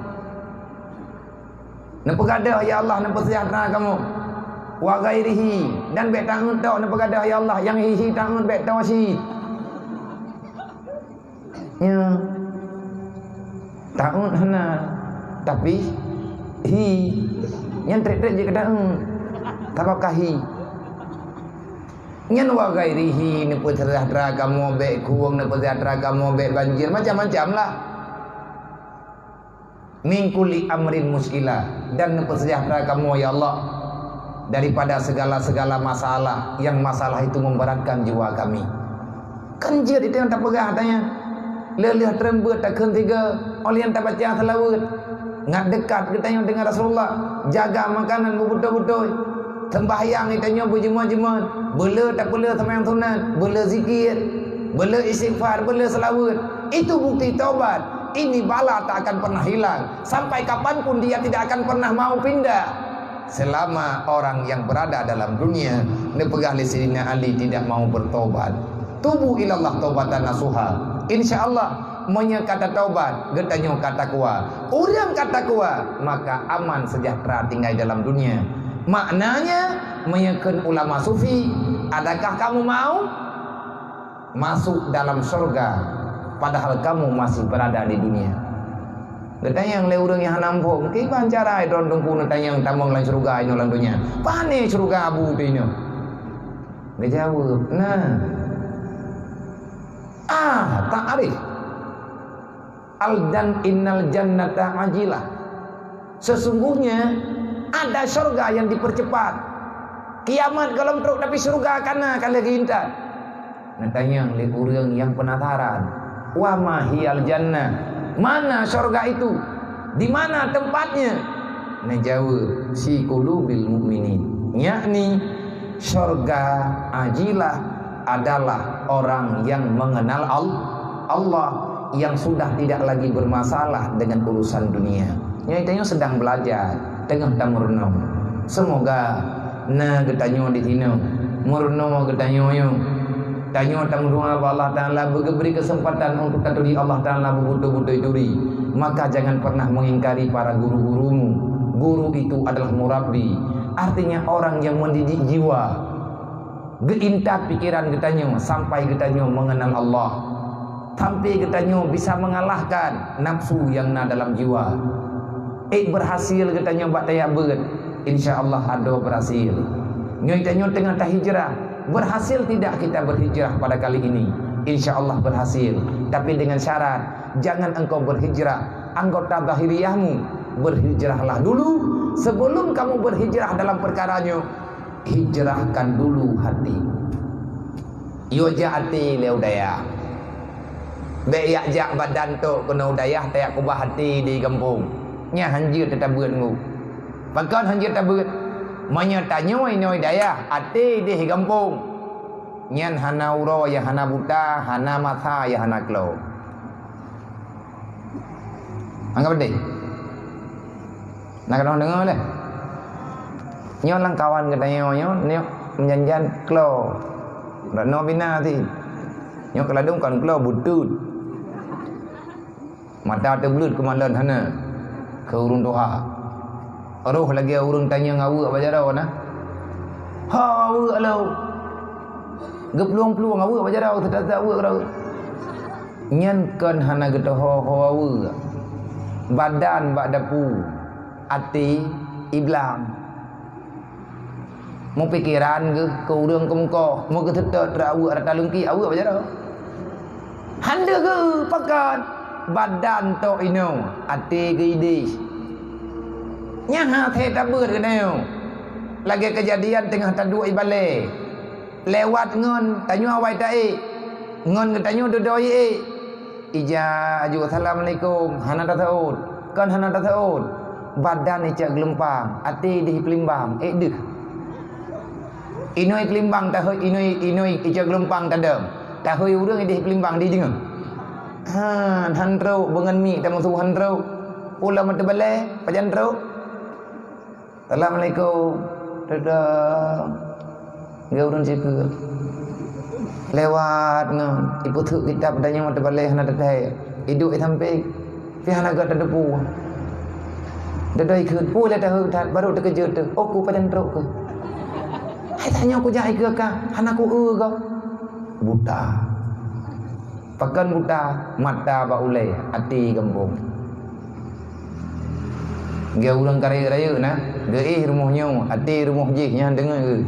Neupeugadôh, ya Allah, neupeusejahtera kamoe. Wa ghairihi, dan bék ta'un tok neupeugadôh, ya Allah, nyang hi-hi ta'un bék tok cit. Nyo. Ta'un hana, tapi hi. Nyan trek-trek jeuet keu ta'un. Sabab ka hi. Nyan wa ghairihi, neupeusejahtera kamoe bék khueng, neupeusejahtera kamoe bék banjir, macam-macam lah. Min kulli amrin muskila, dan neupeusejahtera kamoe, ya Allah, daripada segala-segala masalah yang masalah itu memberatkan jiwa kami. Kan jeuet itu nyang tapeugah tanyoe. Lheueh-lheueh treun beuet takheun tiga, óh lheueh nyan tabaca seulaweuet. Ngat dekat geutanyoe dengan Rasulullah, jaga makanan beubeutôi-beutôi. Sembahyang geutanyoe beujeumeun-jeumeun, beuleu tapeuleu sembahyang sunat, beuleu zikir, beuleu istighfar, beuleu seulaweuet. Itu bukti taubat. Ini bala tak akan pernah hilang. Sampai kapanpun dia tidak akan pernah mau pindah. Selama orang yang berada dalam dunia, neupeugah lé Saidina Ali, tidak mau bertobat. Tubu ilallah taubatan nasuha. Insya Allah, meunyoe ka tataubat, geutanyoe ka takwa. Ureuëng ka takwa, maka aman sejahtera tinggai dalam dunia. Maknanya, meunyoe kheun ulama sufi, adakah kamu mau masuk dalam syurga, padahal kamu masih berada di dunia? Geutanyong lé ureuëng nyang hana muphom, "Kiban cara droe Teungku neutanyong tamong lam syurga inoe lam donya? Pane syurga abu teuh inoe?" Geujaweueb, "Nah, ah, ta'rif. Al jan innal jannata ajilah. Sesungguhnya ada syurga yang dipercepat. Kiamat gohlom trok, tapi syurga ka na ka lheueh geuintat." Neutanyong lé ureuëng nyang penasaran, "Wa ma hiyal jannah? Mana syurga itu? Di mana tempatnya?" Neujaweueb, "Fi qulubil mu'minin." Yakni, syurga ajilah adalah orang yang mengenal Al-, Allah, yang sudah tidak lagi bermasalah dengan urusan dunia. Nyoe tanyoe sedang belajar, teungoh tameurunoe. Semoga na geutanyoe di sinoe, meurunoe geutanyoe nyoe. Tanyoe tameudoa bak Allah Taala beugeubri keuseumpatan untuk taturi Allah Taala beubeutôi-beutôi turi. Maka jangan pernah mengingkari para guru-gurumu. Guru itu adalah murabbi, artinya orang yang mendidik jiwa. Geuintat pikeran geutanyoe sampai geutanyoe mengenal Allah. Sampai geutanyoe bisa mengalahkan nafsu yang na dalam jiwa. Ék berhasil geutanyoe bak tajak beuet, insya Allah adoe berhasil. Nyoe tanyoe teungoh tahijrah, berhasil tidak kita berhijrah pada kali ini? Insya Allah berhasil. Tapi dengan syarat, jangan engkau berhijrah anggota zahiriyahmu. Berhijrahlah dulu sebelum kamu berhijrah dalam perkara nyoe. Hijrahkan dulu hati. Yue jak até lé u dayah. Bék yak jak badan tok keunoe u dayah, tajak keubah até di gampông. Nyan hanjeuet tatabeuet ngu. Pakon hanjeuet tabeuet? Meunyoe tanyoe inoe dayah, até di gampông. Nyan hana uroe nyang hana buta, hana masa nyang hana klo. Anggap deh. Na keudroe deungoe lé. Nyoe lam kawan geutanyoe nyoe, nyoe meujanjan klo. Dak noe bina ti. Nyoe keuladong kon klo, butut. Mata teubleuet keumalon hana. Keu ureuëng tuha. Roh lagèe ureueng tanyong aweuek bak jaroe na. Ha, aweuek lom. Geuplueng-plueng aweuek bak jaroe, teutat-tat aweuek keudroe. Nyan kon hana geutoho ho aweuek. Badan bak dapu, até iblang. Meupikeran geuh keu ureueng keumeukoh, meugeuseutôt rot aweuek rata leungkik, aweuek bak jaroe. Han deuh geu pakon, badan tok inoe, até geuidéh. Nyan hase tabeuet geutanyoe. Lagèe keujadian teungoh taduek ibalèe. Lewat ngon tanyoe awai taék. Ngon geutanyoe dudoe iék. Ija aju, "Assalamualaikum." Hana taseuôt. Kon hana taseuôt. Badan icok geulumpang, até idéh peulimbang, ék deuh. Inoe peulimbang tahôi, inoe, inoe icok geulumpang tadong. Tahôi ureueng idéh peulimbang dideungoe. Han, han trok, beungon miek tameusu han trok. Pula meuteubalèe, pajan trok. "Assalamualaikum." Dadang. Geu ureueng sikeue. Lewat ngon, ipeutheuk kitab, tanyoe mata balèe hana teuthèe. Iduek i sampéng, pih hana gèt tateupeue. Dadang ikheun, "Peue lé taheu that, barô teukeujot teuh. Oh, ku pajan trok keuh." Hai tanyoe kujak ikeu ka, hana ku eu gob. Buta. Pakon buta, mata bak ulèe, até gampông. Geu ureueng ka rayeuk-rayeuk na, geuéh rumoh nyoe, até rumoh jih nyan deungoe geuh.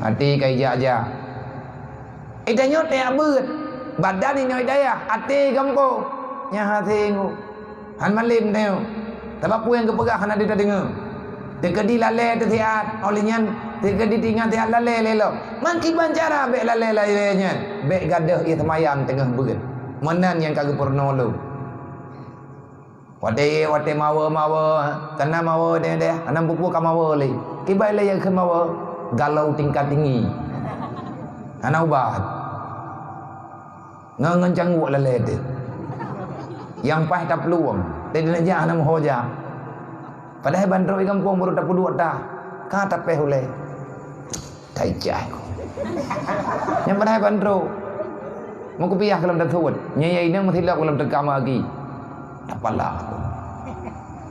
Até ka ijak-jak. Ita nyoe teuyak beuet, badan inoe dayah, até gampông. Nyan hase ngu. Han malém tanyoe. Sabab peue nyang geupeugah hana teudeungoe. Teukeudi lalèe teusiat, óh lheueh nyan teukeudi teuingat siat lalèe lé lom. Man kiban cara bèk lalèe-lalèe nyan, bèk gadôh ie seumayang teungoh beuet. Meunan nyang ka geupeurunoe lôn. Watèe, watèe mawe-mawe, kana mawe deh-deh, hana peue-peue ka mawe lé. Kiban lé nyang kheun mawe, galau tingkat tinggi. Hana ubat. Ngon, ngon cangguek lalèe teuh. Nyang paih taplueng, teuh neujak hana meuho jak. Padahai ban trok i gampông barô tapeuduek tah, ka tapéh ulèe. Taicah. Nyang padahai ban trok. Meukupiah keu lom taseuôt. Nyan ya inong meusilop keu lom teuka magi. Tapala.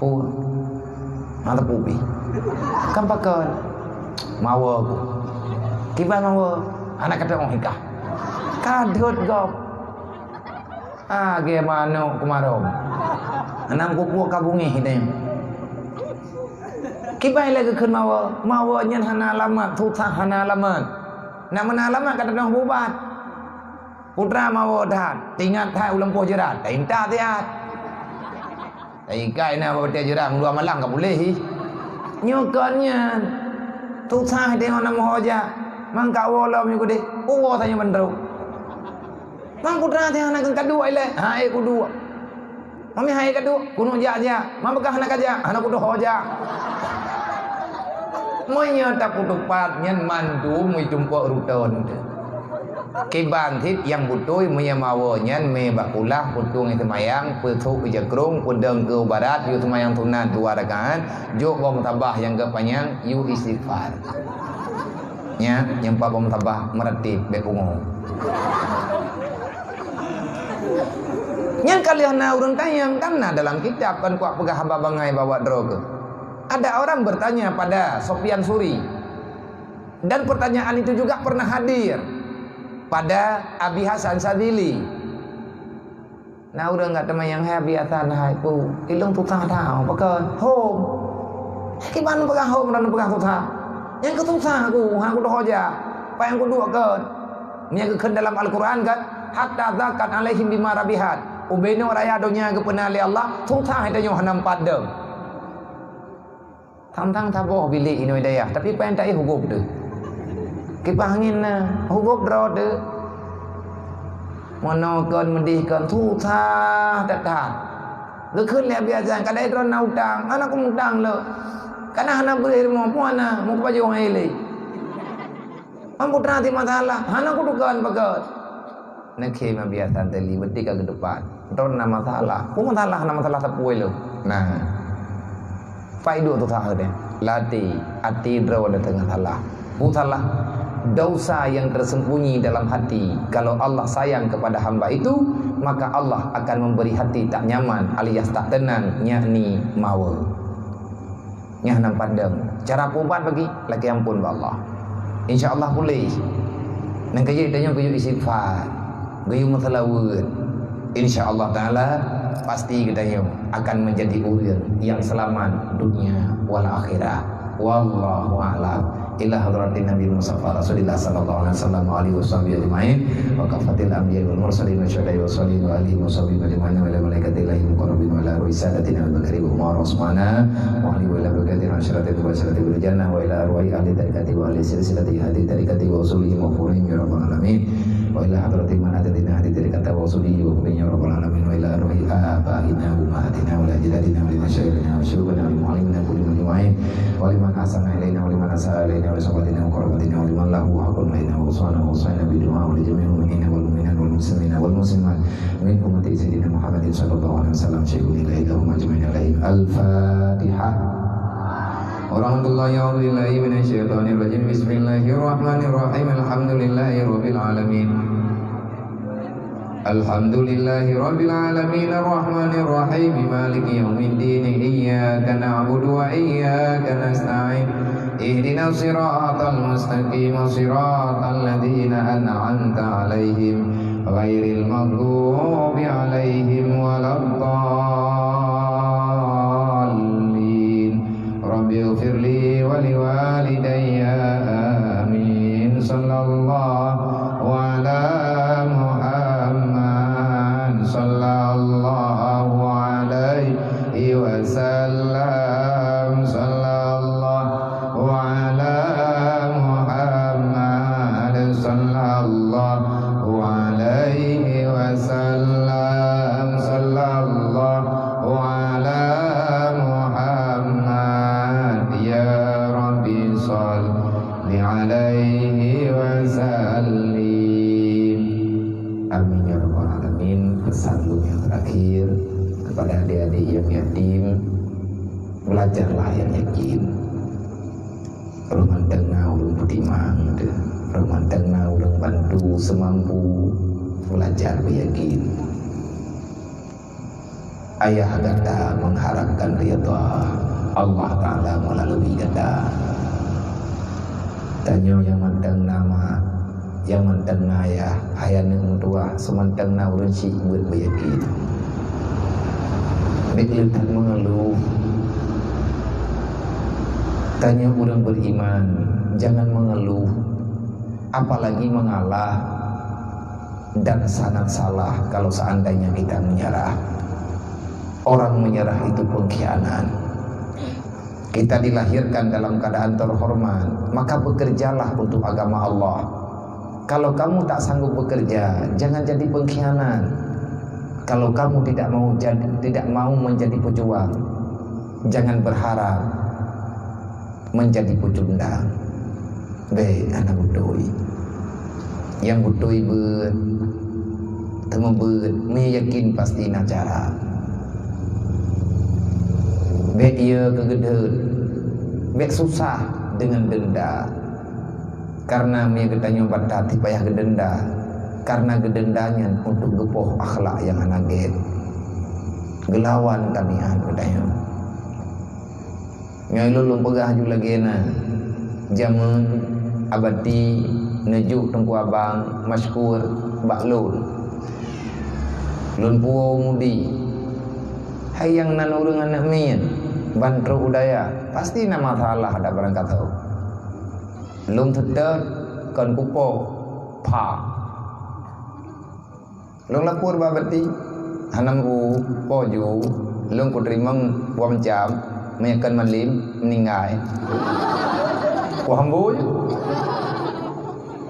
Peue? Hana teupeu pih. Kan pakon? Mawe ku. Kiban mawe? Hana ka teu'oh hikah. Ka dot gob. Ah, gé manok keumarong. Hana meupupuek ka bungéh deh. Kiban lé geukheun mawe? Mawe nyan hana alamat, susah hana alamat. Nak meunan alamat ka teu'oh beubat. Putra mawe that, teuingat that u lampôh jeurat, taintat siat. Taikai na bak watèe jeurat, meudua malam ka puléh jih. Nyoe kon nyan. Susah teuh ngon na meuho jak. Mangka woe lom nyoe keudéh. Uwoe tanyoe ban trok. Mang putra teuh hana keuneuk kaduek ilèe. Hai kuduek. Mami hai kaduek, kuneuk jak-jak. Mang beukah hana kajak, hana kudoh jak. Meunyoe tapeutupat nyan mandum meutumpok ruton teuh. Kiban cit nyang beutôi meunyoe mawe nyan mé bak kulah, peutueng seumayang, peusôk jakrong, peudong keu barat, yue seumayang sunat dua rakaat, jok boh musabah nyang geuh panyang, yue istighfar. Nya, nyang pat boh musabah meuratéb bèk pungo. Nyang ka lheueh na ureueng tanyong, kan na dalam kitab, kan kuat peugah haba bangai bak droe keuh. Ada orang bertanya pada Sofyan Suri. Dan pertanyaan itu juga pernah hadir pada Abi Hasan Sadzili. Na ureueng ka teuma nyang hai Abi Hasan, hai pu, ilong susah that, pakon? Hom. Kiban peugah hom dan peugah susah. Nyang keu susah ku, ha kudoh jak. Payah kuduek kon. Nyang geukheun dalam Al-Quran kan, hatta zakat alaihim bima rabihat. Ubé nyoe raya donya geupeuna lé Allah, susah tanyoe hana meupat dong. Tang-tang saboh bilék inoe dayah, tapi pajan taéh hugôb teuh. Kipah angén na, hugôb droe teuh. Meunoe kon meudeh kon, susah that-that. Geukheun lé Abi Hasan, kadai droe na utang, hana kumutang lom. Kana hana beuréh rumoh, peue hana, meukupajoh hai lé. Mang putra ti masalah, hana kutukon pakon. Neukhém Abi Hasan Sadzili, beuti ka geutupat. Droe na masalah. Peue masalah, na masalah sapeue lom. Nah. Pai duek susah deh. Latih, até droe na teungoh salah. Peue salah? Dosa yang tersembunyi dalam hati. Kalau Allah sayang kepada hamba itu, maka Allah akan memberi hati tak nyaman alias tak tenang, yakni mawe. Nyan hana padam. Cara peuubat bagi, lakée amphon bak Allah. Insya Allah puléh. Nyang keujeuet tanyoe geuyue istighfar, geuyue meuseulaweuet. Insya Allah Taala pasti geutanyoe akan menjadi ureuëng yang selamat dunia wal akhirah. Wallahu a'lam. Ila hadratin Nabi Mustafa Rasulillah sallallahu alaihi wasallam wa alihi wasahbihi ajma'in, wa kafatil anbiya wal mursalin wa syuhada wa salihin wa alihi wasahbihi ajma'in, wa ila malaikatillahi muqarrabin, wa ila ruhi sadatina Abu Bakar wa Umar wa Utsmana, wa alihi wa ila baqiyati asyratil mubasyirati bil jannah, wa ila arwahi ahli tariqati wa ahli silsilati ahli tariqati wa usulihim wa furu'ihim ya rabbal alamin, wa ila hadrati man atatina ahli tariqata wa usulihi wa furu'ihim ya rabbal alamin, wa ila arwahi abaina wa ummahatina wa ajdadina wa li masyayikhina wa syuyukhina wa li muallimina kulli majmu'in, wa liman ahsana ilaina wa liman asa'a ilaina wa li sahabatina wa qarabatina wa liman lahu haqqun alaina wa uswana wa uswana bi du'a wa li jami'il mu'minina wal mu'minat wal muslimina wal muslimat min ummati sayyidina Muhammadin sallallahu alaihi wasallam syai'un ila ilahum ajma'in alaihim. Al-Fatihah. Warahmatullahi, a'udzu billahi minasyaitonir rajim. Bismillahirrahmanirrahim. Alhamdulillahi rabbil alamin. Alhamdulillahi rabbil alamin, arrahmanir rahim, maliki yaumiddin. Iyyaka na'budu wa iyyaka nasta'in. Ihdinas siratal mustaqim, siratal ladzina an'amta 'alaihim, ghairil maghdubi 'alaihim waladdallin. Rabbighfirli wa liwalidayya. Amin. Sallallahu ala Muhammad. Sallallahu alaihi wasallam. Sallallahu ala Muhammad. Sallallahu alaihi wasallam. Sallallahu ala Muhammad. Ya Rabbi, shalli alaihi wa sallim. Amin ya rabbal alamin. Pesan lôn yang terakhir kepada adik-adik yang yatim, belajarlah yang yakin. Roh mantong na ureuëng peutimang teuh, roh mantong na ureuëng bantu seumampu, belajar beuyakin. Ayah gata mengharapkan ridha Allah Taala melalui gata. Tanyoe nyang mantong na mak, nyang mantong na ayah, hai aneuëk meutuwah, seumantong na ureuëng syiek beuet beuyakin. Bék le that meungeuluh. Tanyoe ureuëng beriman, jangan mengeluh, apalagi mengalah. Dan sangat salah kalau seandainya kita menyerah. Orang menyerah itu pengkhianat. Kita dilahirkan dalam keadaan terhormat, maka bekerjalah untuk agama Allah. Kalau kamu tak sanggup bekerja, jangan jadi pengkhianat. Kalau kamu tidak mau jadi, tidak mau menjadi pejuang, jangan berharap menjadi pecundang. Bék hana beutôi. Nyang beutôi beuet, teumeubeuet, meuyakin pasti na cara. Bék yö keu geudeuet, bék susah deungon denda. Karena meunyoe geutanyoe bak that payah geudenda, karena geudenda nyan untuk geupoh akhlak nyang hana gét, geulawan tabiat geutanyoe. Nyoe lôn, lôn peugah ju lagée na, jamén Abati neujok Teungku Abang Masykur bak lôn. Lôn puwoe u Mudi. Hai nyang nan ureuëng aneuëk miet, ban trok u dayah, pasti na masalah dak barangkasoe. Lôn seutôt kon kupo, pha. Lôn lapor bak Abati, hana meu'ue, po ju, lôn kuteurimong dua macam, meunyoe kon malem, meuninggai. Wah, ambo ju.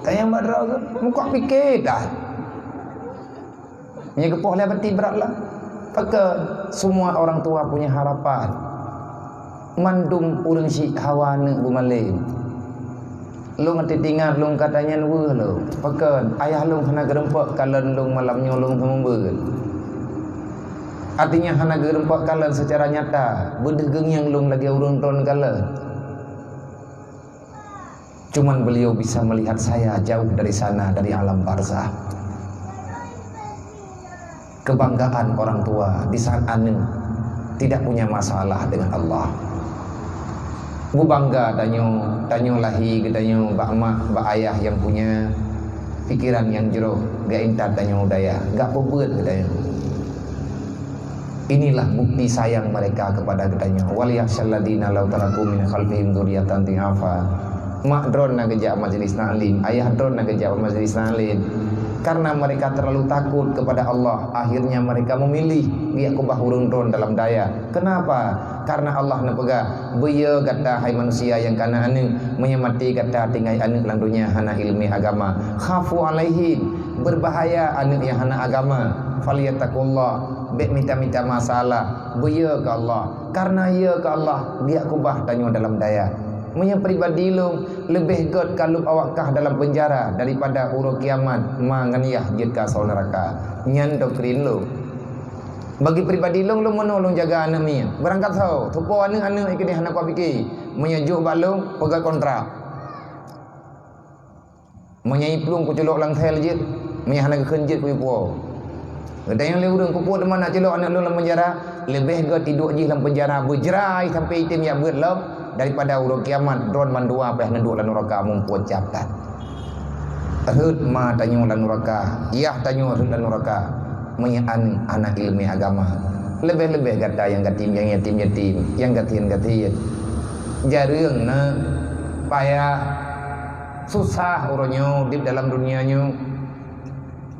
Tanyong bak droe, meukat pike that. Nyoe geupoh lé Abati brat lah. Pakon, semua orang tua punya harapan. Mandum ureuëng syiek hawa aneuëk beumalem. Lôn até teuingat lôn ka tanyong weueh lôn. Pakon, ayah lôn hana geurumpok kalon lôn malam nyoe lôn seumeubeuet. Artinya hana geurumpok kalon secara nyata, beudeuh geungieng lôn lagée ureuëng tron kalon. Cuman beliau bisa melihat saya jauh dari sana, dari alam barzah. Kebanggaan orang tua di saat aneuk tidak punya masalah dengan Allah. Beubangga tanyoe, tanyoe lahé geutanyoe bak mak, bak ayah nyang punya pikeran nyang jroh, geuintat tanyoe u dayah, gak peubeuet geutanyoe. Inilah bukti sayang mereka kepada geutanyoe. "Wal yakhsyal ladzina law taraku min khalfihim dzurriyyatan dhi'afa." Mak droen na geujak majelis taklim, ayah droen na geujak majelis taklim. Karena mereka terlalu takut kepada Allah, akhirnya mereka memilih geujak keubah ureuëng droen dalam dayah. Kenapa? Karena Allah neupeugah, "Beuyeu gata, hai manusia nyang kana aneuëk, meunyoe maté gata tinggai aneuëk lam donya hana iéleumé agama." Khafu alaihim, berbahaya aneuëk nyang hana agama. Falyattaqullah, bék mita-mita masalah, beuyeu keu Allah. Karena yeu keu Allah, geujak keubah tanyoe dalam dayah. Meunyoe pribadi lôn, leubeh gét ka lôn awak kah dalam peunjara daripada uroe kiamat ma ngon yah jeuet keu asoe neuraka. Nyan doktrin lôn. Bagi pribadi lôn, lôn meunoe lôn jaga aneuëk miet. Beurangkat soe, teupo aneuëk-aneuëk nyang keudeh hana kuat pike. Meunyoe jok bak lôn, peugah kontrak. Meunyoe iplueng kuculok lam sel jeuet, meunyoe hana geukheun jeuet kuipuwoe. Geutanyong lé ureuëng, "Kupuwoe teuma na culok aneuëk lôn lam peunjara?" Leubeh gét iduek jih lam peunjara beujrai sampai item jak beuet lom, daripada uroe kiamat droen mandua payah neuduek lam nuraka muphom cap that. Rhot ma tanyoe lam nuraka, yah tanyoe rhot lam nuraka, meunyoe aneuëk hana iéleumé agama. Leubeh-leubeh gata nyang gatim, nyang yatim-yatim, nyang gasien-gasien. Jareueng na payah, susah uroe nyoe udeb dalam dunia nyoe.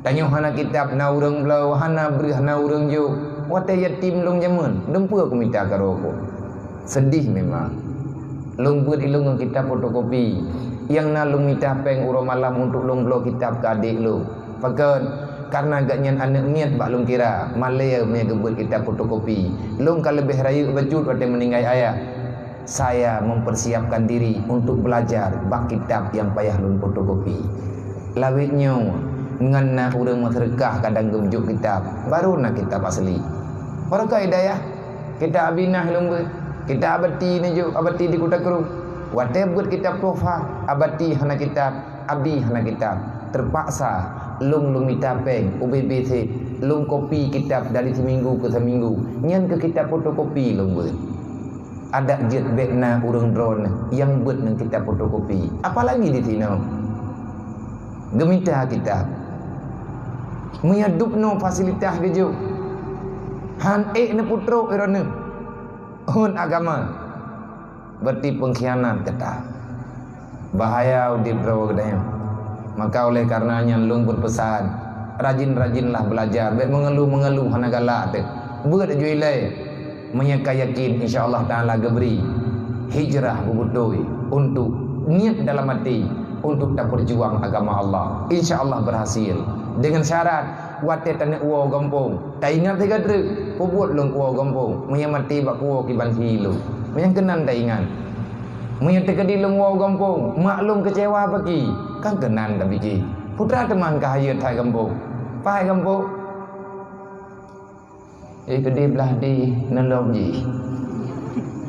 Tanyoe hana kitab na ureuëng bloe, hana breueh na ureuëng jok. Watée yatim lôn jameun, dumpeue kumita karu ku. Sedih memang. Lôn beuet ilôn ngon kitab fotokopi. Nyang na lôn mita péng uroe malam untuk lôn bloe kitab keu adék lôn. Pakon? Karena gobnyan aneuëk miet bak lôn kira, malée meunyoe geubeuet kitab fotokopi. Lôn ka leubeh rayeuk bacut watée meuninggai ayah. Saya mempersiapkan diri untuk belajar bak kitab nyang payah lôn fotokopi. Lawét nyoe ngon na ureuëng meuseudeukah kadang geujok kitab, baru na kitab asli. Baroekah hidayah, kitab Abinah lôn beuet, kitab Abati neujok, Abati di Kuta Krueng. Watée beuet kitab Tuhfah, Abati hana kitab, Abi hana kitab. Terpaksa lôn, lôn mita péng ubé-bé sép, lôn kopi kitab dari seminggu ke seminggu. Nyan keuh kitab fotokopi lôn beuet. Adak jeuet bék na ureuëng droeneuh nyang beuet ngon kitab fotokopi, apalagi di sinoe. Geumita kitab. Meunyoe dubnoe fasilitas geujok, han ék neupeutrok droeneuh. Hon agama, berarti pengkhianat gata. Bahaya udeb droe geutanyoe. Maka oleh karena nyan lôn peusan, rajin-rajinlah belajar, bék mengeluh-mengeluh hana galak teuh. Beuet ju ilée. Meunyoe ka yakin, insya Allah Taala geubri hijrah beubeutôi untuk niet dalam hati untuk tapeurjuang agama Allah. Insya Allah berhasil. Dengan syarat, watée taneuk woe gampông, taingat siga treuk, peubuet lôn kuwoe gampông, meunyoe maté bak kuwoe kiban hi lôn. Meunyoe keunan taingat. Meunyoe teukeudi lôn woe gampông, mak lôn keucewa paki, kan keunan tapike. Putra teuma ka hayeu that gampông. Paih gampông. Eh, keudeh blah deh neulom jih.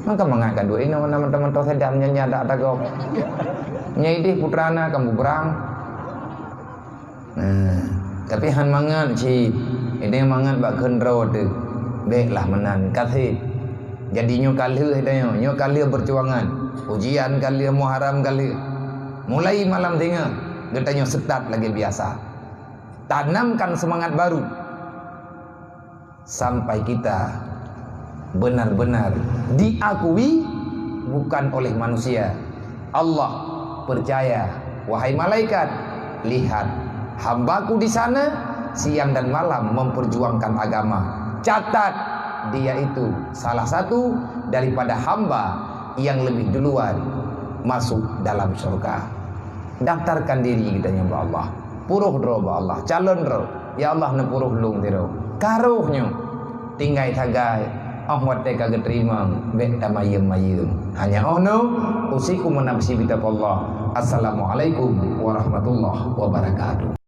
Maka mangat ka duek inoe na mantong-mantong sadam nyan nyan dak tagok. Nyai deh putra na kamu berang. Nah, tapi han mangat cit. Ideh mangat bak kheun droe teuh. Béklah meunan, kaseb. Jadi nyoe ka lheueh tanyoe, nyoe ka lheueh perjuangan. Ujian ka lheueh, Muharram ka lheueh. Mulai malam singoh, geutanyoe setat lagée biasa. Tanamkan semangat baru. Sampai kita benar-benar diakui bukan oleh manusia. Allah percaya, "Wahai malaikat, lihat, hambaku di sana siang dan malam memperjuangkan agama. Catat, dia itu salah satu daripada hamba yang lebih duluan masuk dalam surga." Daftarkan diri geutanyoe bak Allah. Puroh droe bak Allah, calon droe. Ya Allah, neupuroh lôn sidroe. Karoh nyoe, tinggai sagai, óh watée ka geuteurimong, bék tamayeuem-mayeuem. Hanya óh noe, usikum wa nafsi bitaqwallah. Assalamualaikum warahmatullahi wabarakatuh.